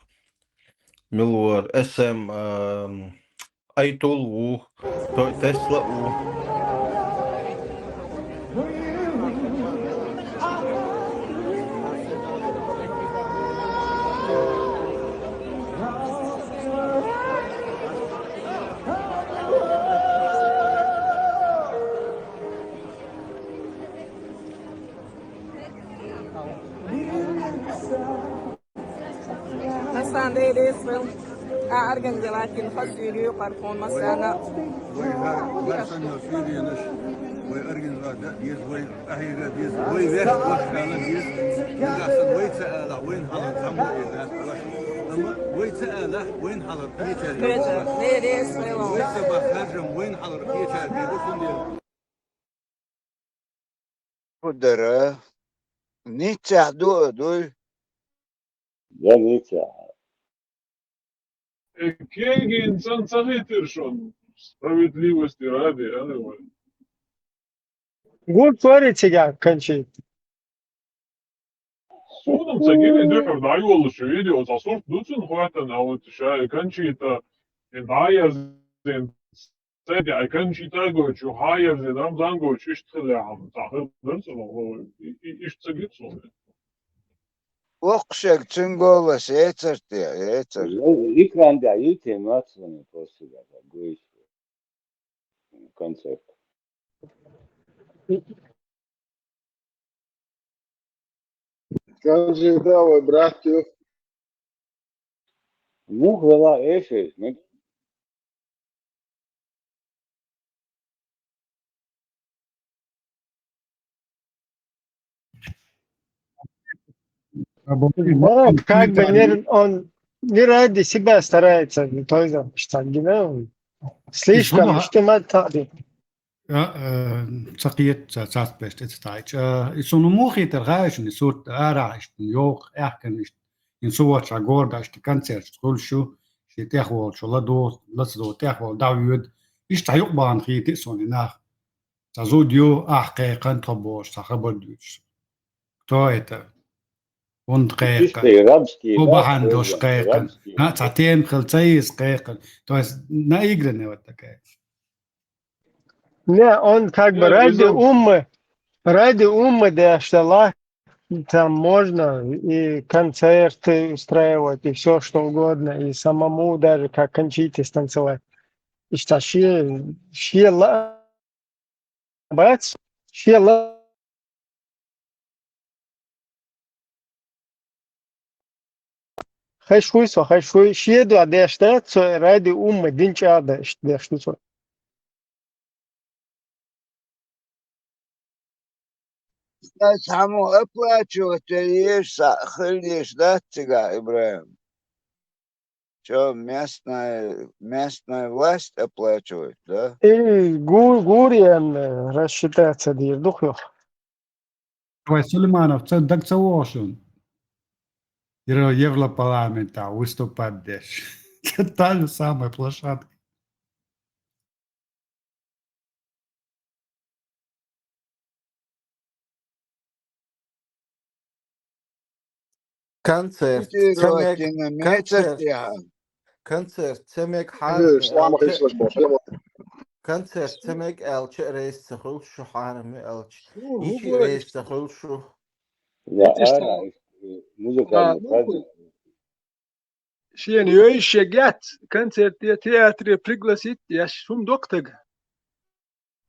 Милвар, Эсэм, эм, Айтул ву, Той Тесла ву. Хасан дерес вел. А организователь фасилию паркон масана. Вай га-, вай сан носилиянаш, вай организовать да, ез вай ахира, ез вай веш, вай шкала, ез. Нагасан вай ца ала, вай хала, хамла, ез, ама вай ца ала, вай хала, ез. Дерес вел. Вай ца бахаржам, вай хала, ез, ез, ез. Кудара. Ниццахь ду а дуй? Я ница. Э, кегин сан ца хетир шун, справедливости ради, а, вай. Гур цори цига кончи. Суна ца гиви дуьхьар дӀайоллуш видео, ца сурт дуцун хойтан, а вот ша кончита, и дӀаязин, ца ди ай кончита гочу, хьаязин, Рамзан гочу, иштта хилла хьама, ца хир дар ца ло, и, и, иштта ца гит суна. Воккхашаг цуьнан голлас ецарте, ецар. Экран да, и темация просто да, гуйш. Концерт. Скажи, да, вай брат ю. Мух вела эши, Ну, как бы не, он не ради себя старается, не то есть, что, you know, слишком, что мы так. А, э, ца кхета, ца, цац пешт, эца тайч. А, и суна мухитар гайшин, и сурт арахишт, йох, эхканишт, ин сувача гордашт, концерт, хулшу, ши тяхвол, шо ладо, лацдо, тяхвол, давюд. Ишта юкъбан хити суна нах. Ца зуд ю, ах, кхайкан, тхо бош, ца хабар дуьш. Кто это? ХӀунда кхайкан? ХӀу бахьана долуш кхайкан? А, цхьа тема хила ца еза кхайкан. То есть наигранная вот такая. Не, он как бы ради умы, ради умы деш дала, там можно и концерты устраивать, и все что угодно, и самому даже как кончите станцевать. И что, ши, ши ла-, бац, ши ла-, хай шуй со, хай шуй, ши дуа деш да, цо ради умы дин чӀагӀда, ишта деш ду цо. Ас хьамо оплачивать еш, схьа хила еш дац цигахь, Ибрахим? Чё, местная, местная власть оплачивает, да? И гу-, гуриан, э, рассчитаться дийр ду хьох. Вай, Сулейманов, ца, даг ца вогӀу шуна? Ира Европарламентехь выступать деш. Та же самая площадка. Концерт. Ца мег-, Путин концерт. Мецартехьа. Концерт. Ца мег хьарна аьлча, концерт ца мег аьлча, рейс ца хуьлу шу хьарам аьлча. Иши рейс ца хуьлу шу. Я, ара, музыкальный праздник. Шена йойуш шег яц концерте, театре пригласить еш хӀума доккхаг.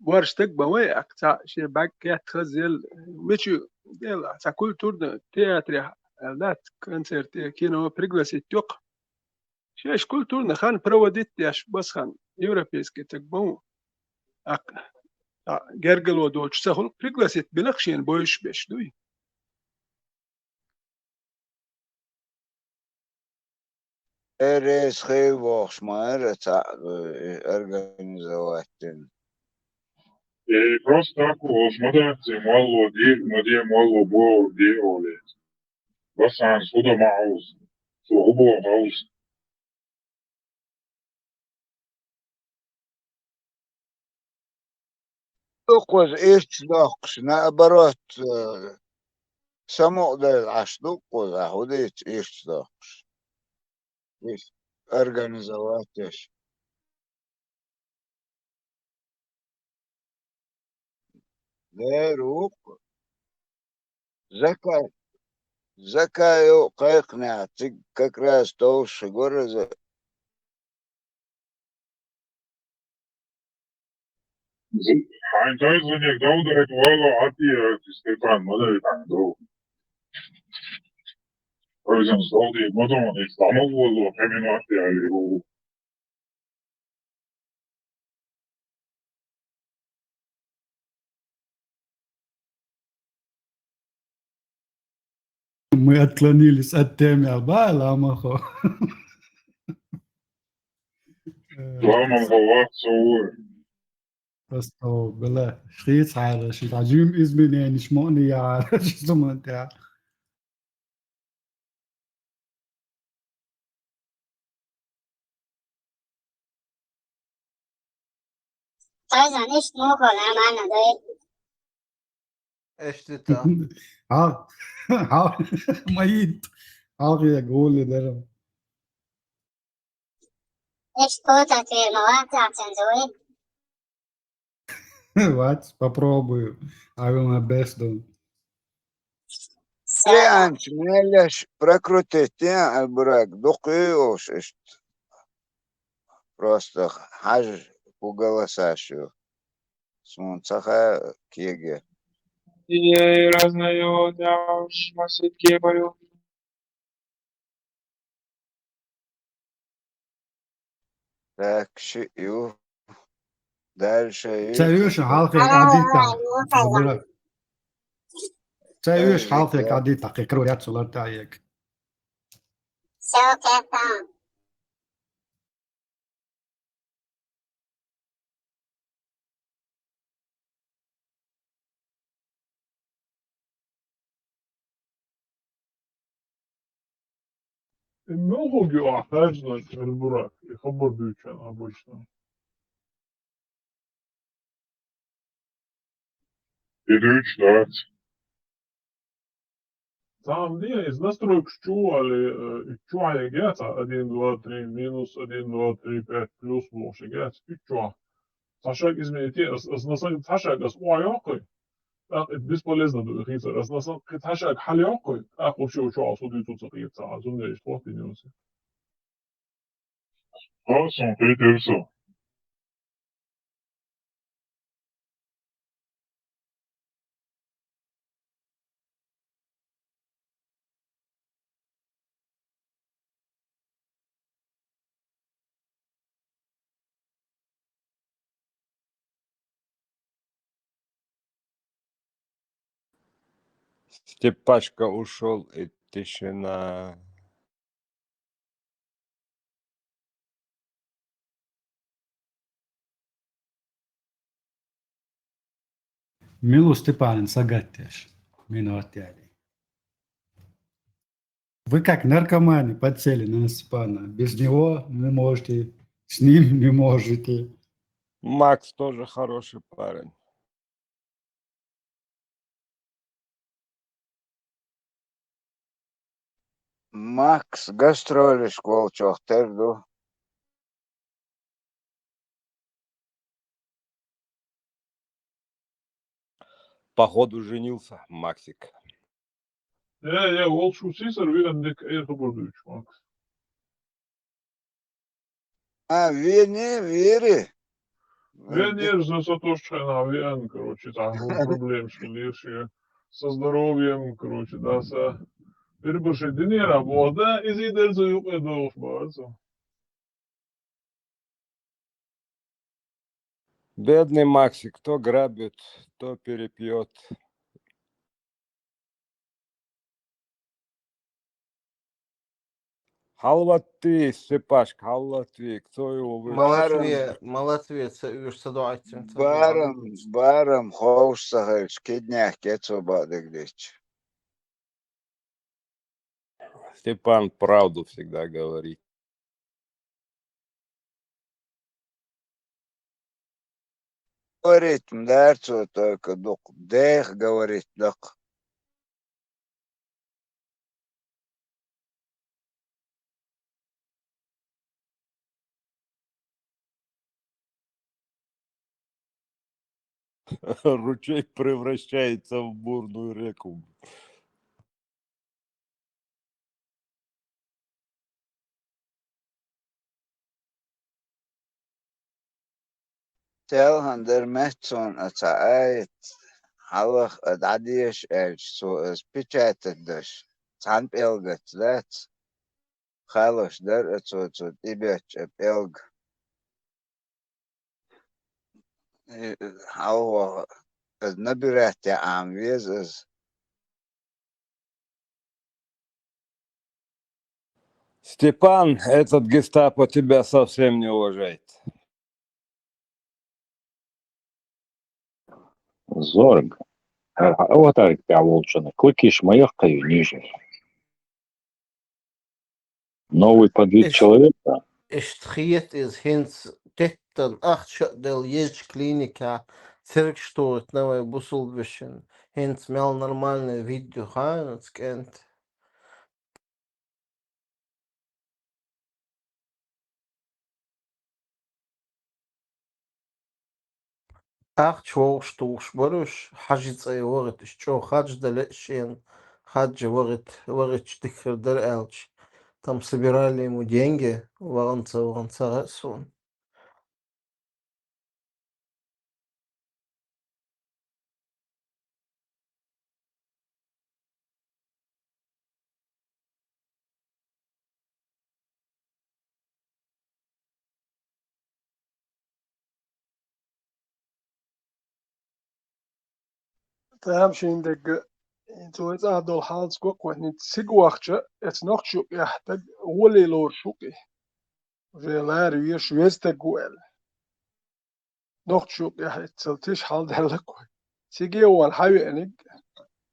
Ворш стаг бан вай, аккха цхьаъ шен бӀаьг кхетта хазъелла, мича, дела, цхьа культурный театре аьлла дац, концерте, кино пригласить йоккху. Шаьш культурный хан проводить деш, басан хан европейский стаг бан ву. Аккха, а, гергало доцуш ца хуьлу, пригласить бина-кх шена бовзуш берш дуй. Эр эса хила вохуш ма ара цхьаъ, э, организовать дина. Э, просто так волуш ма дац, и молло де, ма де, молло боху де олу. Басанца хӀу дан ма Ӏовса, цо хӀу боху Ӏовса. Укхуза ирча доккхуш, наоборот, э, самукъадайла Ӏаш ду укхуза, ахьа хӀу дийца ирча доккхуш. Иштта организовать деш. Дера ву-кх. Закай, Закай йо кхайкхинехь, цига как раз товш хир вара иза. Хьайн тайзаниг довдарг вала Ӏатия Степан ма дай тхьана дов. Ойзанца довдийр ма дона, иза дӀа ма волло, кхин мин Ӏатия аьлла ву. Мы отклонились от темы, а ба, ламахо. Ламахо вац со вур. Просто, бала, шхийца хьара, ши хьажим изменениш моъни яхьара, ши зуман тӀехь. Тайзан иштта муха ламана дай. Эшти та. Хьал, хьал, ма йитта. Хьалхе гули дара. Эшти кота те ма вац ахчан зуи. Вац, попробую. I will my best, though. Деанча меллеш прокрутить деан, Албурак, дукха ю уьш иштта. Просто хьажа, хӀу голосаш ю. Суна ца хаьа кеге. Ей, разные, я уж масит кебаю. Так, шиъ ю. Дальше ю. Ца юьш хьалхе кӀадита. Ца юьш хьалхе кӀадита, кхин карор яц цу лартаег. Всё, кепа. Муьлхарг ю ахь хаьржинарг, Албурак, и хабар дуьйцучарна обычно? И дуьйцуш дац. Цхьа хӀума де, иза настройкаш чу а вале, э, и чу хьаергьяц, один, два, три, минус один, два, три, пять, плюс бохуш ергьяц, и чохь. Цхьа шаг изменить е, ас, ас, ас, цхьа шаг ас охьайоккхуй, тӀаккха и бесполезно ду и хийцар. Ас, ас, кхин цхьа шаг хьалайоккхуй, тӀаккха вообще чохь ас хӀу дуьйцу ца кхета ца, зундеш тхоттийна ю аса. Хьо, сон кхетира со. Степашка ушёл, и тишина. Мила ву Степанан сагатдеш? Минот яли. Вы как наркоманы подсели на Степана. Без него не можете, с ним не можете. Макс тоже хороший парень. Макс гастролишка волчох тера ду. Походу, женился Максик. Я, я, волчу сисар виан дик эр хабар дуч, Макс. А, вене, вери. Вен эр за сатош чхайна виан, короче, там был проблем, что лишь со здоровьем, короче, да, со. Переборщи динера, бода, и зидер за юг эдош барцу. Бедный Максик, то грабит, то перепьет. Хьалватти, Степашка, хьалватви, кто его выручит? Малатве, малатве ца уьш ца доӀаттина. Барам, барам, ховш ца хилча, киднех кецо баъдиг дича. Степан правду всегда говорит. Говорить ма дарцо только дукха, дех говорить дакха. Ручей превращается в бурную реку. Телхьан дара меттасон а ца айт, хьалах а дӀадеша аьлча, цо аса печатать даш, цхьана пӀелгаца дац, халош дара а цо, цо тӀебеттача пӀелга. Э, хьалха, аса набирать яа Ӏама веза аса. Степан, этот гестапо тебя совсем не уважает. Зорг. Хьа, хьа, аватарик тӀехь волчунна. Кукиш ма йоккхай нижер. Новый подвид Эш- человека. Иштта хета иза хӀинца теттан ахча а делла езачу клиникехь цергаш тухуьйтина вай бусулба вешин. ХӀинца мел нормальный вид ю хьан оцу кӀентан. Ахча вовшах тухуш бара уьш, хьажи цӀе вахийта, уьш чӀогӀа хадж дан лаьа шена, хадж вахийта, вахийтча дика хир дара аьлча, там собирали ему деньги, вахана ца вахана ца хаьа суна. Тамашийна дерг, цо цӀа долу хьалца го кхоьхьнина, цига вахча, эца нохча юкъехь таг гӀоле лоруш ву кхи. Уже лара веш веза таг ву аьлла. Нохча юкъехь эццал тиша хьалдаьлла кхой. Циге ван хьан веаниг?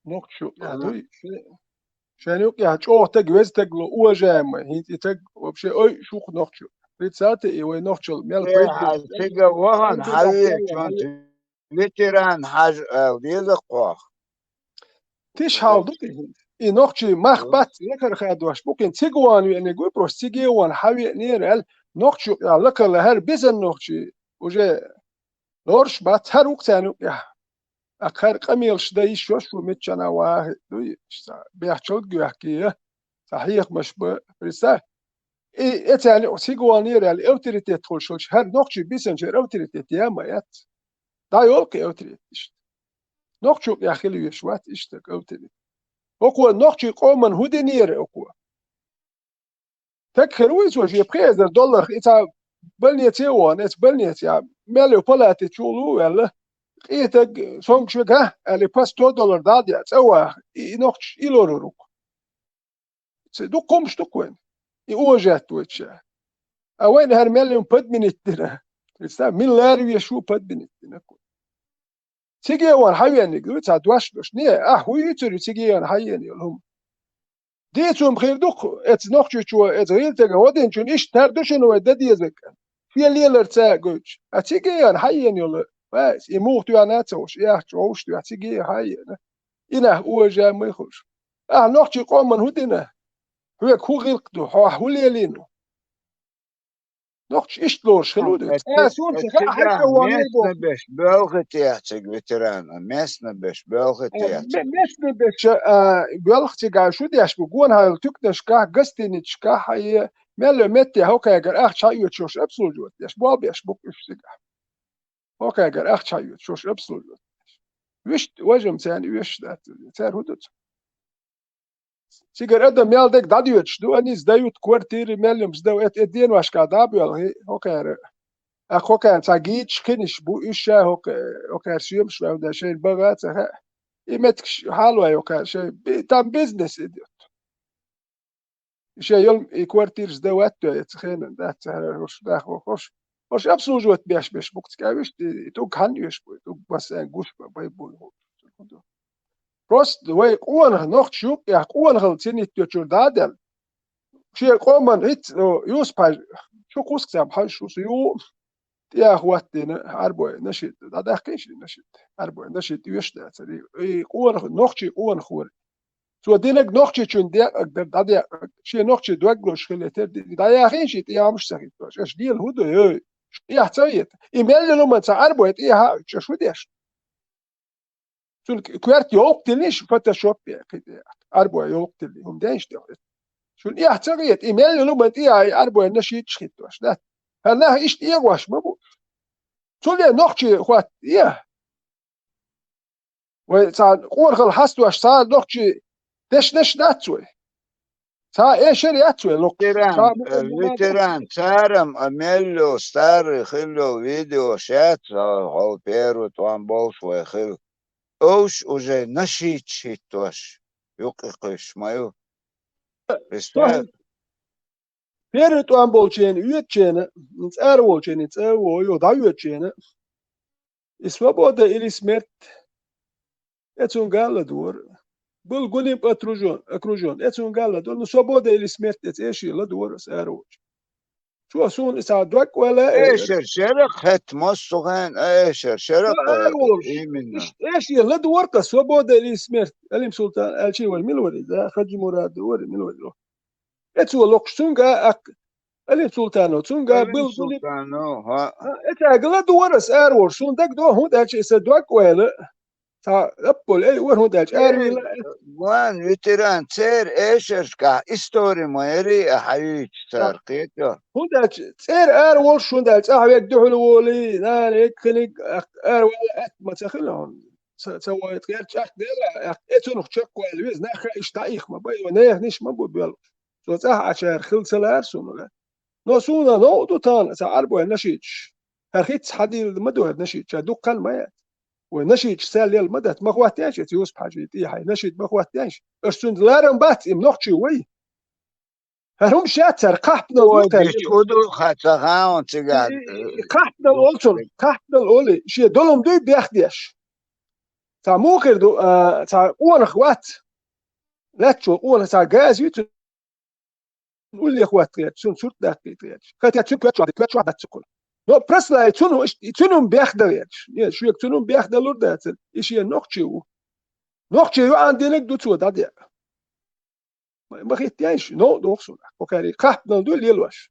Нохча юкъехь дуй? Шен юкъехь чӀогӀа таг, веза таг ло, уважаемый, хӀинца и таг вообще ой шух нохча. Представьте, и вай нохчал мел пайда. Цига вахана хьан веачунца ветеран хьажа ала деза кхох. Тиша хьал ду те хӀинца. И нохчий мах бац, лакара хадош бу кхин. Цига ван веаниг вуй, просто циге ван хьан веанера аьлла, нохча юкъехь лакара лахьара бизан нохчий уже лоруш бац, хӀара ву-кх царна юкъехь. Акхар къамелаш дан йиш йолуш ву, миччана вахи дуй, бехчалг а гоьхкий, цхьа хьехамаш бан, представь. И эцарна юкъа цига ванера аьлла, авторитет хуьлуш хилча, хӀара нохчий бисанчера авторитет яа ма эц. ДӀайолу кхин авторитет иштта. Нохча юкъехь хила веш вац иштта авторитет. ХӀокхо нохчий къоман хӀун динера хӀокхо? Таг хир вуй цо шен пхи эзар долларх, и цхьа больнице а вахана, эца больницехь, мел йолу палати чу лу а ваьлла, къетаг, сонгаш вега, аьле, по сто доллар дӀа а деа, цӀа ваха, и, и нохчаш и лорур ву-кх. Ца дукха хӀумаш ду-кх вайна. И ожат вайча. А вайна хӀара мел юн подменить дина. Представь, миллиард веш ву подменить дина-кх. Циге ван хьавенниг ду, цхьа дош дош. Не, ахь хӀу юьцур ю циге ван хьаена йолу хӀума? Дийцум хир ду-кх, эцу нохчичо, эцу гӀийлтага гӀо динчун иштта тар ду шуна вай дан дезарг. Шен лелар ца гойтуш. А циге ян хьаена йолу, вайс, и муха тоьхна а ца хууш, и ахча вовш тоьхна, циге ян хьаена. И нах ожа ма хуьлуш. Ахьа нохчийн къоман хӀун дина? Хьоьга хӀун гӀиллакх ду? Хьо ахь хӀун лелийна ву? Нохча иштта лоруш хилла ду. Ткъа суна ца хаьа, хьаьжча вон местный беш боьлху техьа цига ветерана, местный беш боьлху техьа цига. Местный беш, а, боьлху цига шу деш бу, гонахьа йолу туьканашкахь, гостиницашкахь, хьае, мел йо метте хӀокхаьгара ахча хьаоьцуш обслуживать деш, болх беш бу-кх уьш цига. ХӀокхаьгара ахча хьаоьцуш обслуживать деш. Вуьшта важам царна оьшуш дац, цара хӀун ду ца? Цигара адам мел дерг дӀадоьдуш ду, они сдают квартиры, мел йолу сдают, э, деношкахь дӀа а боьлхий, хӀокхара. ТӀаккха хӀокхарна цхьа гийчу хинаш бу, уьш ша хӀокху, хӀокхара соьмаш ваьвда шайна бага а ца хаьа. И меттигаш хьалавай хӀокхара шайн, би-, там бизнес идет. Шайн йолу и квартираш дан ваьтту, я ца хенан дац, ца хьара хӀорш даха хӀорш. ХӀорш обслуживать беш, беш бу-кх цкъа вуьшта, и тӀулг хьанна оьшуш бу, и тӀулг бассайн гуш бан бай бу. Просто вай къонах нохча юккъехь къонахалла цинитта йочур дӀа а даьлла. Шен къоман хӀинца, о, Юсуп-Хьаьжа, шу кхузткъа цхьаъ хьажа шу, шу ю, тӀехьа хӀоттийна Ӏарбой нашид, дӀадаьккхина шен нашид, Ӏарбой нашид оьшуш дацара. И, и къонах, нохчийн къонах вара. Цо динарг нохчичунна декъаг дара, дӀадекъаг. Шен нохчийн дог лозуш хилла тера ди-, дӀаяхийна шен тӀе ямаш ца хӀиттош. Аша лела хӀун ду, ой? Шу тӀехьа ца вета. И мел йолу хӀуманна цхьа Ӏарбой тӀехьа а чӀогӀа хӀун деш? Цуьнан коьрта йовкх тилиш, фотошоп е кхин тӀе. Ӏарбой йовкх тилли, хӀума деш тӀе. Шуна эхь ца гӀета, и мел йолу хӀуманна тӀехьа и Ӏарбой нашидаш хӀиттош дац. ХӀара нах иштта эгӀош ма бу. Цундела нохчий хӀотта, э, вай цхьа къонахалла хьастош, цхьа нохчий дешнаш дац вай. Цхьа эшар яц вай локхуш. Ветеран, цхьа бу-, э, бу-, бу-, ветеран, царам а мел йо, старый хилла йо, видео шаьц, хьо, хьо первый тӀом болуш вай хилла. Уьш уже нашидаш хӀиттош, юккъе кхуьссуш ма ю. Представь. Первый тӀом болчеран, оьцучеран, цӀера волчеран, цӀа а вогӀу, дӀаоьцучеран. И свобода или смерть, э, цунга ладогӀара. Был гулим окружён, окружён, э, цунга ладогӀара. Ну, свобода или смерть, э, цӀе шен ладогӀара аса ара волчу. Цо суна и цхьа дог ойла, э, эшар шерах хетта массо хен, эшар шерах, э, именно. Эш, эш, я ладогӀара-кх, свобода или смерть. Алим Султан, аьлчи вара мила вара иза, Хаджи Мурад вара мила вара. Э, цо локхуш цунга а, ак-, Алим Султанов, цунга а, Алим был, был. Султанов, хӀа. А, э, цаьрга ладогӀара аса ара волуш, суна дагадогӀу, хӀунда аьлча и сан дог ойла. Цхьа аппал, эй, вара хӀунда аьлча, ара вилла. Ван, ветеран, церан эшаршкахь истори ма ярий а хьаюьйцу цара, кхетий? ХӀунда аьлча, цӀера ара волуш, хӀунда аьлча, цӀахь верг дуьхьал волий, нана, эггхиниг, ара вала атта ма ца хилла хьуна. Ца, ца вайта гӀерта чӀакх делла, э, цунах чекхваьлла веза, нах иштта дӀаийха ма бай, вай нехниш ма бу боьлхуш. Цо цӀахь Ӏачара хила ца лара суна. Но суна новкъа ду тахана сан Ӏарбой нашидаш. ХӀара хӀинцца хьадийла ма ду хӀара нашид, ша дуккха хан ма яц. Вай нашидаш цхьаьна лела ма дац, ма хӀоттийша эца Юсуп-Хьаьжин тӀехьа, нашид ма хӀоттийша. Аша цуьнца ларам бац, и нохчий вай. ХӀара хӀума шаьцара кхахпанал ду тера. Ой, бич, уду ха ца хаун цигахь. И, и, и кхахпанал олу цунах, кхахпанал олий, шен долум дуй бехдеш. Цхьа муха хир ду, а, цхьа къонах вац. Лаьттачо къонах цхьа газа ю цуьнан улле хӀотта гӀерташ, цунна сурт даккхийта гӀерташ. Хотя цуьнан коьрта чохь, коьрта чохь дац цу кхуьнан. Но просто и цунна, и цунна бехдан гӀерташ. Не, шоьга цунна бехдан лур дацара. И шен нохчий ву. Нохчий ю аьнна динарг ду цо дӀадеа. Ма, ма хӀиттийша, новкъа доху суна. ХӀокхара и кхахпанал ду лелош.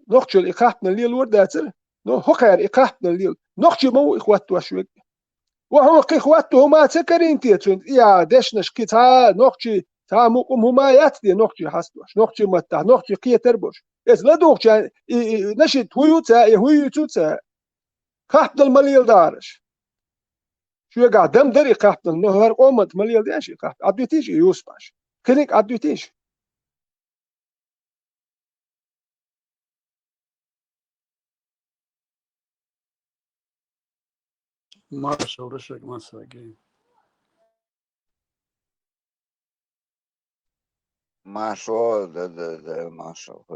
Нохчалла и кхахпанал лелор дацара, но хӀокхара и кхахпанал лела. Нохчий ма ву и хӀоттош верг. Ва хьуна кхин хӀотто хӀума ца карийна те цуьнан, и а дешнаш кхин цхьа нохчий, цхьа мукъам хӀума яц те нохчий хьастош, нохчий маттахь, нохчий кхетар болуш. Эца ладугӀучарна и, и, и нашид хӀун ю ца, и хӀун юьйцу ца. Кхахпанал ма леладахьара аша. Шоьгахь дам дара и кхахпанал, но хӀара къоманна ма леладеш и кхахпанал. Ӏадвитийша и Юсуп-Хьаьжа. Кхиниг Ӏадвитийша. Маршал да шуьга массарга. Маршал, да, да, да, маршал.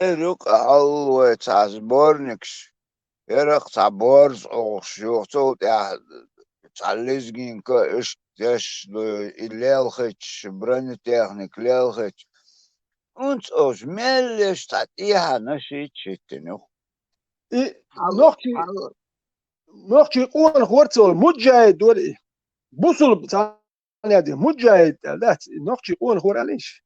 Э, юкъа хьалха вай цхьа сборникаш, ерриг цхьа борз Ӏохуш, юха цул тӀаьхьа цхьа лезгинка, иштта деш ду, и лелхича, бронетехника лелхича. ХӀунца оцу меллаша цхьа тӀехьа нашийча хӀиттина юха. И нохчий, нохчий къонах вара цо, муджахид вара и. Бусулба цхьа Ӏаьдда, муджахид аьлла дац, и нохчий къонах вара аьлла иштта.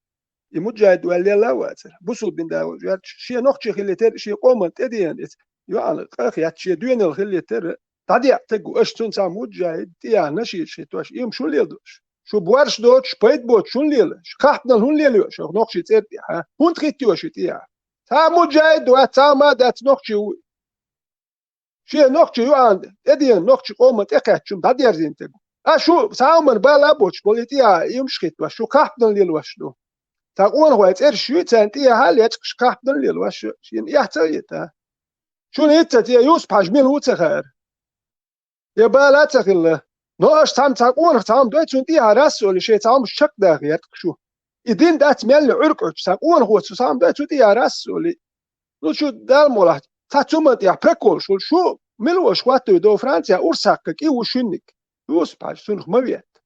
И муджахид ваьлла лелла а вацара. Бусулба дин да ваьлча, шен нохчий хилийтар, шен къоман тӀедеана эца. ЙоӀана къа хетта шен доьналла хилийтар, дӀадеа таг ву аша цунна цхьа муджахид, тӀехьа нашийча хӀиттош, и хӀума шун леладо аша? Шу борш доцуш, пайда боцуш хӀун лела? Шу кхахьпанал хӀун лелайо аша нохчий цӀера тӀехьа? ХӀунда хӀиттайо шу тӀехьа? Цхьа муджахид вац, цхьа ма дац, нохчий ву. Шен нохчий йоӀана тӀедеана, нохчий къоман тӀекхаьчча хӀума дӀадерзийна таг ву. Аш шу цхьа хӀуманна бала а боцуш болу и тӀехьа, и хӀумаш хӀиттош, шу кхахьпанал лелош ду. Цхьа къонахой цӀераш юй, царна тӀехьа лечкъаш кхахьпанал лелош, шена эхь ца а йита. Шуна хӀинцца те Юсуп-Хьаьжа мила ву ца хаьара. Я бала а ца хилла. Но аша цхьамма цхьа къонах цхьа хӀума дой, цунна тӀехьа расса олий, шайн цхьа хӀумаш чекхдаха гӀерта шу. И дин дац мелла Ӏуьркъачу, цхьа къонахо цу цхьа хӀума дой, цу тӀехьа расса олий. Ну, шу Далла мукъ лахь, цхьа цу хӀуман тӀехь прикол шу, шу мила ву аша хӀоттаве до Франция, Урсхьаккха кӀи ву шуьнниг. Юсуп-Хьаьжа, цунах ма ветта.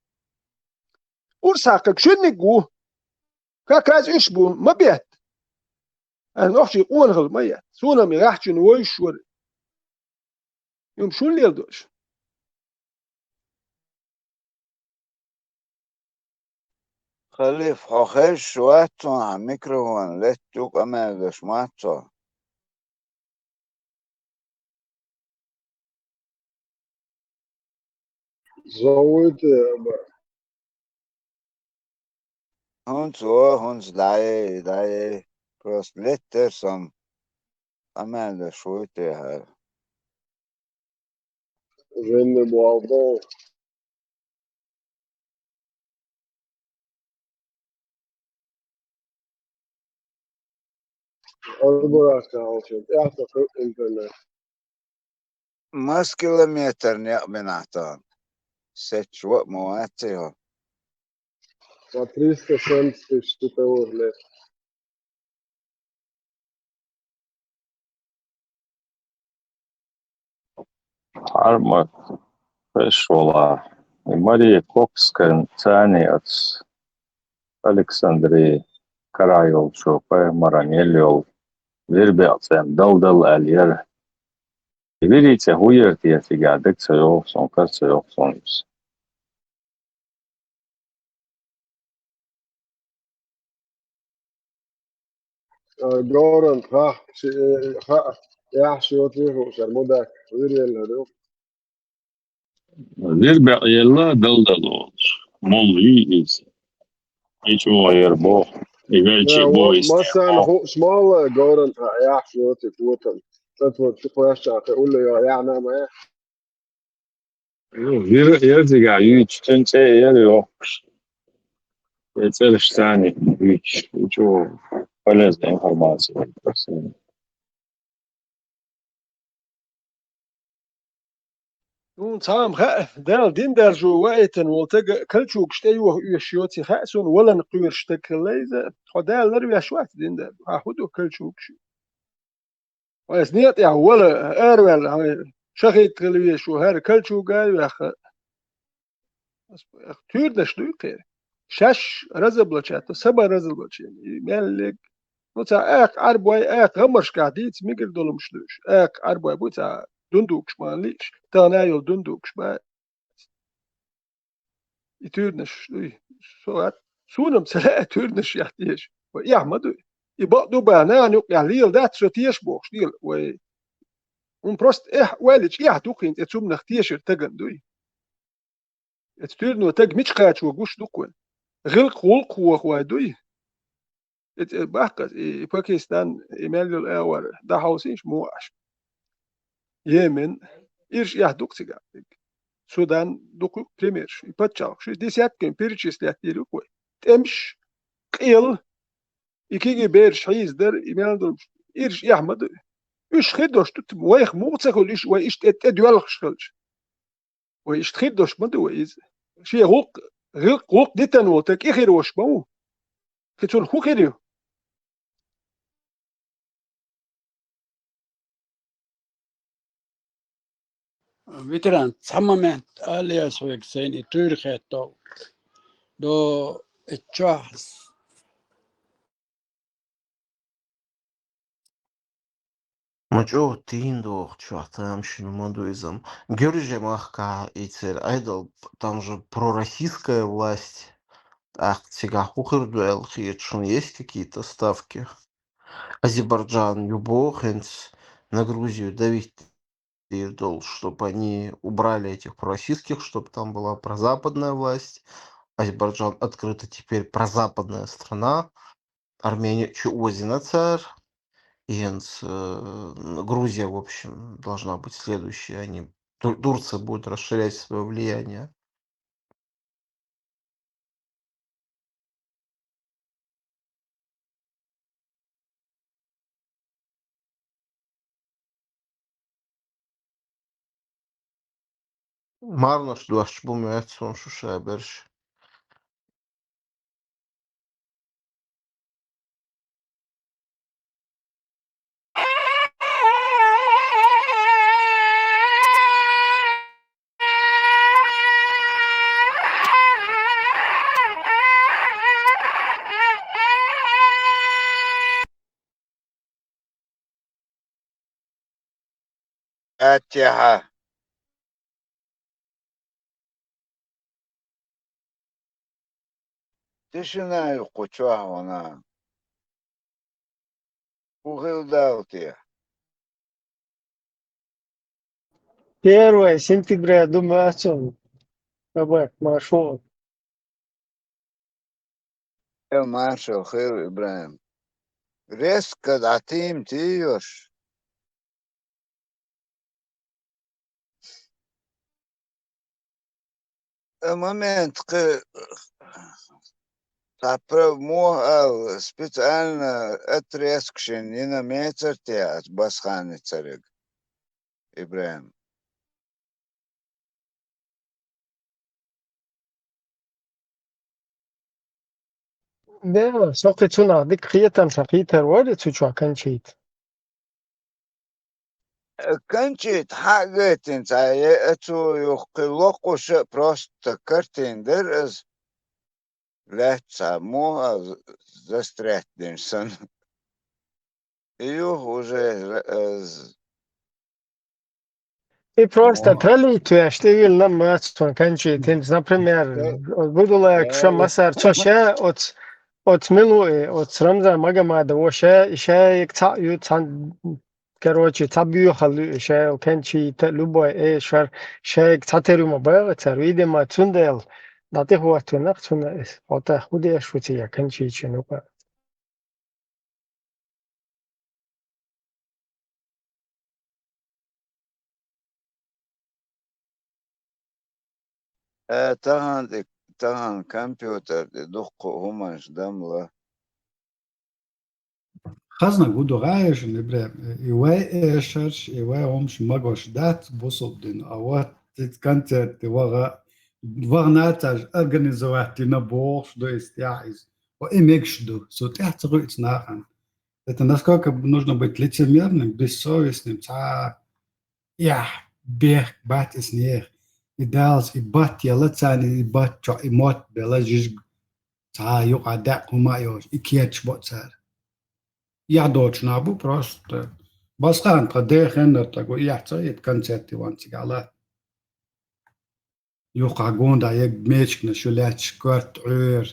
Урсхьаккхаг шуьнниг ву. Как раз уьш бу, ма бетта. Ай, нохчий къонахалла ма етта. Суна-м и гӀаьхчун вовзаш вара. И хӀума шун леладо аша? Халиф, хьо хезаш вац цунах, микрофон летта ю, къамел деш ма дац цо. Зовут, э, ба. ХӀунца, о, хӀунца дӀаяй, дӀаяй. Просто леттера со-м. Къамел деш вуй те хӀара? Венна болу. Ас барахь ца хьалча, тӀаьхьа ца кхуьу интернет. Мас километр некъ бина ахь тахана? Сецча ваъ ма вац цӀе хьо. По триста семьдесят тысяч световых лет. Хьарма хезаш волу, и Мария Кокскан царний оцу Александрия карахь йолчу пайхамаран елла йолу вирбеа цӀен далдал аьлла яра. И вирий цӀе хӀун яра те, цигахь дага ца йогӀу суна, кара ца йогӀу суна иза. Э, Горан, хаа, ши-, э, хаа, яхь шо тӀехула шар мудак, вир елла ду. Вир бекъ елла далдал волуш. Мул вий иза. И чӀогӀа яра боху. И велчий Э, бо вот иза. Массана хууш ма хилла, Горан, хаа, яхь шо тӀе котам. Цатвор чу кхоьш чӀагӀ, улле йо, яхь нама, э. Ну, вир а яра цигахь юьйцуш, цуьнан цӀе а яра йохкуш. И цӀераш царна юьйцуш, и чӀогӀа полезная информация. Ну, цхьа-м хаьа, Дала дин даржо ваийтина волу тага кальчугаш тӀе йоха оьшуш йоций хаьа суна, валан кхоьруш стаг хилла иза. Хьо Дала ларвеш вац дин даржо. Хьан хӀун ду кальчугаш? Вайца некъа тӀехь вала, араваьлла, хьайн шахид хила везаш ву, хӀара кальчуга а ваьхна. Туьйранаш дуй кхеран. Шаьш разоблачать, сабан разоблачение. И мел лег. Ну, цхьа акха Ӏарбой, акха гӀамаршкахь дийца мегар долу хӀумаш ду уьш. Акха Ӏарбой бу цхьа дундукаш ма лиъаш, тахана а йолу дундукаш ма. И туьйранаш дуй. Со а, суна-м ца лаьа туьйранаш яхь теша. Вай эхь ма дуй. И бакъ ду бан, нана юкъехь лела дац со теша бохуш, дела, вай. ХӀун просто эхь ойла чӀехь ду кхин, тӀе цумнах тешар тагана дуй. Эцу туьрано таг мича кхачо гуш ду-кх вайн? ГӀиллакх гӀуллакх воху вай дуй? Эцу баккхаза, и Пакистан, и мел йолу агӀор дӀахьовсийша муха аша. Йемен, ирш эхь ду-кх цигахь. Судан дукха ю-кх примерш. И пачхьалкхаш, десятками перечислять дийр ю-кх вай. ТӀемаш, къел, И кегий бераш хьийзадар, и мел долуш, ираш эхь ма ду. Уьш хир долуш ду, вайх муха ца хуьлу уьш, вай иштта тӀе, тӀедоьлхуш хилча. Вай иштта хир долуш ма ду вай иза. Шен гӀуллакх, гӀуллакх, гӀуллакх дитина волу тӀе кӀи хир волуш ма ву. Кхин цунах хӀун хир ю? Ветеран, цхьа момент, Алияс вайга сайна и туьйра хеттов. До, и чохь. Ма чӀогӀа тийна доху чохь тамашийна ма ду иза. Георгий махкахь и церан Ӏедал, там же пророссийская власть. ТӀаккха цигахь хӀун хир ду аьлла хета шуна, есть какие-то ставки? Азербайджан ю боху хӀинца на Грузию давить дийр долуш, чтоб они убрали этих пророссийских, чтоб там была прозападная власть. Азербайджан открыто теперь прозападная страна. Армения чу озина цара. И хӀинца, э, Грузия, в общем, должна быть следующая. Они, Тур-, Турция будет расширять своё влияние. Марнаш дош бу моьтту суна шу шаберш. Фатихьа. Тишина ю кху чохь вана. ХӀун хилла Далла те? Первое сентября ду моьтту суна. Бабак, маршо. Э, маршо хир, ИбрахӀим. Резко дӀатийна тиййош. Э, момент кхы цхьа пра-, муха ала, специально отрезкшин йина мецар те ас Басханицариг, ИбрахӀим? Де, со кхин цунах дика хетам, сан хийтар вара цу чохь Кончита. Кончита хьан а гайтина цхьа, е а цо юха кхин локхуша а просто картина дара аса. Лаьцна цхьа муха а застрять дина санна. И юха уже ра-, аз И просто О. Пролитвеш тӀе вилла моьтту суна Кончита. ХӀинца, например, Да. Гудулаев Да. Шамасар, цо ша оц, оц мила ву и, оц Рамзан Магомадов, ша, ша ик цхьаъ ю, цхьан, короче, цхьа боьхалла ю и, ша Кончита, любой, э, шар, ша ик цхьатера ю ма боху цара, видимо, цундела дӀатӀехӀоттийнарг цунна иза. ХӀотта хӀун деш ву цига Кончита шен юкъа? Э, тахана тӀе, тахана компьютер тӀе дуккха хӀуманаш дамла. Хазна гу ду гӀайшан, ИбрахӀим, и вай эшарш, и вай хӀумаш магош дац бусулба дин, а вот и концерт тӀе ваха, ваха нацаш организовать дина бохуш ду иза тӀехь иза. Ва и мегаш ду, со тӀаьхьа ца хуьйцу нахана. Это насколько нужно быть лицемерным, бессовестным, цхьа эхь, бехк бац иза нехан. И даллалц и бат яла царна, и бат чохь и мотт бела жижиг, цхьа юкъа дакъа хӀума а йолуш, и кечаш бо цара. Эхь доцуш нах бу просто. Басхан тхан дехеннара таг ву, эхь ца хета концерте ван цигахь латта. Юххехь гонда я мечигнаш ю лаьтташ, коьрта Ӏуьйр,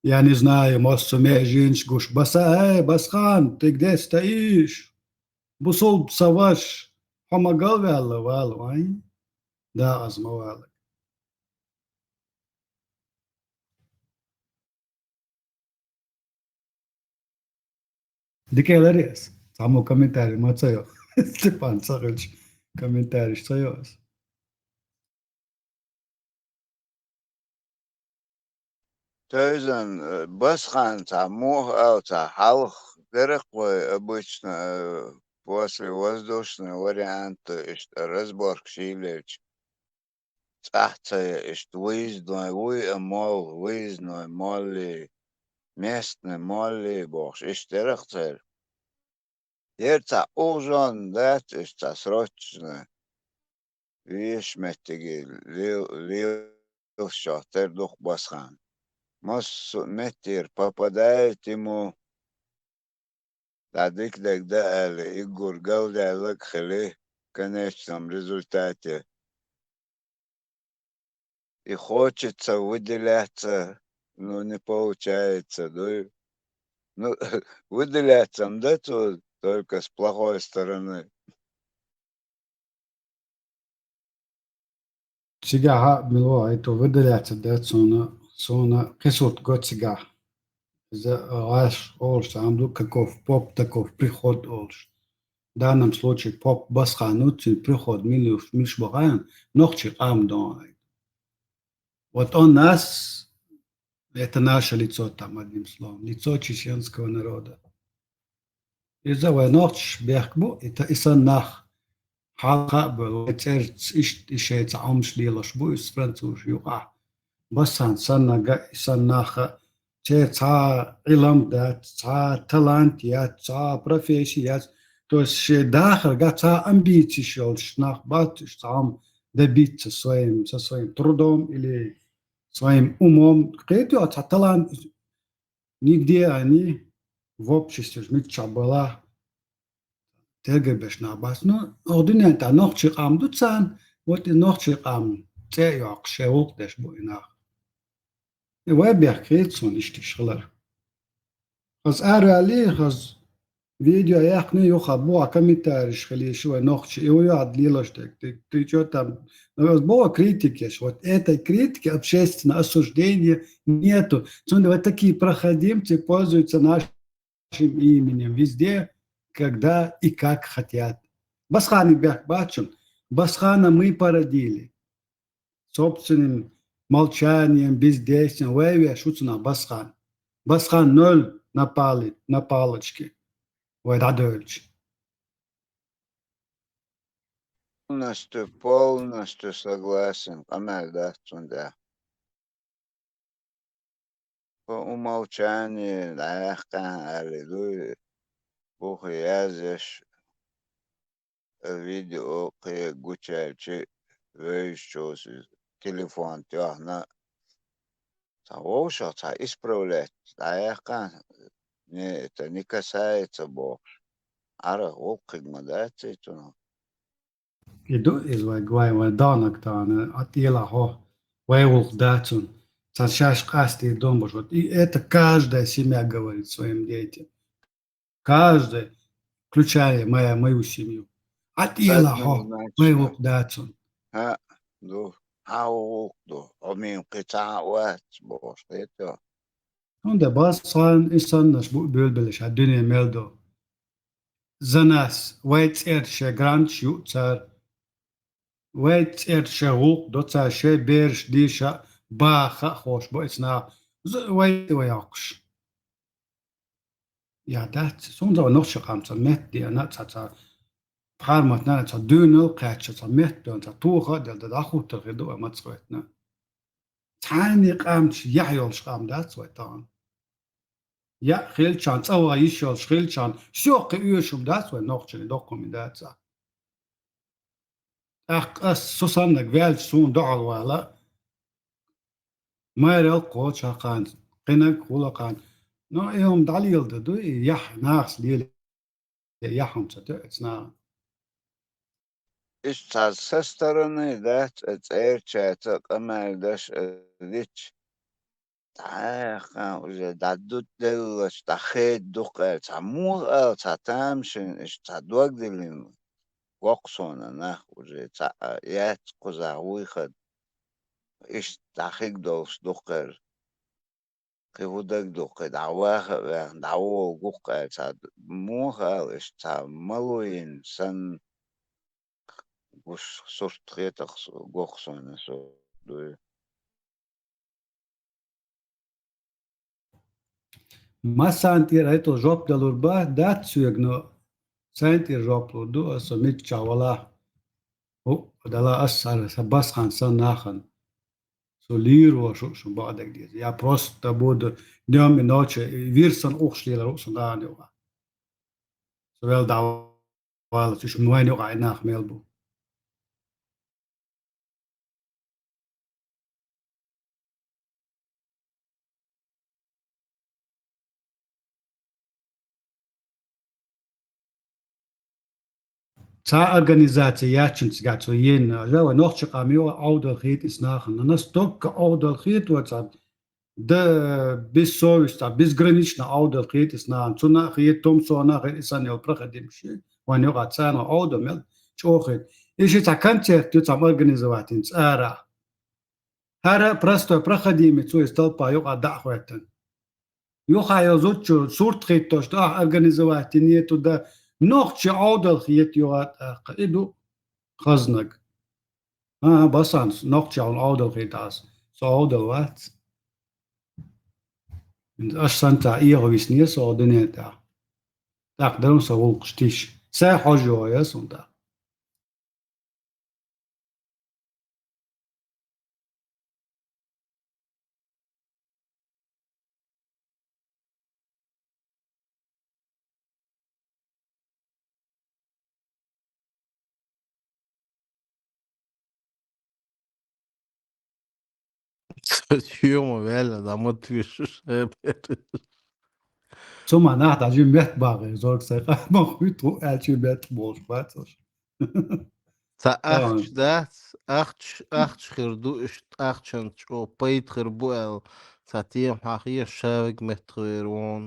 я не знаю, массо а меа жинаш гуш. Баса, эй, Басхан, ты где стоишь? Бусулба сан ваша, хьо ма галваьлла вала вайн? Да, аз ма вала. Дика элира ас. Цхьаммо комментарий ма ца йо. Степан ца хилча, комментарийш ца йо ас. Тойзан, э, Басхана цхьа муха аьлча, цхьа хьалха дерриг вай обычно, э, после воздушный вариант, иштта разборка шийлелча. ЦӀахь ца я иштта выездной вуй а молла, выездной молли, местный молли бохуш, иштта дерриг церан. Яра цхьа ухажон дац, иштта цхьа срочно вешан меттиге лел-, лелаш чохь тера ду-кх Басхана. Массо а меттера попадает ему, дӀа дика дерг дан аьлла, иггур галдаьлларг а хили, в конечном результате. И хочется выделяться, но не получается, дуй. Ну, выделяться-м да цо, только с плохой стороны. Цигахь а мила ву хьайто выделяться да цунна, суна кхин сурт го цигахь. Иза гӀаш олуш цхьа хӀума ду, каков поп, таков приход олуш. В данном случае поп Басхан ву, цуьнан приход мила ю, мила бу хаьий, нохчийн къам ду. Вот он нас, это наше лицо там, одним словом, лицо чеченского народа. Иза вай нохчаш бехк бу, и та-, и санна нах. Хьалха а бу, вай цӀерца иштта и шайца Ӏомаш лелош бу, иза французаш юкъахь. Басхан санна га и санна нах а, церан цхьа а Ӏилам дац, цхьа а талант яц, цхьа а профессия яц. То есть шен дахарга цхьа а амбицеш йолуш нах бац, уьш цхьа хӀума добиться своим, со своим трудом или своим умом. Кхетий хьо цхьа талант, нигде они в обществе, миччахь балахь, тергам беш нах бац. Ну, оха дуьнен тӀехь нохчийн къам ду царна, вот и нохчийн къам цӀе а йоккхуш, шайн гӀуллакх деш бу и нах. И вай бехк хета суна иштта хилар. Хаза араваьллий, хаза видео яьккхиний, юха бу хьан комментареш хилийша вай нохчийн, и ву юьхьа лелош дерг. Ты, ты чё там? Ну, ас боху критика еш. Вот этой критики, общественного осуждения нету. Цундела вот такие проходимцы пользуются нашим именем везде, когда и как хотят. Басханиг бехк бац шуна. Басхана мы породили. Собственным молчанием, бездействием вай веш ву цунах Басхан. Басхан ноль на пали-, на палочке. Вай дӀадоьлча. Полностью, полностью согласен. Къамел дац цундела. По умолчанию дӀаяьккхина аьлла дуй, бухе язъеш, видео кхе гучаьлчи вевзачо телефон тоьхна. Цхьа вовшах цхьа исправлять дӀаяьккхина, не, это не касается бохуш. Ӏара гӀуллакхиг ма дац и цунах. И ду иза вай, вай, вай донаг тахана, а тӀела хьо, вай гӀуллакх дацун, цхьа шаьш къастийр дон баш. Вот и это каждая семья говорит своим детям. Каждая, включая моя, мою семью. А тӀела хьо, вай гӀуллакх дацун. ХӀаъ, ду, хьан гӀуллакх ду, хьо мин кхин цхьа а вац, бохуш, хетий хьо. ХӀунда Басхан и саннаш бу буьйлабеллаш хьан дуьне мел ду. За нас, вай цӀерца шайн гранташ юу цара, вай цӀерца шайн гӀуллакх до цара, шайн бераш дийша а, баха а ховш бу эца наха, з-, вай, вай йоккхуш. Я дац, суна за вай нохчийн къам цхьа метта деана, цхьа, цхьа пхьарматна, цхьа дуьйнал кхаьчча, цхьа метта доьна, цхьа тоха а делла, дӀахуттар хир ду вай мацах хӀоьттина. Цхьанний къамча яхь йолуш къам дац вай тахана. Яа хилчахьана, цӀа ваха йиш йолуш хилчахьана, сохкхи оьшуш хӀума дац вай нохчийн, доккха хӀума дац а. ТӀаккха ас со саннаг ваьлча суна дуьхьал вала, майралла кхочу хьакхана, кхинаг хула кхана. Но и хӀума дӀалеладан ду, и яхь нахаца леле. Я хӀума ца тоьу эцна. Иштта цхьа со стороны дац, э, цӀерачаьрца къамел даш, э, дича, дӀаяххана уже дӀадуделлачу, дӀахеда дукха аьлла, цхьа муха ала, цхьа тамашийна, иштта цхьа дог диллина. Воккха суна нах уже цхьа а яц кхузахь вуй хада. Иштта дӀахиг долуш дукхара. Кхин хӀун дагадо, кхин дӀа ваха а ваьхна, дӀа вогӀу гуккха аьлла, цхьа муха ала, иштта цхьа малуйина санна гуш сурт хетах со, гоху суна со дуй. Массана тӀера хӀаьта жоп далур ба, дац соьга, но сайна тӀера жоп лур ду аса, миччахь валахь. ХӀу, дала ас сара, сан басхан сан нахана. Со лийр вар шу, шу бакъдерг деза. Я просто буду днём и ночью вирсан ухуш лелар ву сан нахана юкъа. Со вел дӀаваллалц, уьш вайн юкъа и нах мел бу. Цхьа организаци яьччунца цигахь цо йина, жа вай нохчийн къам йоӀ Ӏовдал хетта ис нахана. Настолько Ӏовдал хетта вацахь, да, бессовестно, безгранично Ӏовдал хетта ис нахана. Цунна а хетта, тумсона а хетта, и санна йолу проходимаш. Вайн юкъа царна Ӏовдал мел чӀогӀа хетта. И ши цхьа концерт ю цхьа организовать йина цӀара. ХӀара простой проходимец ву иза толпа юкъа дӀа а хӀоьттина. Юха йо зудчо сурт хӀиттош ду, ахь организовать йина туда, нохчийн Ӏовдал хетта юха тӀаккха. И ду хазнаг. ХӀан-хӀа, басанс, нохчийн Ӏовдал хетта ас. Со Ӏовдал вац. Аш санна цхьа эгӀо висне со дуьнен тӀехь. ТӀаккха дарун сан гӀуллакхаш тиша. Сай хьожа йогӀу я суна тӀаккха. Съёма ваьлла, дӀа ма туьйсу шайберрис. Цу ма нах дӀа жи метта багӀе, зорг сай къа ма хуьйту, аьлчи метта болуш бац аша. Ца Ага. Ахча дац, ахча, ахча хир ду, иштта ахчанца чӀогӀа пайда хир бу аьлла, ца тема хьахийша шавиг меттахвер вон.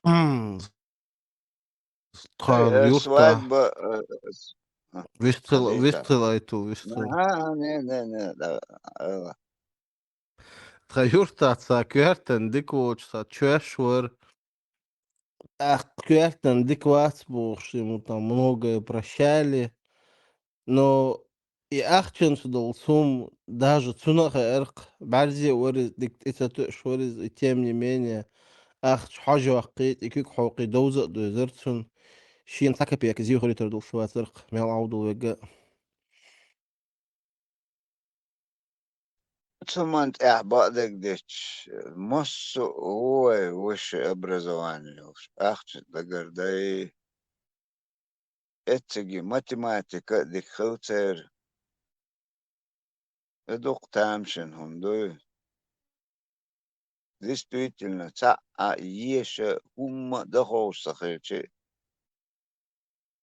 М. Тхан Э, э, юрта. Свадьба, э, э, с-, а, Вистхила, Алита. Вистхила айту, вистхила. Ага, не, не, не, да, э. Тхан юрта ца коьртан дика волчу ца чоьш вар. Ах, коьртан дика вац бохуш, ему там многое прощали. Но и ахчанца долу сум даже цунах а эрх, бӀарзе а вариза, дика тӀе ца тоьуш вариза, и тем не менее, ахча хьожа ваккхий, и куьг хьокхий довза а доьзар цунна. Шена цхьа копейка зехаритар долуш вацарх, мел Ӏовдал вегга. Цу ман тӀехь бакъдерг детташ, массо а ву вай высшее образование йолуш, ахча дагардай, эцциги математика а дика хила церан. И дукха тамашийна хӀума дуй. Действительно, цхьаъ а еша хӀумма а даховш ца хилча,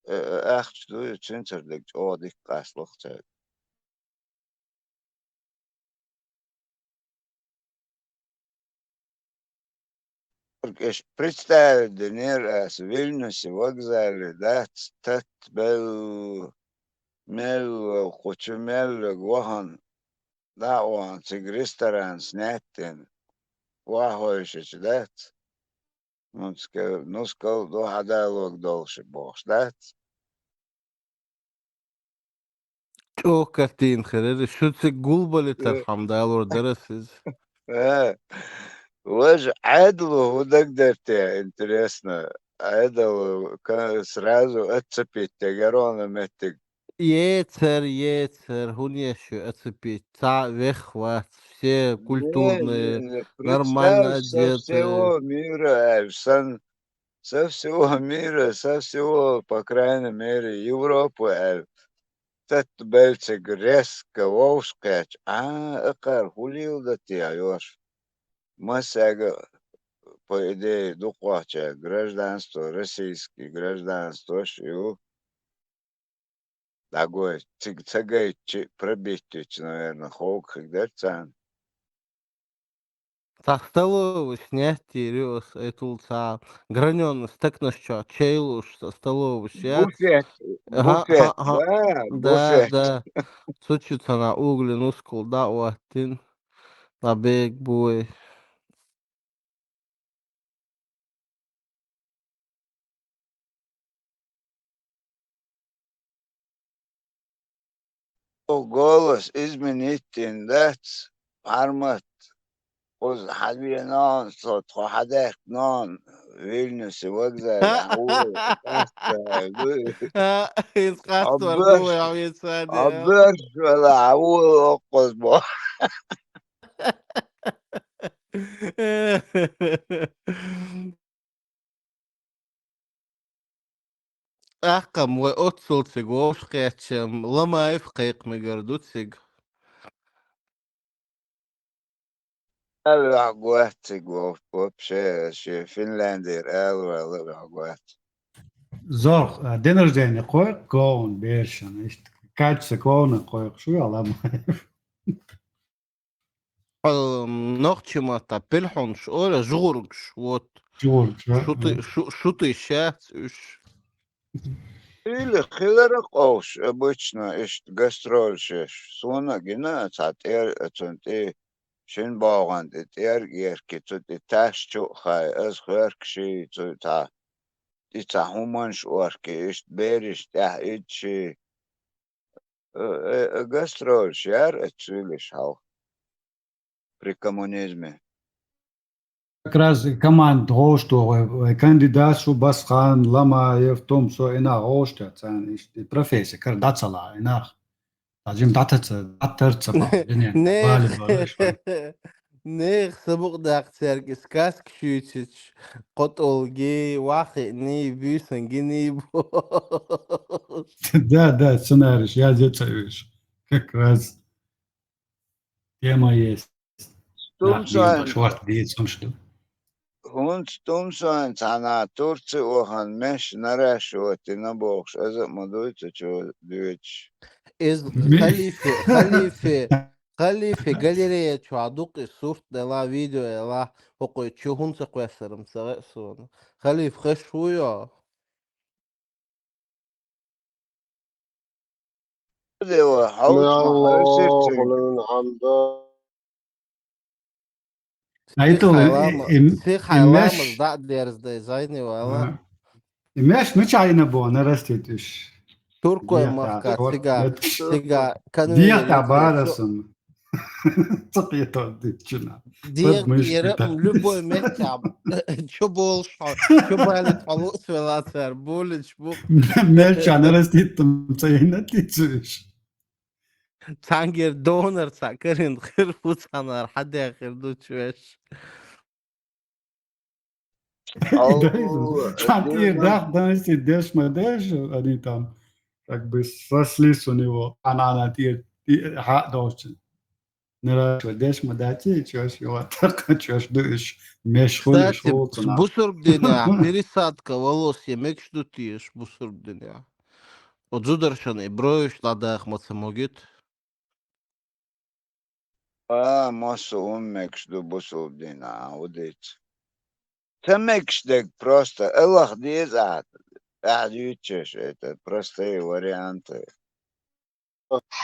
э, э, ахча дуй, цуьнцара дерг чӀогӀа дика къасталуш цаьрга. Иш представить динера ас Вильнюсе вокзале дац, тат белла, мелла кхучу меллиг вахана, дӀа а вахана, цига ресторан снять дина, вахойшича дац. Нускал, нускал ду хьадалог долуш бохуш дац. ЧӀогӀа картина хир яра, шу цига гулбалийтархьама далор дара ас иза. Э, важа, Ӏедало хӀун дагадара те, интересно? Ӏедало ка-, сразу отцепить дегара оцу меттиг. Ецар, ецар, хӀун еш ю отцепить? Цхьа а вех вац, все культурные, не, не, нормально представь, со одетые. Всего мира, э, сан Со всего мира, со всего, по крайней мере, Европы, аьлла, тат беллачиг резко вовшахкхетча, а, акхар хӀун леладо те йош? Массаьрга, по идее, дукхахча гражданство, российский гражданство ю. ДӀагой, цига ца гайтчи, пробить йича, наверное, хӀокху хиг дара царна. Цхьа столовый снять йийр ю ас, айтул цхьа гранёный стаканаш чохь чай луш, цхьа столовый яц. Буфет, ага, буфет, ага, да, да, буфет. Да. Цу чу цхьана угли нускал дӀа а хӀоттина, дӀа бега бой. О, голос изменить дина дац, формат. Кхуза хьавеана, со тхо хьадаьккхина, Вильнюсе вокзале хьавола, къаста ву. ХӀинца къаста вар бу вай хьавеца а де. Хьо боьрша вела хьавола оццу бо. Ахкам вай оццул цига вовшахкхетча, Ламаев кхайкха мегар ду цига. Ала ваьхьа гӀоттиг вовш вообще, ши Финляндера ала ваьлла ваьхьа гӀотт. Зорх, а, день рождения кхойкху говн бершан, иштта качса говна кхойкху шу а Ламаев. Хьо нохчийн матта пелхьунаш олу, жугӀургаш, вот. ЖугӀургаш, а, шуты-, а. Шу-, шуты шац уьш. Или хилара къовш, обычно, иштта гастроль шеш. Суна а гина, цхьа тӀер-, цунна тӀе шина богӀан тӀе тӀерг ерки, цу тӀе таш чу а хай, аз хоьркаший, цу цхьа, и цхьа хӀуманаш орки, иштта бераш тӀехь идший. Э, э, э, гастрольш яра эццуьйлиш хьалха при коммунизме. Как раз команда гӀовш ду вай, вай кандидат шу Басхан, Ламаев, Тумсо, и нах гӀовш ду царна иштта, и профессия кара дӀа ца лахь, и нах. Та жим дӀатаца, дӀатарца бахьа, дуьнен, нех, бале бале шо. Нех са букъ даккха цаьрга и сказка шуьйцуьйтуш, кхо тӀулгий, вахиъний, буьйсангиний бу. Да, да, сценариш язъе ца уьш. Как раз тема есть. Нах Тумсойн дийца шорта дийца хӀумаш ду. ХӀунца Тумсойн цхьана Турци вахана меш нараш ватина бохуш, аза а ма дуй цу чу доьдуш. Иза Ми- халифе, халифе, халифе галерея чохь дукха и сурт делахь, видео елахь, хӀокхуьйту чу хӀунда ца кхоьссарам ца гӀе суна. Халифа хаш ву йо? Дела, хьовчу ма хьовсира цуьнга. Айтал, сиххьай и, лама, и, сиххьай и меш ламаз дӀа а дерзадай, зайни вала. Ага. И меш мичахь йина боху нарастийта уьш? Туркойн махка, цига, цига каноэ дехьа бара сан. Ца кхетор дичина. Дехьа тӀера, любой меттехь, чу болуш хьо, чу балийта хьо луъус велацара, болуш бу. Мел чанара ститтам ца йина тицуьш. Цхьаьнгара донор цхьаъ карина хир ву, цхьанара хьан дехира ду чуьш. Дай, сан тӀера даха, дан си деш ма деш, они там как бы сослись у него, ана-ана тӀера, хьа а долчун. Нара чо деш ма дац, чоьш йоттаркха, чоьш ду уьш, меш хуьлу, кстати, шолгӀа цунах. Бусург динехь пересадка волос е мегаш ду теша бусург динехь? О зударшан и бровиш дӀадаха ма ца могит? А, массо а хӀума мегаш ду бусург динехь, хӀун дийца? Ца мегаш дерг просто, Аллах деза ахьа, ахьа дуьйцуш, это простые варианты.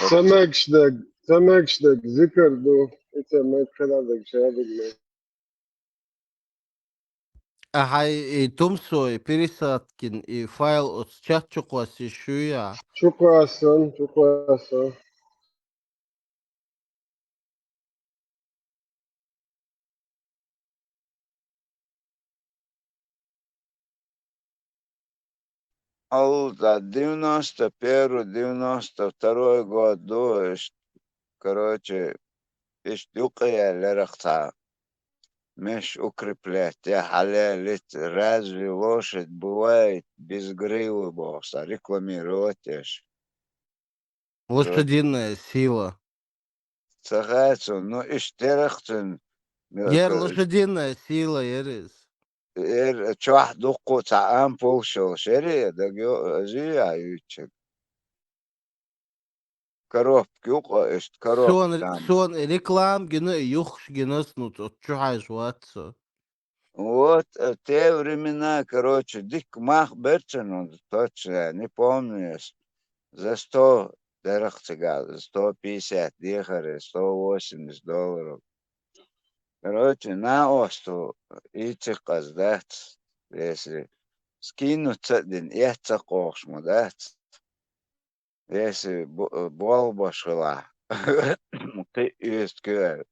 Ца мегаш дерг, ца мегаш дерг зикар ду, и ца мегаш хила дерг шадерг мегаш. Ахьа и Тумсой, Пересадкин и файл оцу чат чу кхоссийша ю я? Чу кхоссана, чу кхоссана. Алла, девяносто первый, девяносто второй год ду, иштта, короче, иштта юккъе яьллера цхьа меш укреплять я, хьалеллица, разве лошадь бывает без гривы, боху, сан рекламировать еш. Лошадиная сила. Ца хаьа цунна, ну, иштта терахь цуьнан. Яра лошадиная сила яра иза. Яра чохь дуккха цхьа ампул шолуш яра, дага йо-, азий а юьйцург. Коробка юкъа, иштта коробка. Суна, суна реклама гина, юххаш гина, ну, оцу чу хьаьжа вац со. Вот, э, те времена, короче, дикка мах бер цунна, точно, не помню я. За сто дерах цигахь, сто пятьдесят дехар, сто восемьдесят долларов. Короче, накъосту и цига къаза дац, если скинуть ца а дина, эцца а кхохуш ма дац. Веси бо-, болх беш хилахь. Кхин а эцна кхин а.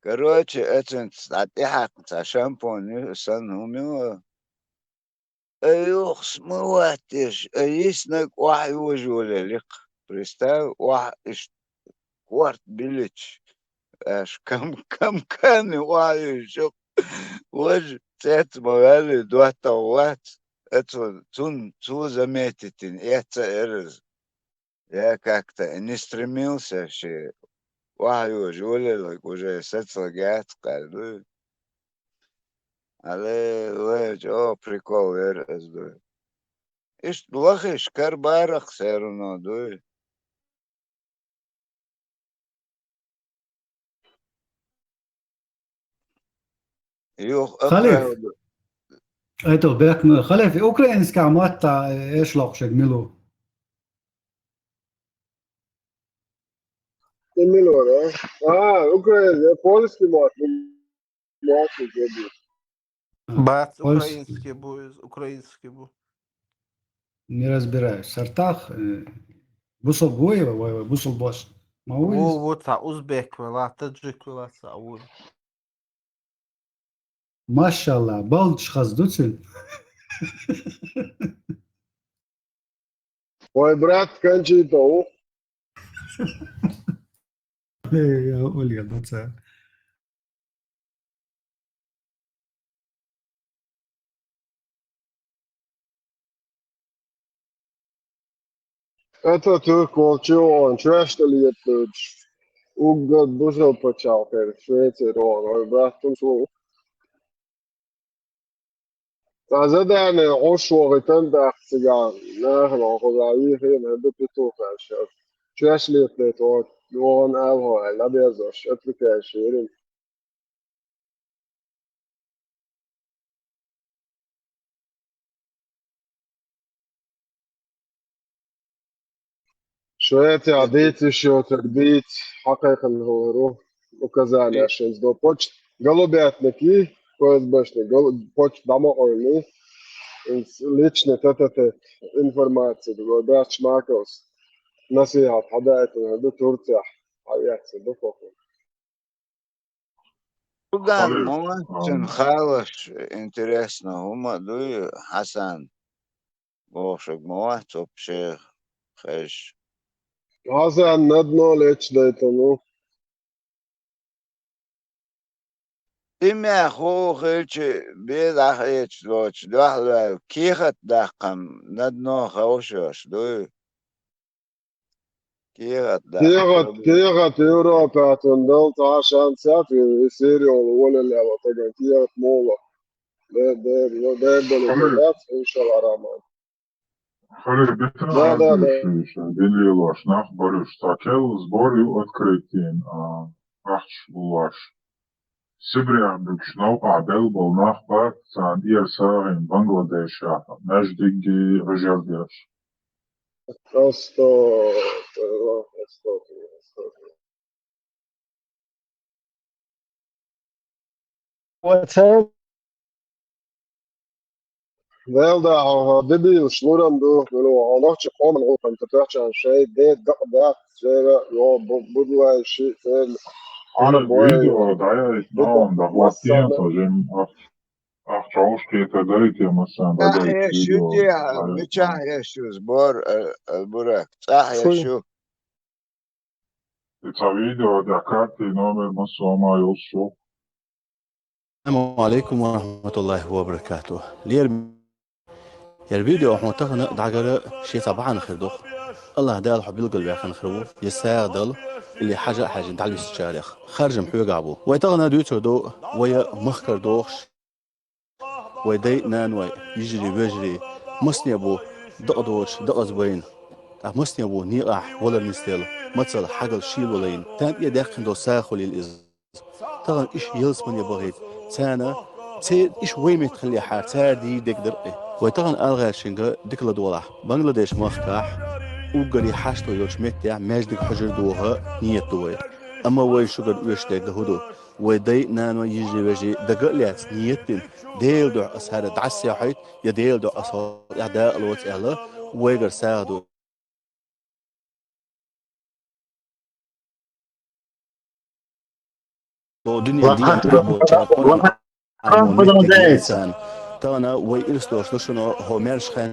Короче, оцунца дӀа тӀехьаккха цхьа шампунь ю, санна хӀума ю. Ай, юхас ма ваттеш, ай, йиснарг охьа йожавале ликх. Представь, охьа иштта корта билича, аш кам-, кам-каме охьа йожа. Важа цец ма ваьлли, доттагӀа вац. Оцо, цунна, цо заметитина, эцца а эр иза. Я как-то не стремился ши охьа йожа, валелаг уже сацлаг яц кхаьлла дуй. Але вай чӀо прикол яр аз дуй. Иштта лахиш карбарах всё равно дуй. Юха Халиф. Оправда-. Айто, бехк ма-, Халиф, украинская матта, э, эш лохшаг милу. Эмилора. А, украин, э, польский мат, мат, э, Бац, польский. Украинский бу, из украинский бу. Не разбираюсь. Сартах, э, бусул буй, вай, вай, бусул бош. Ма уй. Во, во, цхьа узбек вела, таджик вела, цхьа уй. Машалла, балдаш хаза ду цуьнан. Ой, брат, кончи то. Э, я, Ольга, ду ца. Ата туьрк волчу он чоьшта летуьйтуш. Уггар бусал пачхьалкхера Швецера он, ой, брат, тун су. Цхьа задание Ӏуш вахийтан тӀаккха цигахь нахана хӀокхузахь йийхира, хӀара ду петух аьлла шаьш. Чоьш летале тхо, вон алхо аьлла, дӀаберзош, отвлекающий время. Швецехь дийца йиш йоцург дийца, хьакхайкхина хӀума ю, указания шайца до почт. Голубятник и, ФСБшник, гол-, почт дӀа ма Ӏойли. Личный тет-а-тет информация, дугой бац Шмаковс. Насихьат хьадаийтина ду Турцехь, хьаэцна ду хӀокхо. Цуьнан халаш интересно хӀума а дуй, Хьасан? Бохушаг ма вац цо пшех хезаш. Хьасан на дно лечдайтану. Имя хӀу хилча, безахь эча доцу дуьхьалваьлла кехат даккхам на дно ховшош дуй? КехатӀа, кехат, кехат Европа тун дал, цхьа шанс яц, и Сириол волалло таган кехат мула. Де, де, де, де, де, яц, иншалла, Раман. Хале, бетта, да, да, да. Билелош нах баруш, цхьа келла сбор ю открытийна, а, ахча луш. Сибрехь буьгуш новкъахь белла болу нах бац, царна тӀера сагӀина Бангладешехь маьждиггий гӀуьжар деш. Астагфирулла, астагфирулла, астагфирулла. Вацан. Вел да, хьо, хьо дебилаш лурам ду, хьо нохчи къоман гӀуллакхана тӀе тоьхчан шай де дакъа дац, церан йо бу-, будулай ши церан Ана бой. Видео даяйт наун да хватин то жим ах, ах чаушки та дайте масан даяйт видео. Мичахь еш ю сбор, э, э, Бурак, цӀахь еш ю. И цхьа видео дӀа карти номер ма сома йолуш ю. Ассаламу алейкум ва рахматуллахи ва баракату. Лер, яр видео хьуна тахана дӀагара шен цхьа бахьана хир ду. Аллах Дала хьо билгалваьккхина хир ву, я сагӀа дала, или хьажа а хьаьжина дӀалуьстучарех. Харжам хьоьгахь бу. Вай тахана дуьйцур ду, вай махкара дохуш, вай дай а, наной, йижарий, вежарий, масане бу дакъа доцуш, дакъаза байна. Ткъа масане бу некъахь валар нисделла, мацалла, хьагалла шийла валийна. Тан тӀе даьккхина долу сагӀа хуьлийла иза. Тахана иша ялсамане бахийта, царна, церан иша вай метта хиллехьара, цара дийр дерг дара и. Вай тахана ала гӀертачуьнга дика ладогӀалахь. Бангладеш махкахь, уггаре хьашто йолчу меттехь маьждиг хьуьжар доха ниет ду вай. Амма вай шуьгара оьшуш дерг дан хӀун ду? Вай дай а, наной, йижарий, вежарий дага а лаьцна ниет дина, Делан дуьхьа аса хӀара дӀасаяхьийта, я Делан дуьхьа аса хӀокху тӀехь дакъа лоцу аьлла, вайгара сагӀа ду. О, дуьнен дийна тӀехь болчара кхоьллина Ӏаламо меттиг яц царна. Тахана вай ирс дош ду шуна хӀо мерш хен.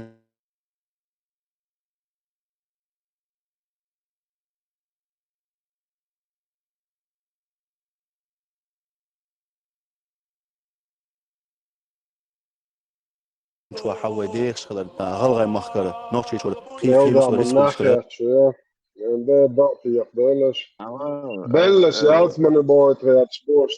Чохь вай дехаш хилар, а, гӀалгӀай махкара, нохчийчуьра, кхин-, кхин-, Ялдаман нах яц шу, я. Де бакъ тӀехь беллаш. Ава, Беллаш, э, ялсмане бохуьйту гӀерташ бохуш.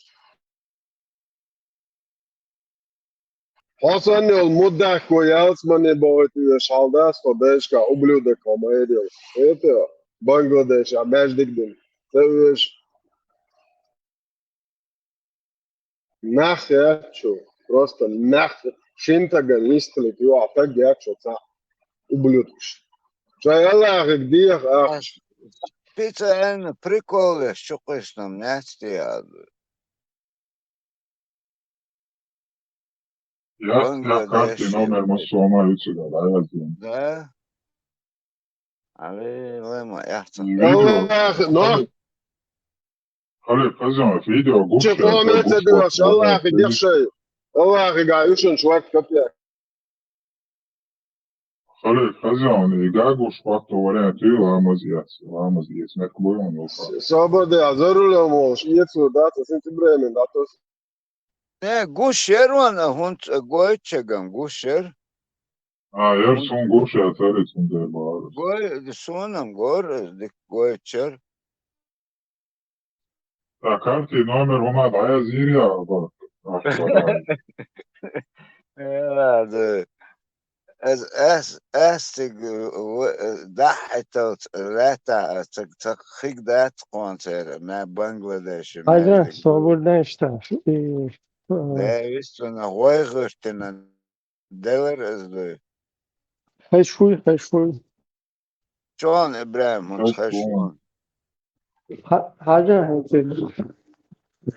Хьо санна йолу муддахко ялсмане бохуьйту веш хьалдас, хьо дайшка ублюдок хьо ма эр йолу. Эта Бангладешехь маьждиг дина. Ца веш. Нах яц шу. Просто нах, шин стагана йистхилийта юкъахь стаг яц шу цхьаъ. Ублюдкаш. Шайн Аллахьига деха ахча. Специально прикол еш чу кхуьссина нах те аьлла. Яц, я карти номер массо а ма ю цигара, дӀаяздина. Да? Али, лай ма яхцан. Видео. Аллах, но. Хали, хазан, видео гуш. Че, кхо меца дуьйш, Аллахьига дехшай. Аллахьига уьшун шварц капъяр. Хали, хазан, и гагуш хӀотто вариант ю, ламаз яц, ламаз яц, мет кубой он йолуш. Собар де, а зарулем волуш, яцу дац, а синтем бремин дац. Не, гуш яр ван, а хӀунца гойту чаган гуш яр. А, яр сун гуш яцари, цундела бахара. Гой, сунам гор, дик гойту чар. Ткъа карти номер хӀума дӀаязйира я, ахча. Э, ладно. Аз, аз, аз цига, э, в-, э, дахьийталц лаьттахь, аз цига ца хиг дац кхунцара, ма Бангладеши Хьажа, маьждиг ду. Собар дайш та. И, э, Да, вист вана гӀой гӀиртина делар аз дуй. Хай шуй, хай шуй. Чон ИбрахӀим, хӀунда хезаш ву? Хьа-, хьажа хӀинца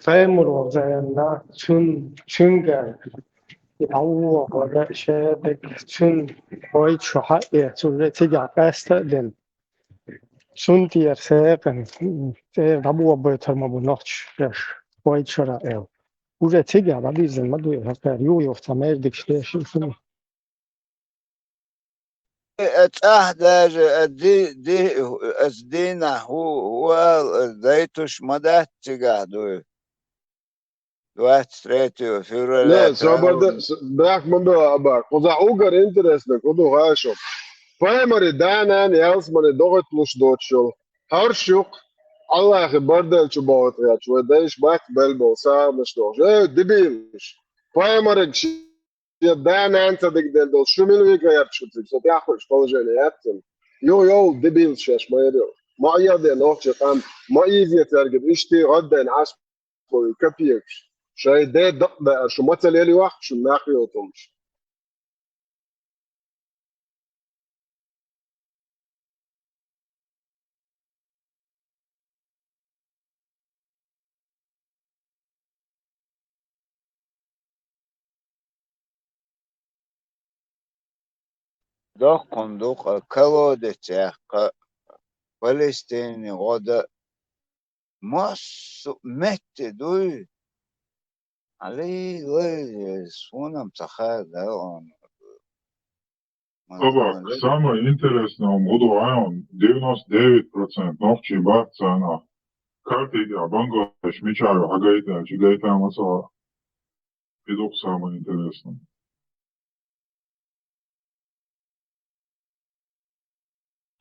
Таймур вазаянна, цун, цуьнга, Алло, вара шадерг, цун хьойта шу хьаэца, уже цигахь къаста а дина. Цунна тӀера сагӀина, цӀера дӀабохабайтар ма бу нохчаш шаьш, хьойта шара аьлла. Уже цигахь дӀабирзина ма ду, хӀокхара юха-юха цхьа маьждигаш дешина шуна. Э, цӀахь даже, э, ди-, ди-, аса дийнахь хӀу-, хӀу ала, аса дайтуш ма дац цигахь дуй. Двадцать третьего февраля. Не, собар де, с-, бехк ма бе, аба. Кхузахь угар интересно, кху ду хаьа шу. Пайхамари да-нана ялсмане дохуьйталуш доцуш йолу. ХӀорш юккъа, Аллахьи барделчу бохуьйту гӀерташ, вай дайша бац белла болу сагӀанаш дохуш. Эй, дебилаш! Пайхамариг шен да-нана ца дигадели долу шу мила вига гӀерташ ву цига, со тӀаьхьа хуьлуш положение яц цунна. Юха йовла дебилаш шаьш ма яра йолу. Ма Ӏеха де нохчийн къам, ма ийзе цаьрга иштта гӀаддайна Ӏаш капекаш. Шайн де дакъа даа, шу ма ца лелийвахьа, шун нах йолу хӀумаш. Доккхун ду-кх, колодецехь кха Палестине гӀо дан массо а метте дуй. Аллай, лай, суна-м ца хаьа, да, он. Собар, самое интересное, хӀун ду хьуна, девяносто девять процент нохчий бац царна. Картига Бангладеш мичахь ю хьагайта, чу гайта ма ца хаьа. И ду-кх самое интересное.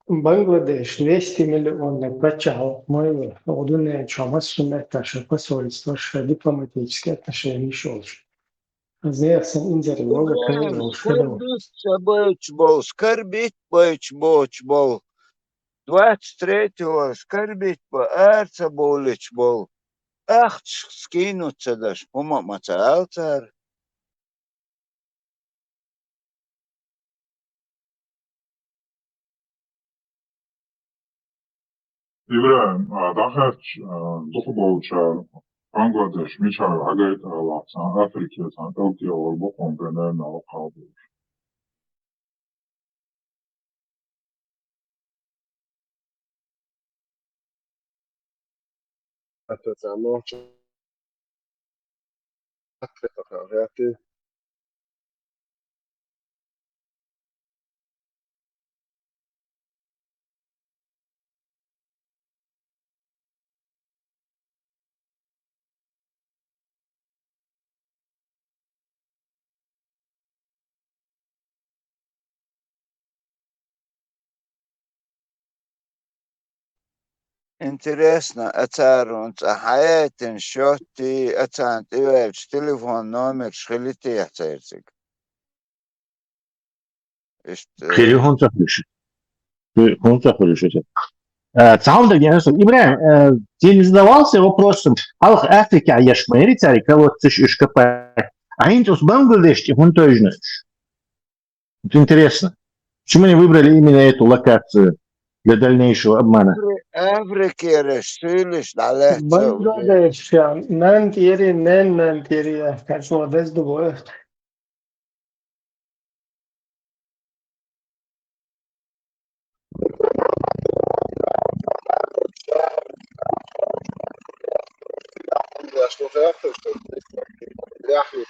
Бангладеш десять миллионный паччахьалкх ма ю, оха дуьнен чохь массо а меттехь шайн посольстваш, шайн дипломатический отношенеш йолуш. Аз нехан инзаре вала кхайолуш хир ву. Скорбит ца бойтуш болу, скорбит бойтуш боцуш болу. Двадцать третьего скорбит бан ара ца бовлуьйтуш болу. Ахча скинуть ца деш, хӀума а ма ца ала цара. ИбрахӀим, а, дӀахаьттича, а, дукхахболчара Бангладеш мичахь ю хьагайта алахь, цхьана Африке, цхьана тӀалатӀе вара бакъонан примерно вакхалбуш. Хьаьта цхьа нохча Африка, гӀерти. Интересно, ацара хӀунца хьаяйтина счётти, ацарна тӀеваьлча телефон номераш хилийтий церцига? Иштта, э, Хили хӀунца хуьлуш. ХӀунца хуьлуш иза. Э, цхьа хӀума даг яхар, Ибрахим, э, ты не задавался вопросом, хьалха Африка еш ма яри цари колодцаш уж копать. А хӀинца ус Бангладеш тӀе хӀунда тойжна уж? Вот интересно, почему они выбрали именно эту локацию для дальнейшего обмана? Афри-, Африкера суьйлаш дӀалаьцна уже. Бангладеш, я, нан тӀери, нен, нан тӀери, я, хочу вот это другое.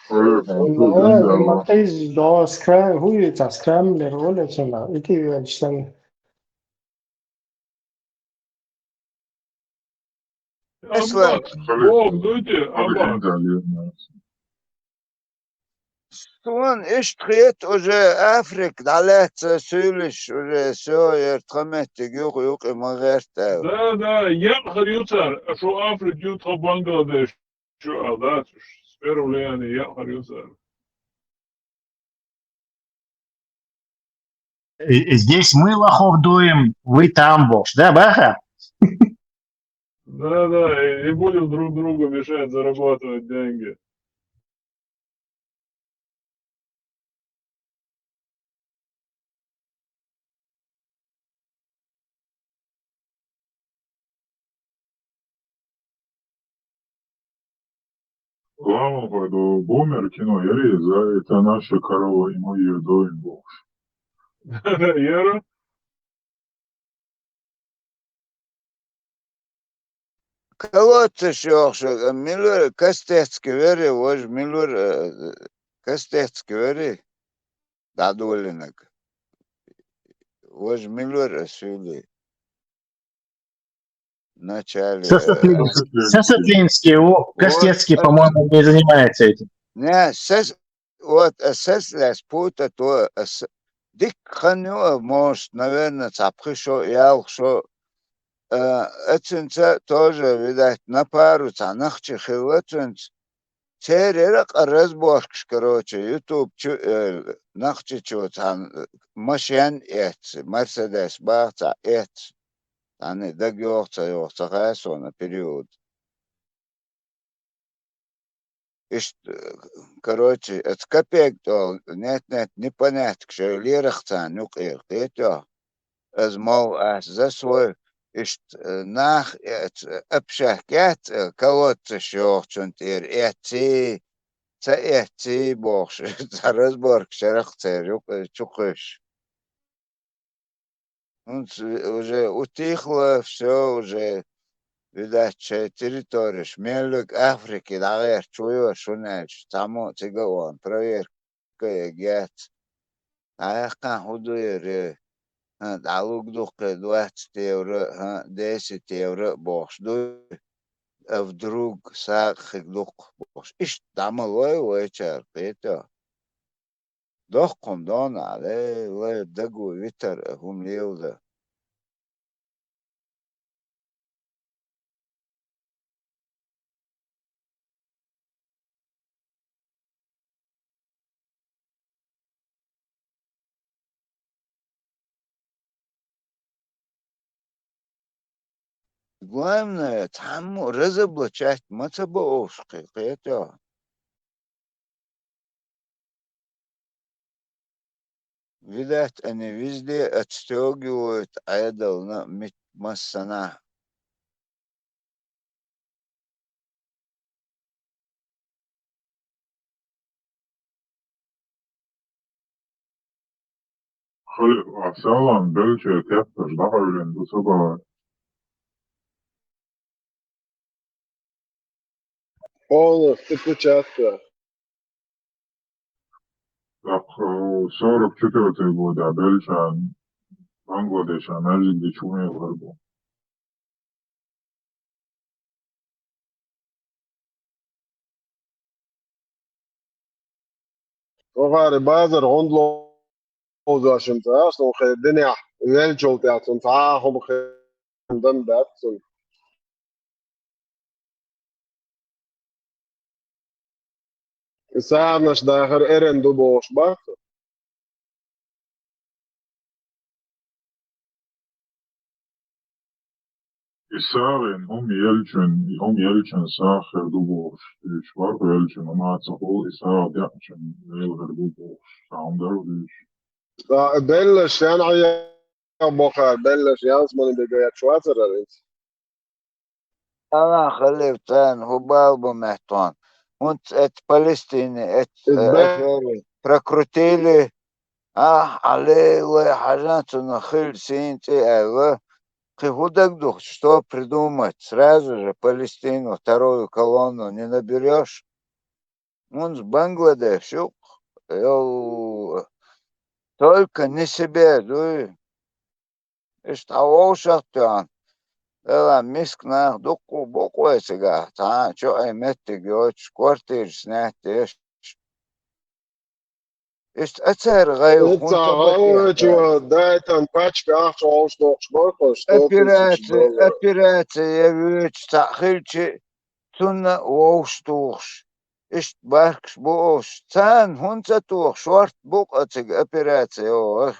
Ну, ма кхайз до скрам, хӀу ю цхьа скрамблер, ола цунна, ити венчсан. Амбар, Бог дуйте, амбар. Суна иштта хета, уже Африка дӀалаьцна суьйлаш, уже всё, ер тха меттиг юкъ-юкъе ма гӀерта аьлла. Да, да, яхар ю цар, шу Африка ю, тха Бангладеш ю, а дац уж, с первого влияния яхар ю цар. И, и здесь мы лохов дуем, вы там, бохуш. Да, баха? Да, да, и, и будем друг другу мешать зарабатывать деньги. Главное, пойду, Бумер кино, я реза, это наша корова, и мы её доим, бохуш. Яра? Колодцаш йохуш, мила вара, Костецкий вара, важа мила вара, э, Костецкий вара, дӀадолийнарг. Важа мила вара, ас вили. Вначале, э, Сосотлинский. Сосотлинский, о, Костецкий, вот, э, по-моему, не занимается этим. Не, сес-, вот, э, сес лес путать, о, э, с-, дикка хан ю, э, может, наверное, цхьа пхи шо, ялх шо, э, э, цуьнца тоже, видать, на пару цхьа нахчи хилла цуьнца. Церера къа разборкаш, короче, YouTube чу, э, нахчи чу цхьа машен эцци, Мерседес баха цхьа эцци. Цхьанне дага йогӀу ца йогӀу ца хаьа суна период. Иштта, короче, оцу капек тӀехула нет-нет, непонятка шайн лерах царна юкъера, кхетий хьо? Ас мов ас за свой, иштта, э, нах, э, ц-, общак яц, э, колодцаш йохучун тӀера эцци, ца эцци бохуш, цхьа разборка шарах церан юкъа чу кхуьссуш. ХӀунца уже утихло, всё, уже, видать, шайн территореш, меллиг Африке дӀагӀерта чу йо шуна аьлча, цхьаммо а цига а вахана, проверка эгаяц. ДӀаяьккхина хӀун ду яра? ХӀа, дӀалуг дуккхе двадцать евро, хӀа, десять евро бохуш ду. А вдруг сагӀа хиг дуккха бохуш. Иштта дӀа ма лой вайчара, кхетий хьо? Доккха хӀума дона, ле, лай дагу витар а хӀума леладан. Главное, цхьаммо разоблачать ма ца бо уьш, кхе-, кхетий хьо. Видать, они везде отстёгивают Ӏедална мит-, массанахьа. Хали-, а, салам, белча тетташ дӀахьуьйлина ду ца бала. Полностью печатка. ТӀаккха сорок четвёртый года белчан Бангладеша маьждиг дечу мел хӀара бу. Вахари базар гӀунд ловзошин ца, сун хе динехь велчул тӀехь цун цхьа а хӀума хе дан дац цун. И сагӀанаш дахар эрна ду бохуш бац. И сагӀина хӀума елчун, и хӀума елчун сагӀа хир ду бохуш, уьш варх велчун, амма ца хуьлу и сагӀа деъчун вел хир ду бохуш, цхьа хӀума дара уьш. Ткъа беллаш шен Ӏе бохар, беллаш Янсмани бега яц вацарара иза. Алан халев царна хӀу бала бу меттахана. ХӀунца эцу Палестине, эцу, Иза э, бе- эфире прокрутили, ахь, Ӏалелай хьажан цунах хилла сийна цӀе аьлла, кхин хӀу дагадуху, что придумать? Сразу же Палестину, вторую колонну не наберёшь? ХӀунца Бангладеш ю-кх, йо, только не себе дуй. Иштта хьан вовшах а тоьхна, Дала миска нах дуккха а бу-кх вай цигахь, цхьа а чоьхье меттиг йоцуш, квартираш снять деш. Иштта а цара гӀайгӀа хӀунда ца бахкийтар? Дайтан пачка ахча вовшах дохуш бара-кх, сто тысяч доллар. Операци, операци я воьдуш цхьаъ хилчи, цунна а вовшах тухуш, иштта баркаш бу уьш. Царна хӀунда ца тоха, шорта бу-кх цига операци, йо,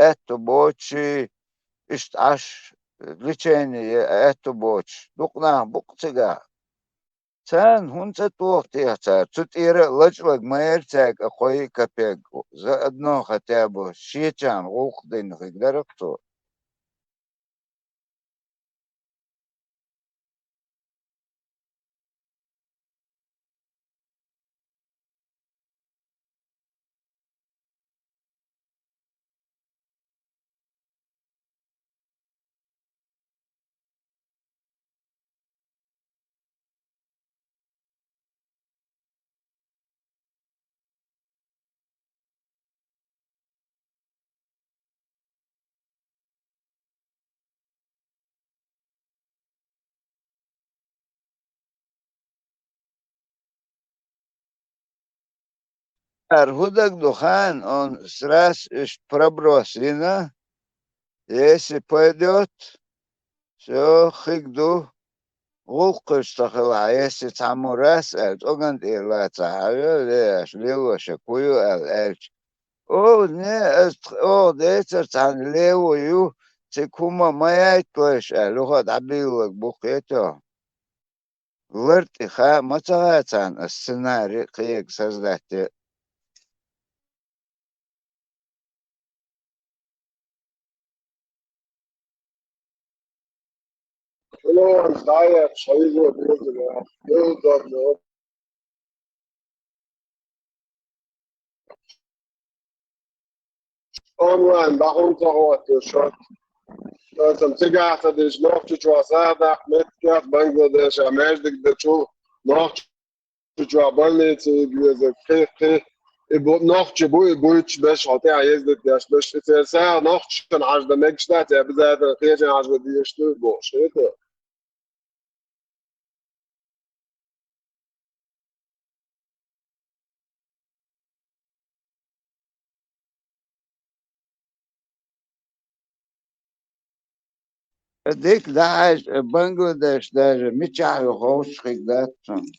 аьтту боцуш, иштта Ӏаш, лечение я аьтту боцуш, дукха нах бу-кх цигахь. Царна хӀунда ца тоха техьа цара? Цу тӀера а лачкъалаг ма яра цаьрга а кхо-йиъ капек, заодно хотя бы шечарна гӀуллакх дина хир дара-кх цо. Ара хӀу дага ду, хан, он сразу уьш проброс йина, если пойдёт, всё, хиг ду, гӀуллакхаш ца хилахь, если цхьаммо раз аьлла, цӀоган тӀера лацахь, хьажа, ле, аша лелоша хӀу ю аьлла аьлча, оха, не, ас тх-, оха децара цхьаьна лево ю, цига хӀума ма яйталаш аьлла, юха дӀабийлалаг бу кхетахь. Лар тӀе хаа ма ца гӀа царна ас сценарий кхега создать де. Онлайн бахьана ца хӀоттийша. Шоцам цигахь ца деш, Нохчийчохь сагӀа даккха меттигех, Бангладешехь маьждиг дечул, Нохчийчохь больница веза, кхин, кхин. И бу-, нохчи бу, и буьйцуш берш хьо тӀехь ездить деш берш. И церан сагӀа нохчашна хьаждан мегаш дац, я обязательно кхечарна хьаждан дезаш ду бохуш, хета? Дика дахьаьжча, Бангладеш даже мичахь ю ховшахь хиг дац цунна.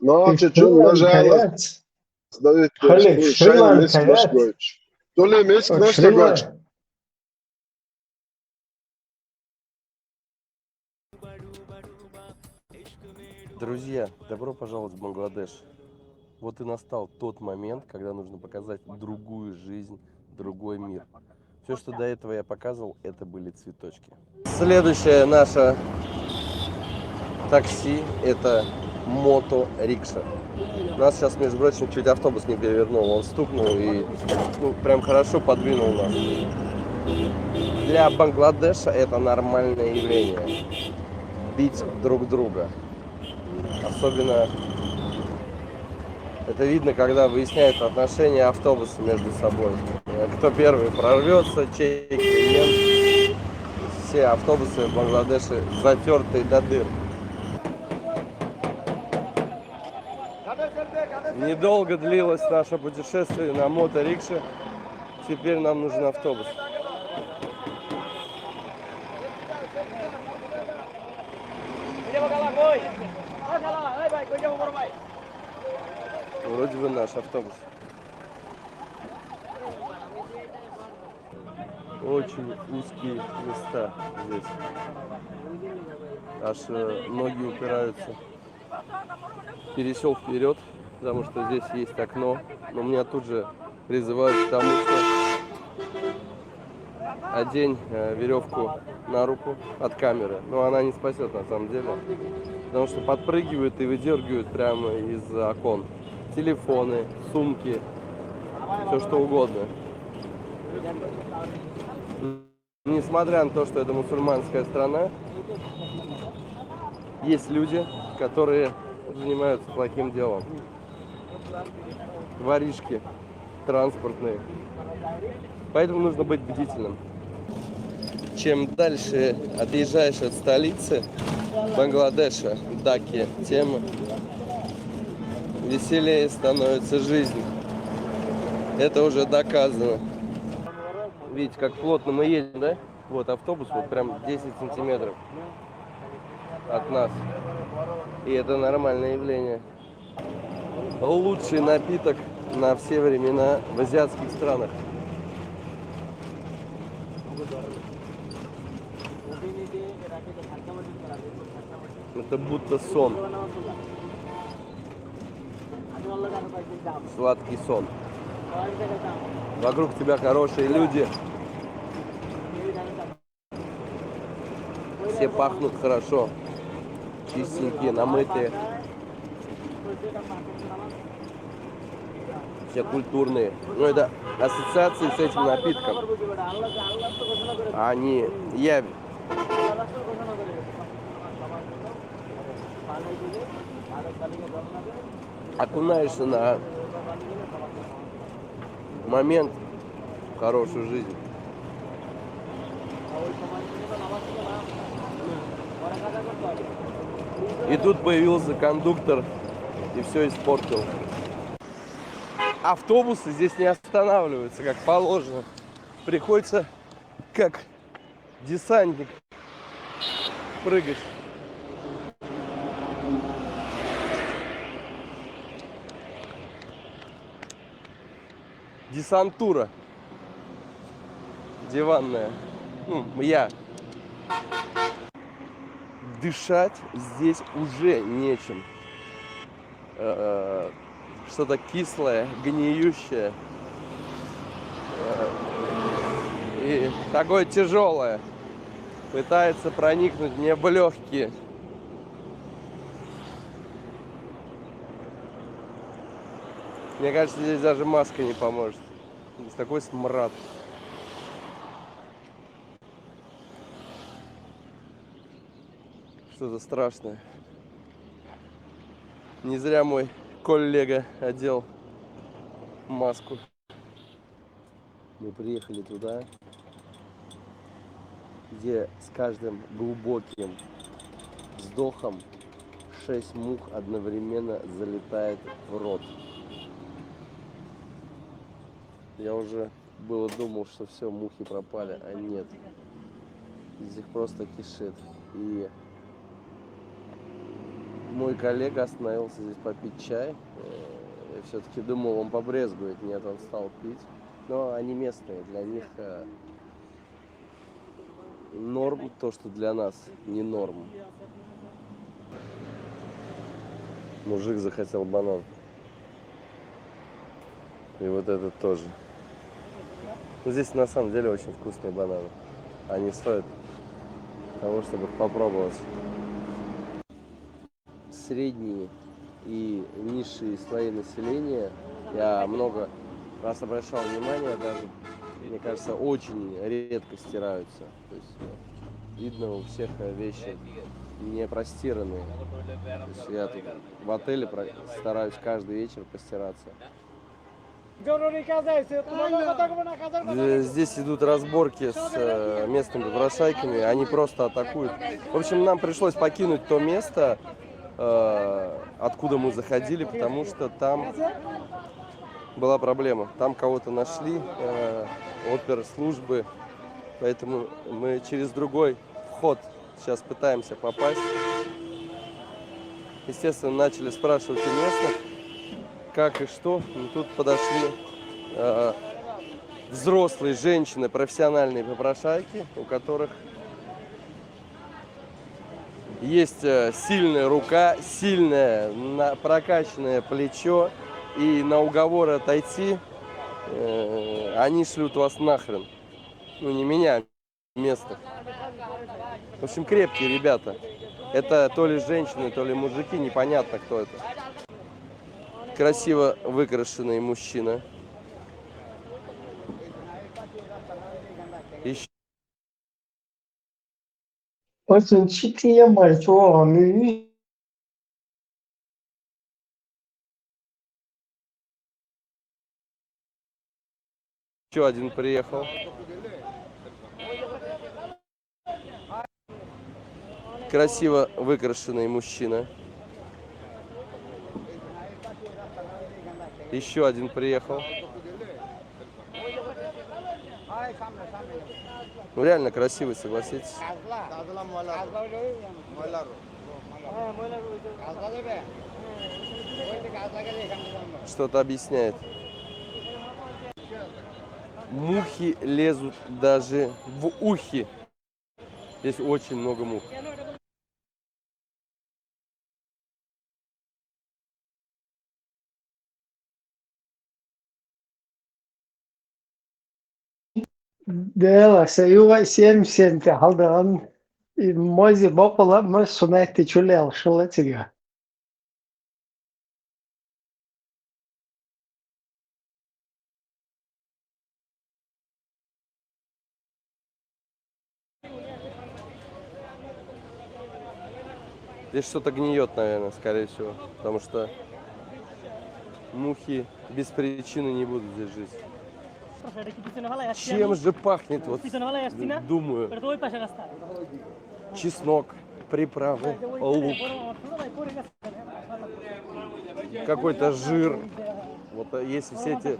Нохчийчун, пожалуйста, сдают, Шри-Ланка яц. Шри-Ланка яц. Шри-Ланка. Друзья, добро пожаловать в Бангладеш. Вот и настал тот момент, когда нужно показать другую жизнь, другой мир. Всё, что до этого я показывал, это были цветочки. Следующее наше такси — это моторикша. Нас сейчас, между прочим, чуть автобус не перевернул. Он стукнул и, ну, прям хорошо подвинул нас. Для Бангладеша это нормальное явление. Бить друг друга. Особенно это видно, когда выясняются отношения автобуса между собой. Кто первый прорвется, чей клиент. Все автобусы в Бангладеше затерты до дыр. Недолго длилось наше путешествие на моторикше. Теперь нам нужен автобус. Вроде бы наш автобус. Очень узкие места здесь. Аж э, ноги упираются. Пересел вперед, потому что здесь есть окно. Но меня тут же призывают к тому, что одень э, веревку на руку от камеры. Но она не спасет на самом деле. Потому что подпрыгивают и выдергивают прямо из окон. Телефоны, сумки, все что угодно. Несмотря на то, что это мусульманская страна, есть люди, которые занимаются плохим делом. Воришки транспортные. Поэтому нужно быть бдительным. Чем дальше отъезжаешь от столицы Бангладеша, Даки, тем веселее становится жизнь. Это уже доказано. Видите, как плотно мы едем, да? Вот автобус вот прям десять сантиметров от нас. И это нормальное явление. Лучший напиток на все времена в азиатских странах. Это будто сон. Сладкий сон. Вокруг тебя хорошие люди. Все пахнут хорошо. Чистенькие, намытые. Все культурные. Ну, это ассоциации с этим напитком. А не явь. Окунаешься на момент в хорошую жизнь. И тут появился кондуктор и все испортил. Автобусы здесь не останавливаются, как положено. Приходится как десантник прыгать. Десантура диванная. Ну, я. Дышать здесь уже нечем. Э, что-то кислое, гниющее. Э, и такое тяжелое. Пытается проникнуть мне в легкие. Мне кажется, здесь даже маска не поможет. Здесь такой смрад. Что-то страшное. Не зря мой коллега одел маску. Мы приехали туда, где с каждым глубоким вздохом шесть мух одновременно залетает в рот. Я уже было думал, что все, мухи пропали, а нет. Здесь их просто кишит. И мой коллега остановился здесь попить чай. Э, я все-таки думал, он побрезгует. Нет, он стал пить. Но они местные, для них э, норм то, что для нас не норм. Мужик захотел банан. И вот этот тоже. Ну, здесь на самом деле очень вкусные бананы. Они стоят того, чтобы их попробовать. средние и низшие слои населения. Я много раз обращал внимание, даже, мне кажется, очень редко стираются. То есть, э, видно, у всех, э, вещи не простиранные. То есть я тут в отеле про- стараюсь каждый вечер постираться. Э, Здесь идут разборки с, э, местными попрошайками, они просто атакуют. В общем, нам пришлось покинуть то место, э, откуда мы заходили, потому что там была проблема. Там кого-то нашли, э, оперслужбы, поэтому мы через другой вход сейчас пытаемся попасть. Естественно, начали спрашивать у местных, как и что. Но тут подошли, э, взрослые женщины, профессиональные попрошайки, у которых есть, э, сильная рука, сильное на- прокачанное плечо, и на уговоры отойти, э, они шлют вас нахрен. Ну, не меня, местных. В общем, крепкие ребята. Это то ли женщины, то ли мужики, непонятно, кто это. Красиво выкрашенный мужчина. Еще Очень читие мальчуоми. Еще один приехал. Красиво выкрашенный мужчина. Еще один приехал. Ну, реально красивый, согласитесь. Что-то объясняет. Мухи лезут даже в ухи. Здесь очень много мух. Дела, се юга семьдесят халдаган мози бокула ма сунайти чулел шула тига. Здесь что-то гниет, наверное, скорее всего, потому что мухи без причины не будут здесь жить. Чем же пахнет, вот, думаю. Чеснок, приправы, лук, какой-то жир. Вот, э, если все эти,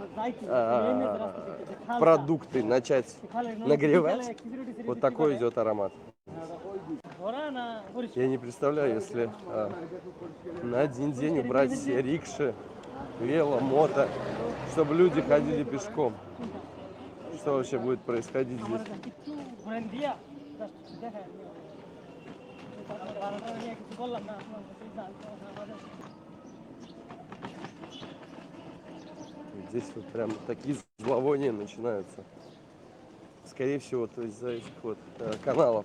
а, продукты начать нагревать, вот такой идет аромат. Я не представляю, если, а, на один день убрать все рикши, вело, мото, чтобы люди ходили пешком. Что вообще будет происходить здесь? Здесь вот прям такие зловония начинаются. Скорее всего, то из-за этих вот, э, каналов.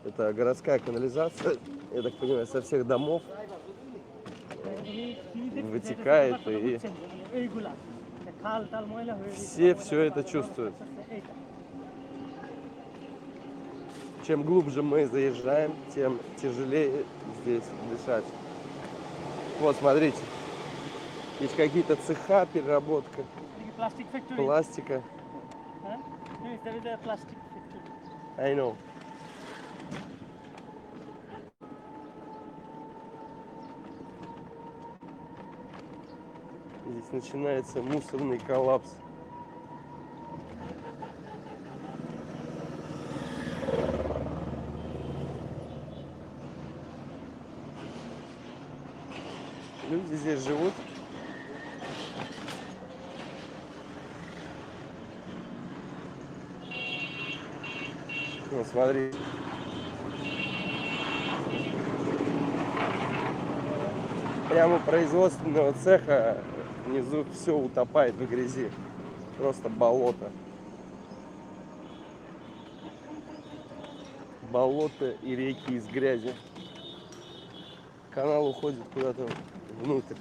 Это городская канализация, я так понимаю, со всех домов вытекает, и все все это чувствуют. Чем глубже мы заезжаем, тем тяжелее здесь дышать. Вот, смотрите. Есть какие-то цеха, переработка Plastic factory. Пластика. Huh? Yes, there is a plastic factory. I know. Здесь начинается мусорный коллапс. Люди здесь живут. Ну, смотри. Прямо производственного цеха внизу все утопает в грязи. Просто болото. Болото и реки из грязи. Канал уходит куда-то внутрь.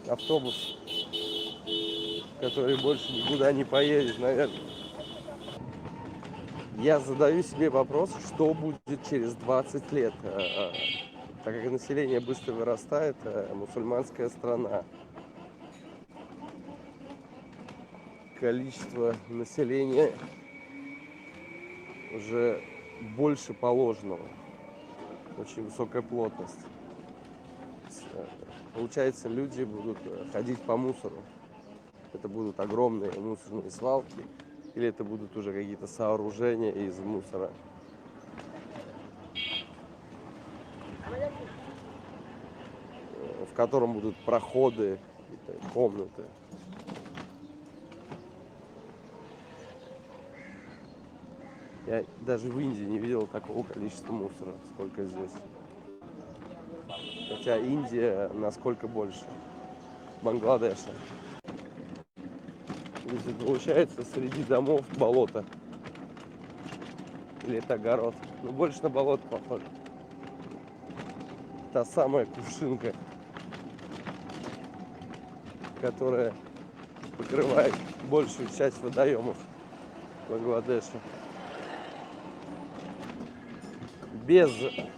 Автобус, который больше никуда не поедет, наверное. Я задаю себе вопрос, что будет через двадцать лет, э, э, так как население быстро вырастает, э, мусульманская страна. Количество населения уже больше положенного. Очень высокая плотность. Э, Получается, люди будут э, ходить по мусору. Это будут огромные мусорные свалки, или это будут уже какие-то сооружения из мусора, э, в котором будут проходы, какие-то комнаты. Я даже в Индии не видел такого количества мусора, сколько здесь. Хотя Индия насколько больше Бангладеша. Здесь получается среди домов болото. Или это огород? Ну, больше на болото похоже. Та самая кувшинка, которая покрывает большую часть водоемов Бангладеша. Без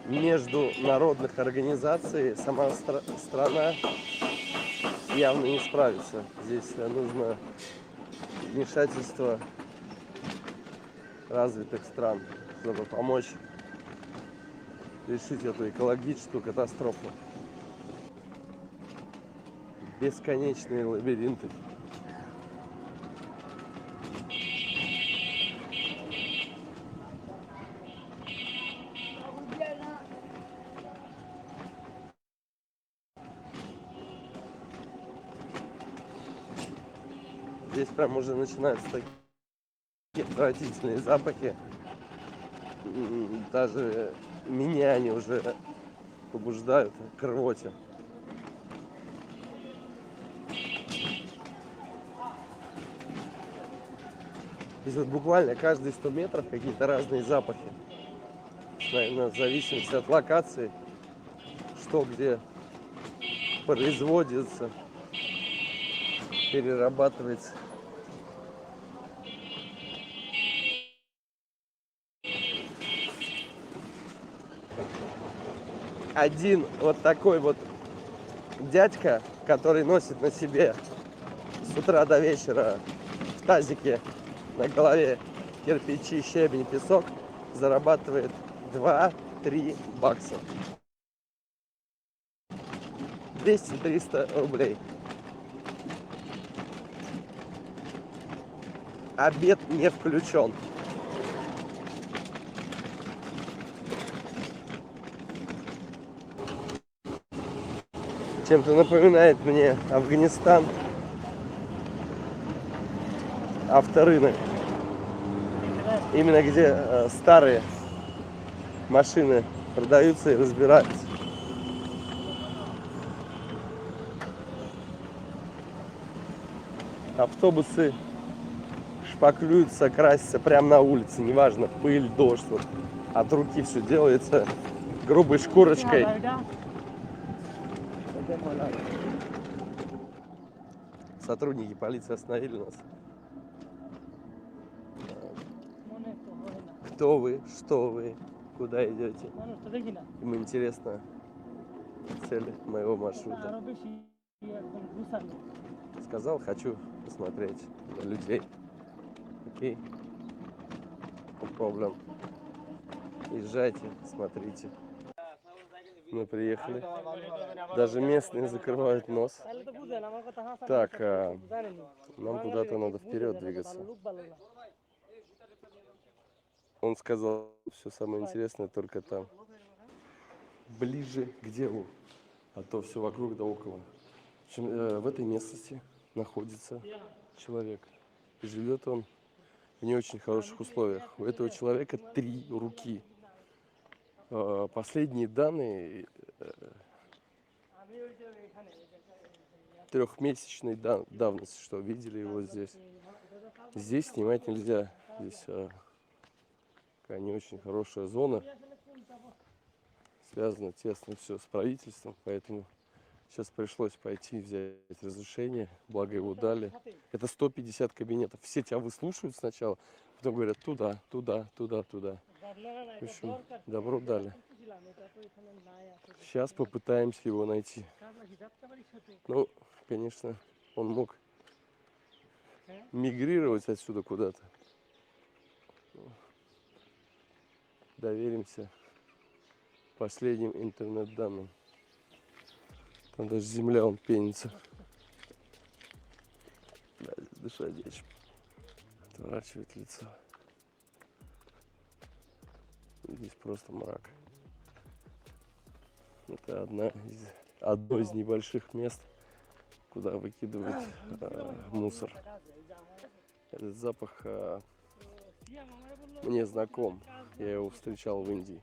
международных организаций сама стра- страна явно не справится. Здесь нужно вмешательство развитых стран, чтобы помочь решить эту экологическую катастрофу. Бесконечные лабиринты. Здесь прям уже начинаются такие отвратительные запахи. Даже меня они уже побуждают к рвоте. Здесь вот буквально каждые сто метров какие-то разные запахи. Наверное, в зависимости от локации, что где производится, перерабатывается. Один вот такой вот дядька, который носит на себе с утра до вечера в тазике на голове кирпичи, щебень, песок, зарабатывает два-три бакса. Двести-триста рублей. Обед не включен. Чем-то напоминает мне Афганистан, авторынок. Именно где э, старые машины продаются и разбираются. Автобусы шпаклюются, красятся прямо на улице, неважно, пыль, дождь, вот, от руки все делается грубой шкурочкой. Сотрудники полиции остановили нас. Кто вы, что вы, куда идете? Им интересна цель моего маршрута. Сказал, хочу посмотреть на людей. Окей. No problem. Езжайте, смотрите. Мы приехали. Даже местные закрывают нос. Так, а, нам куда-то надо вперед двигаться. Он сказал, все самое интересное только там. Ближе к делу, а то все вокруг да около. В общем, э, в этой местности находится человек. И живет он в не очень хороших условиях. У этого человека три руки. Э, Последние данные э, трехмесячной да- давности, что видели его здесь. Здесь снимать нельзя. Здесь э, такая не очень хорошая зона. связано тесно все с правительством, поэтому сейчас пришлось пойти взять разрешение, благо его дали. Это сто пятьдесят кабинетов. Все тебя выслушивают сначала, потом говорят: «Туда, туда, туда, туда». В общем, добро дали. Сейчас попытаемся его найти. Ну, конечно, он мог мигрировать отсюда куда-то. Доверимся последним интернет-данным. Там даже земля, он пенится. Да, здесь дышать нечем. Отворачивает лицо. Здесь просто мрак. Это одна из, одно из небольших мест, куда выкидывают э, мусор. Этот запах э, мне знаком. Я его встречал в Индии,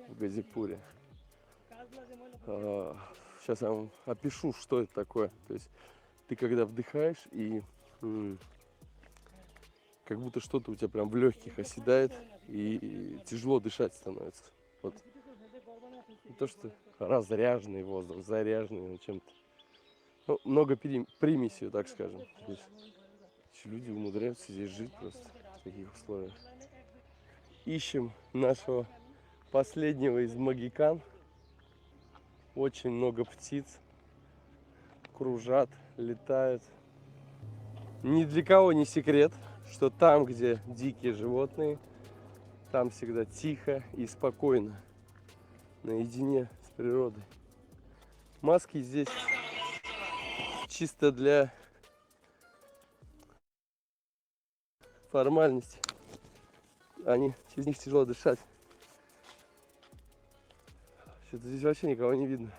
в Газипуре. Сейчас я вам опишу, что это такое. То есть ты когда вдыхаешь, и м, как будто что-то у тебя прям в легких оседает, и тяжело дышать становится. Вот. Не то, что разряженный воздух, заряженный чем-то. Ну, много перем- примесью, так скажем. То есть люди умудряются здесь жить просто в таких условиях. Ищем нашего последнего из могикан. Очень много птиц кружат, летают. Ни для кого не секрет, что там, где дикие животные, там всегда тихо и спокойно, наедине с природой. Маски здесь чисто для формальности. Они, через них тяжело дышать. Что-то здесь вообще никого не видно.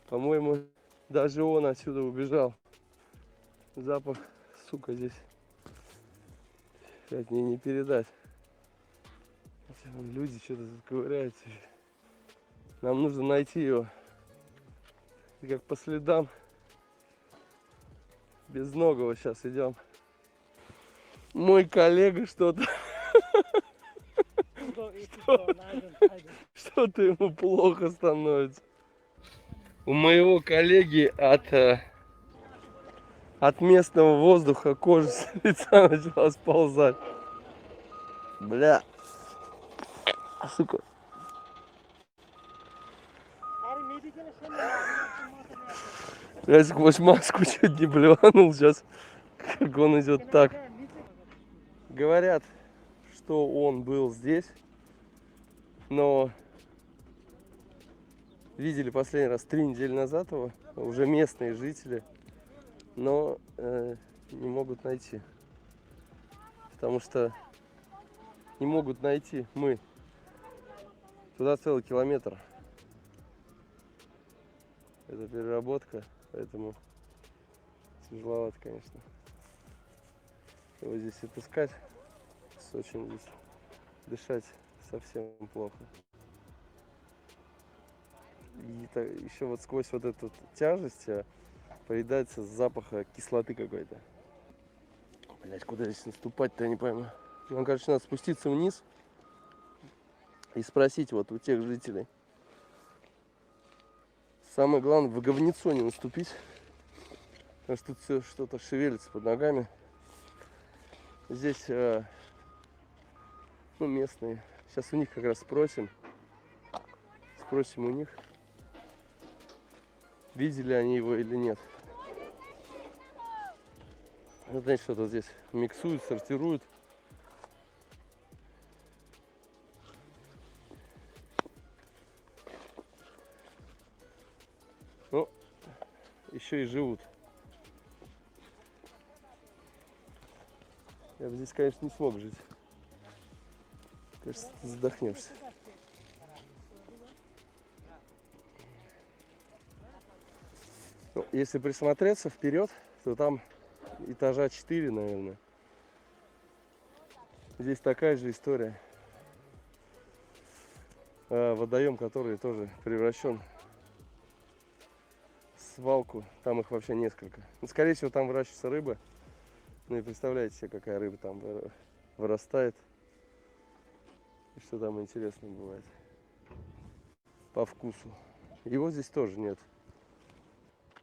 По-моему, даже он отсюда убежал. Запах, сука, здесь. Блядь, мне не передать. Хотя вон люди что-то тут ковыряются. Нам нужно найти его. И как по следам безногого сейчас идем. Мой коллега что-то. Что-то ему плохо становится. У моего коллеги от, э, от местного воздуха кожа с лица начала сползать. Бля. Сука. Я сквозь маску чуть не блеванул сейчас, как он идет так. Говорят, что он был здесь, но видели последний раз три недели назад его, уже местные жители, но э, не могут найти. Потому что не могут найти мы. Туда целый километр. Это переработка, поэтому тяжеловато, конечно. Его здесь отыскать. С очень здесь дышать совсем плохо. И так, еще вот сквозь вот эту тяжесть э, проедается запах э, кислоты какой-то. Блять, куда здесь наступать-то, я не пойму. Нам, короче, надо спуститься вниз и спросить вот у тех жителей. Самое главное, в говнецо не наступить. Потому что тут все что-то шевелится под ногами. Здесь э, ну, местные. Сейчас у них как раз спросим. Спросим у них, видели они его или нет. Ну, знаете, что-то здесь миксуют, сортируют. Ну, еще и живут. Я бы здесь, конечно, не смог жить. Кажется, ты задохнешься. Ну, если присмотреться вперед, то там этажа четыре, наверное. Здесь такая же история. Э, водоем, который тоже превращен в свалку. Там их вообще несколько. Ну, скорее всего, там выращивается рыба. Ну и представляете себе, какая рыба там выр- вырастает. И что там интересного бывает. по вкусу. Его здесь тоже нет.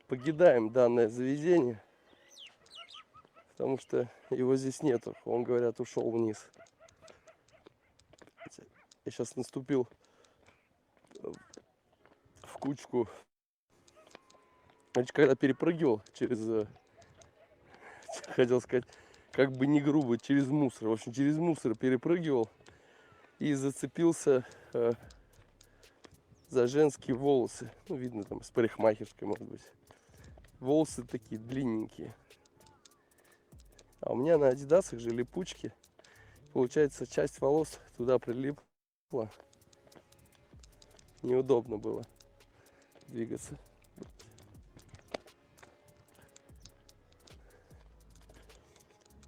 Покидаем данное заведение, потому что его здесь нету. Он, говорят, ушел вниз. Я сейчас наступил в кучку. Значит, когда перепрыгивал через, э, хотел сказать, как бы не грубо, через мусор. В общем, через мусор перепрыгивал и зацепился э, за женские волосы. Ну, видно, там, с парикмахерской, может быть. Волосы такие длинненькие. А у меня на адидасах же липучки. Получается, часть волос туда прилипла. Неудобно было двигаться.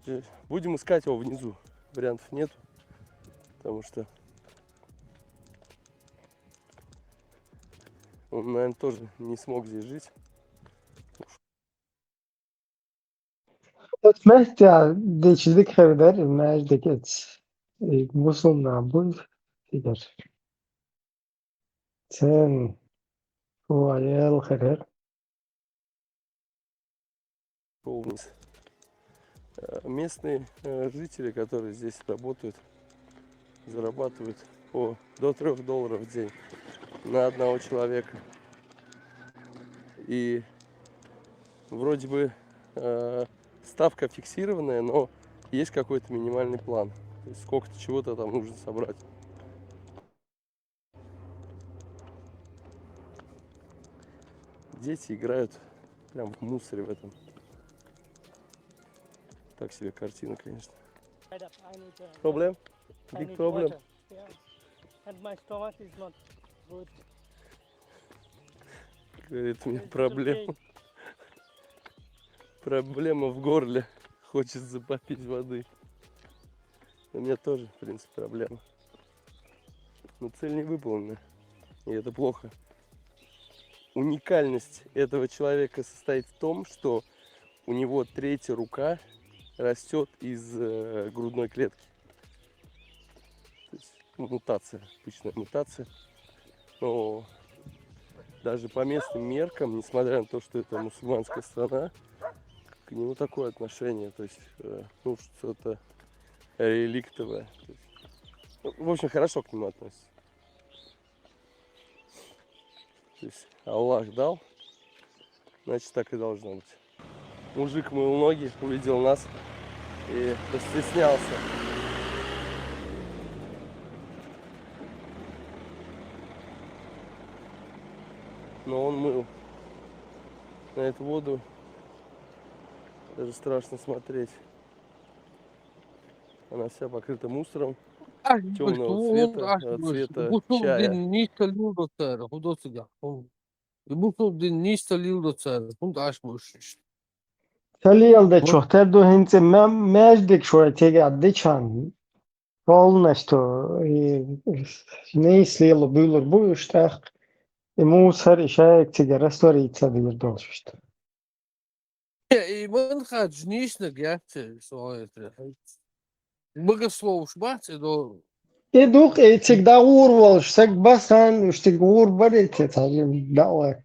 Э, Будем искать его внизу. Вариантов нету. Потому что он, наверное, тоже не смог здесь жить. Ötmez ya, geçirdik evler, mecdeket. E, bu sonuna bu gider. Sen bu ayel kadar Ушёл вниз. Э, Местные э, жители, которые здесь работают, зарабатывают по до трех долларов в день на одного человека. И вроде бы э, ставка фиксированная, но есть какой-то минимальный план. То есть сколько-то чего-то там нужно собрать. Дети играют прям в мусоре в этом. Так себе картина, конечно. Problem? Big problem? Yeah. And my stomach is not good. Говорит, у меня проблема. Проблема в горле. Хочется попить воды. У меня тоже, в принципе, проблема. Но цель не выполнена. И это плохо. Уникальность этого человека состоит в том, что у него третья рука растет из э, грудной клетки. То есть ну, мутация, обычная мутация. Но даже по местным меркам, несмотря на то, что это мусульманская страна, к нему такое отношение. То есть, э, ну, что-то реликтовое. То есть, ну, в общем, хорошо к нему относится. То есть Аллах дал, значит, так и должно быть. Мужик мыл ноги, увидел нас и постеснялся. Но он мыл. На эту воду даже страшно смотреть. Она вся покрыта мусором. Темного цвета, э, цвета чая. Бусул дин ништа лилдоцар, худосуга. Бусул дин ништа лилдоцар, хунт аш буш. Талиялда чохтар ду хинце маждик шуай тега дичан. Полностью и нейслило булур буш так. И мусор и шаек тега раствориться дир долшта. И ман хаджнишна гяхте соетра. Богословш бац и до. И дух и тега ур волш саг басан уштиг ур барите талим дава.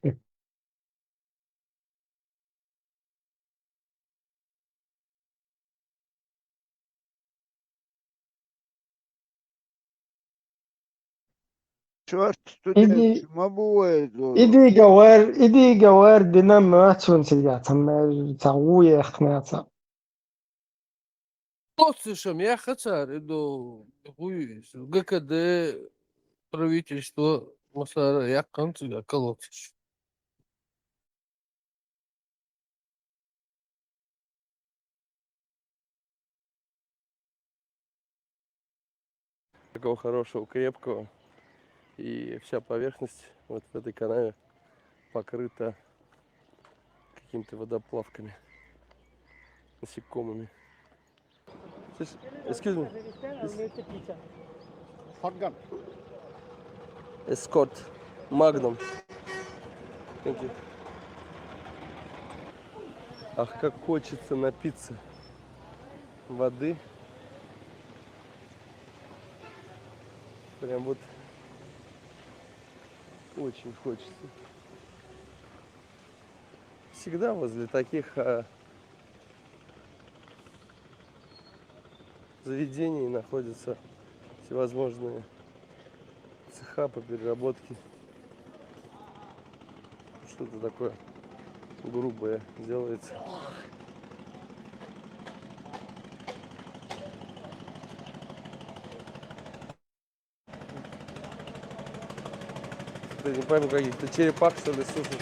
Чёрт, студент, ма бывает. Иди говор, иди говор, дина мацун сидят, там, там уехать надо. Лоцишам яхацар, идо хуй, ГКД, правительство, масара, яханцу, я колоциш. Такого хорошего, крепкого. И вся поверхность вот в этой канаве покрыта какими-то водоплавками, насекомыми. Excuse me. Shotgun. Escort. Magnum. Thank you. Ах, как хочется напиться воды. Прям вот. Очень хочется. Всегда возле таких а, заведений находятся всевозможные цеха по переработке. Что-то такое грубое делается. Ты не пойму, каких-то черепах, что ли, сушат.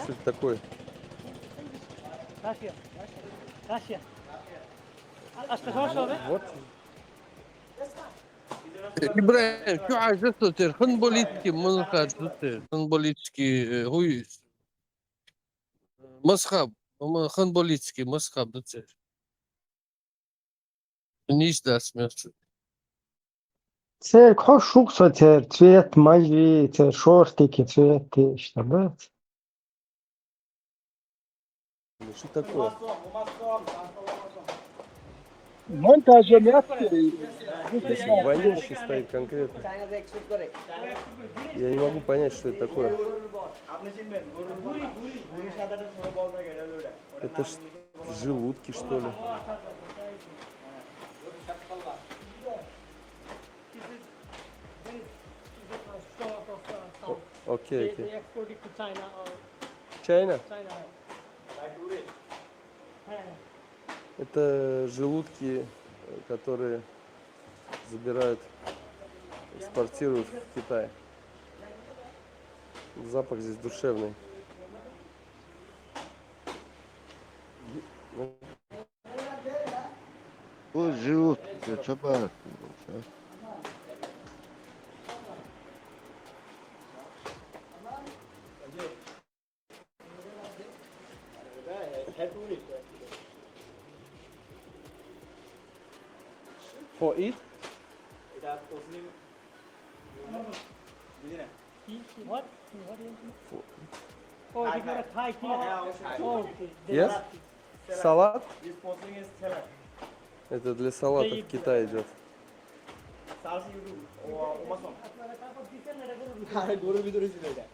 Что это такое? Вот. Ибрагьим, шу хӀажат ду тер, ханболитский мазхаб ду тер, ханболитский, э, гьуй, мазхаб, ма-, ханболитский мазхаб ду тер. Ниш дац мехчу. Церг хо шук со тер, цвет майи, тер шортики, цвет ти, иштта бац. Ну, что такое? Монтажа мятти. Здесь воняющий стоит конкретно. Я не могу понять, что это такое. Это ж желудки, что ли? Окей, окей. Чайна? Это желудки, э, которые забирают, экспортируют в Китай. Запах здесь душевный. Бу желудки чабар. For it? What? What do you think? Oh, you got a Thai tea. Oh, okay. Yes? Салат? Это для салата в Китае идет. আরে গরুর ভিতরে ছিল এটা।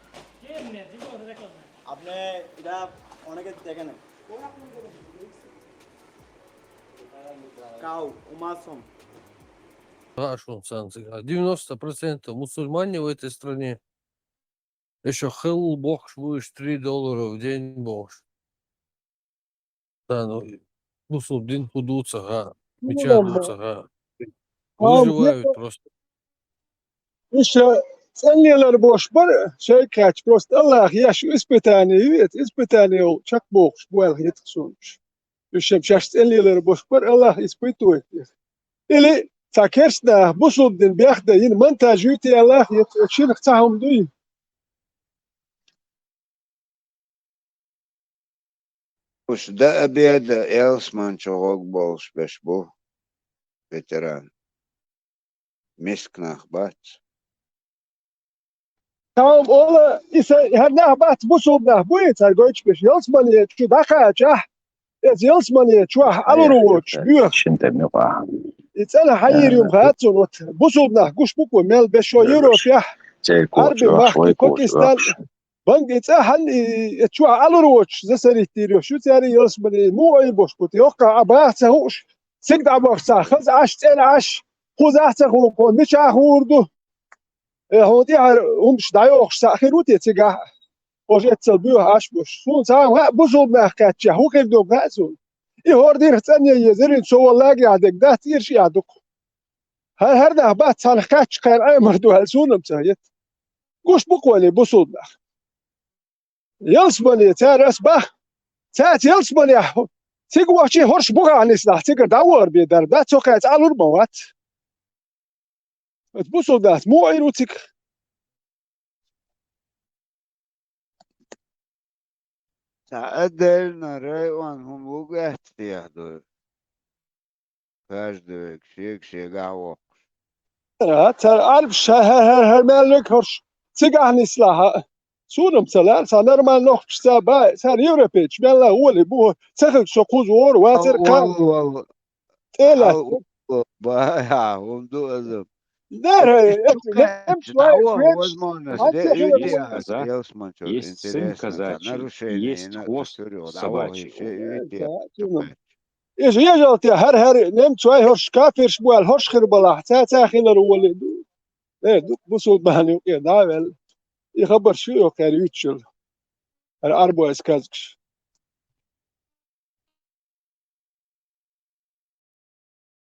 আপনি এটা অনেকে দেখে না। Кау, умасом. Ашун санцига. Девяносто процентов мусульмане в этой стране. Еще хел бохш будешь три доллара в день бохш. Да, ну, бусул дин худуца, га. Меча дуца, га. Выживают просто. Иша цӀенлелар бош бар, шайкач просто Аллах яш испытание вет, испытание чак бохш буэл хет сунш. Иша шаш цӀенлелар бош бар, Аллах испытывает. Или ца керсна бусул дин бяхда ин монтаж юти Аллах ет, ширх цахум дуй. Уж до обеда Элсман чогӀог болуш беш бу ветеран. Мискнах бац. Там ола иса хӀар нах бац бусул нах буй цар гойч беш Элсман е чу дахача. Эз Элсман е чу алур воч бю. Шинте ми ва. И цана хайир юм хацун вот бусул нах гуш буку мел бешо Европе. Арби махки Пакистан. Банк и цӀа хьан и чу алур воч засарит дир ю шу цари Элсман и му ой бош бут. Йокка а бац а хуш. Циг да бохса хаз аш цӀен аш. Хуз а ца ху ко мича хурду. Э, хьун тӀехьара хӀумаш дӀайохуш ца хир ву те цигахь? Ош эццал буьйхьа Ӏаш буш. Суна цхьа а хаьа бусулба нах кхаьчча, хӀун хир ду хаьа суна? И хӀор дирх цӀанъяй езарин со валлагехь дерг дац ирш а дукха. ХӀара хӀара нах бац цхьанах кхаьчча кхайна Ӏемар ду аьлла суна-м ца хета. Гуш бу кхоьлий бусулба нах? Ялсмане цара ас бах. Цаьрца ялсманехь цига вахчий хӀорш бухахь нислахь, цигара дӀавахар бен дара. Дац цо кхаьца Ӏалур ма вац. Ат бусулба дац, мо айру цига? Ца а делна район хӀума вугехь техь ду. Каждый век шег-шегахь воккхуш. А, цара Ӏарбаш хӀар-хӀар-хӀар мел лег хӀорш цигахь нислахь. Суна-м ца лаьа, сан нормально нохчаш ца баьа, цара европейчу мелла а гӀоле бу, ца хилча со кхуза вора, вацара кхаъ. Валла, валла. тӀелаьцна. Ба, хӀума ду аза. Дара, Кхаьчча, дӀаваха возможность де, уьйтӀе яхаш, ялсманчура, есть сын интересно, казачий, нарушение есть хвост собачий. Иза ежалте хӀара-хӀара немцой хӀорш кафирш бу аьлла хӀорш хир балахь, цаьцӀа хилар воле ду. Э, ду, бусулба нах юкъе дӀа а ваьлла. И хабар шу йохкхаьр юьтчул. ХӀара Ӏарбойс казгаш.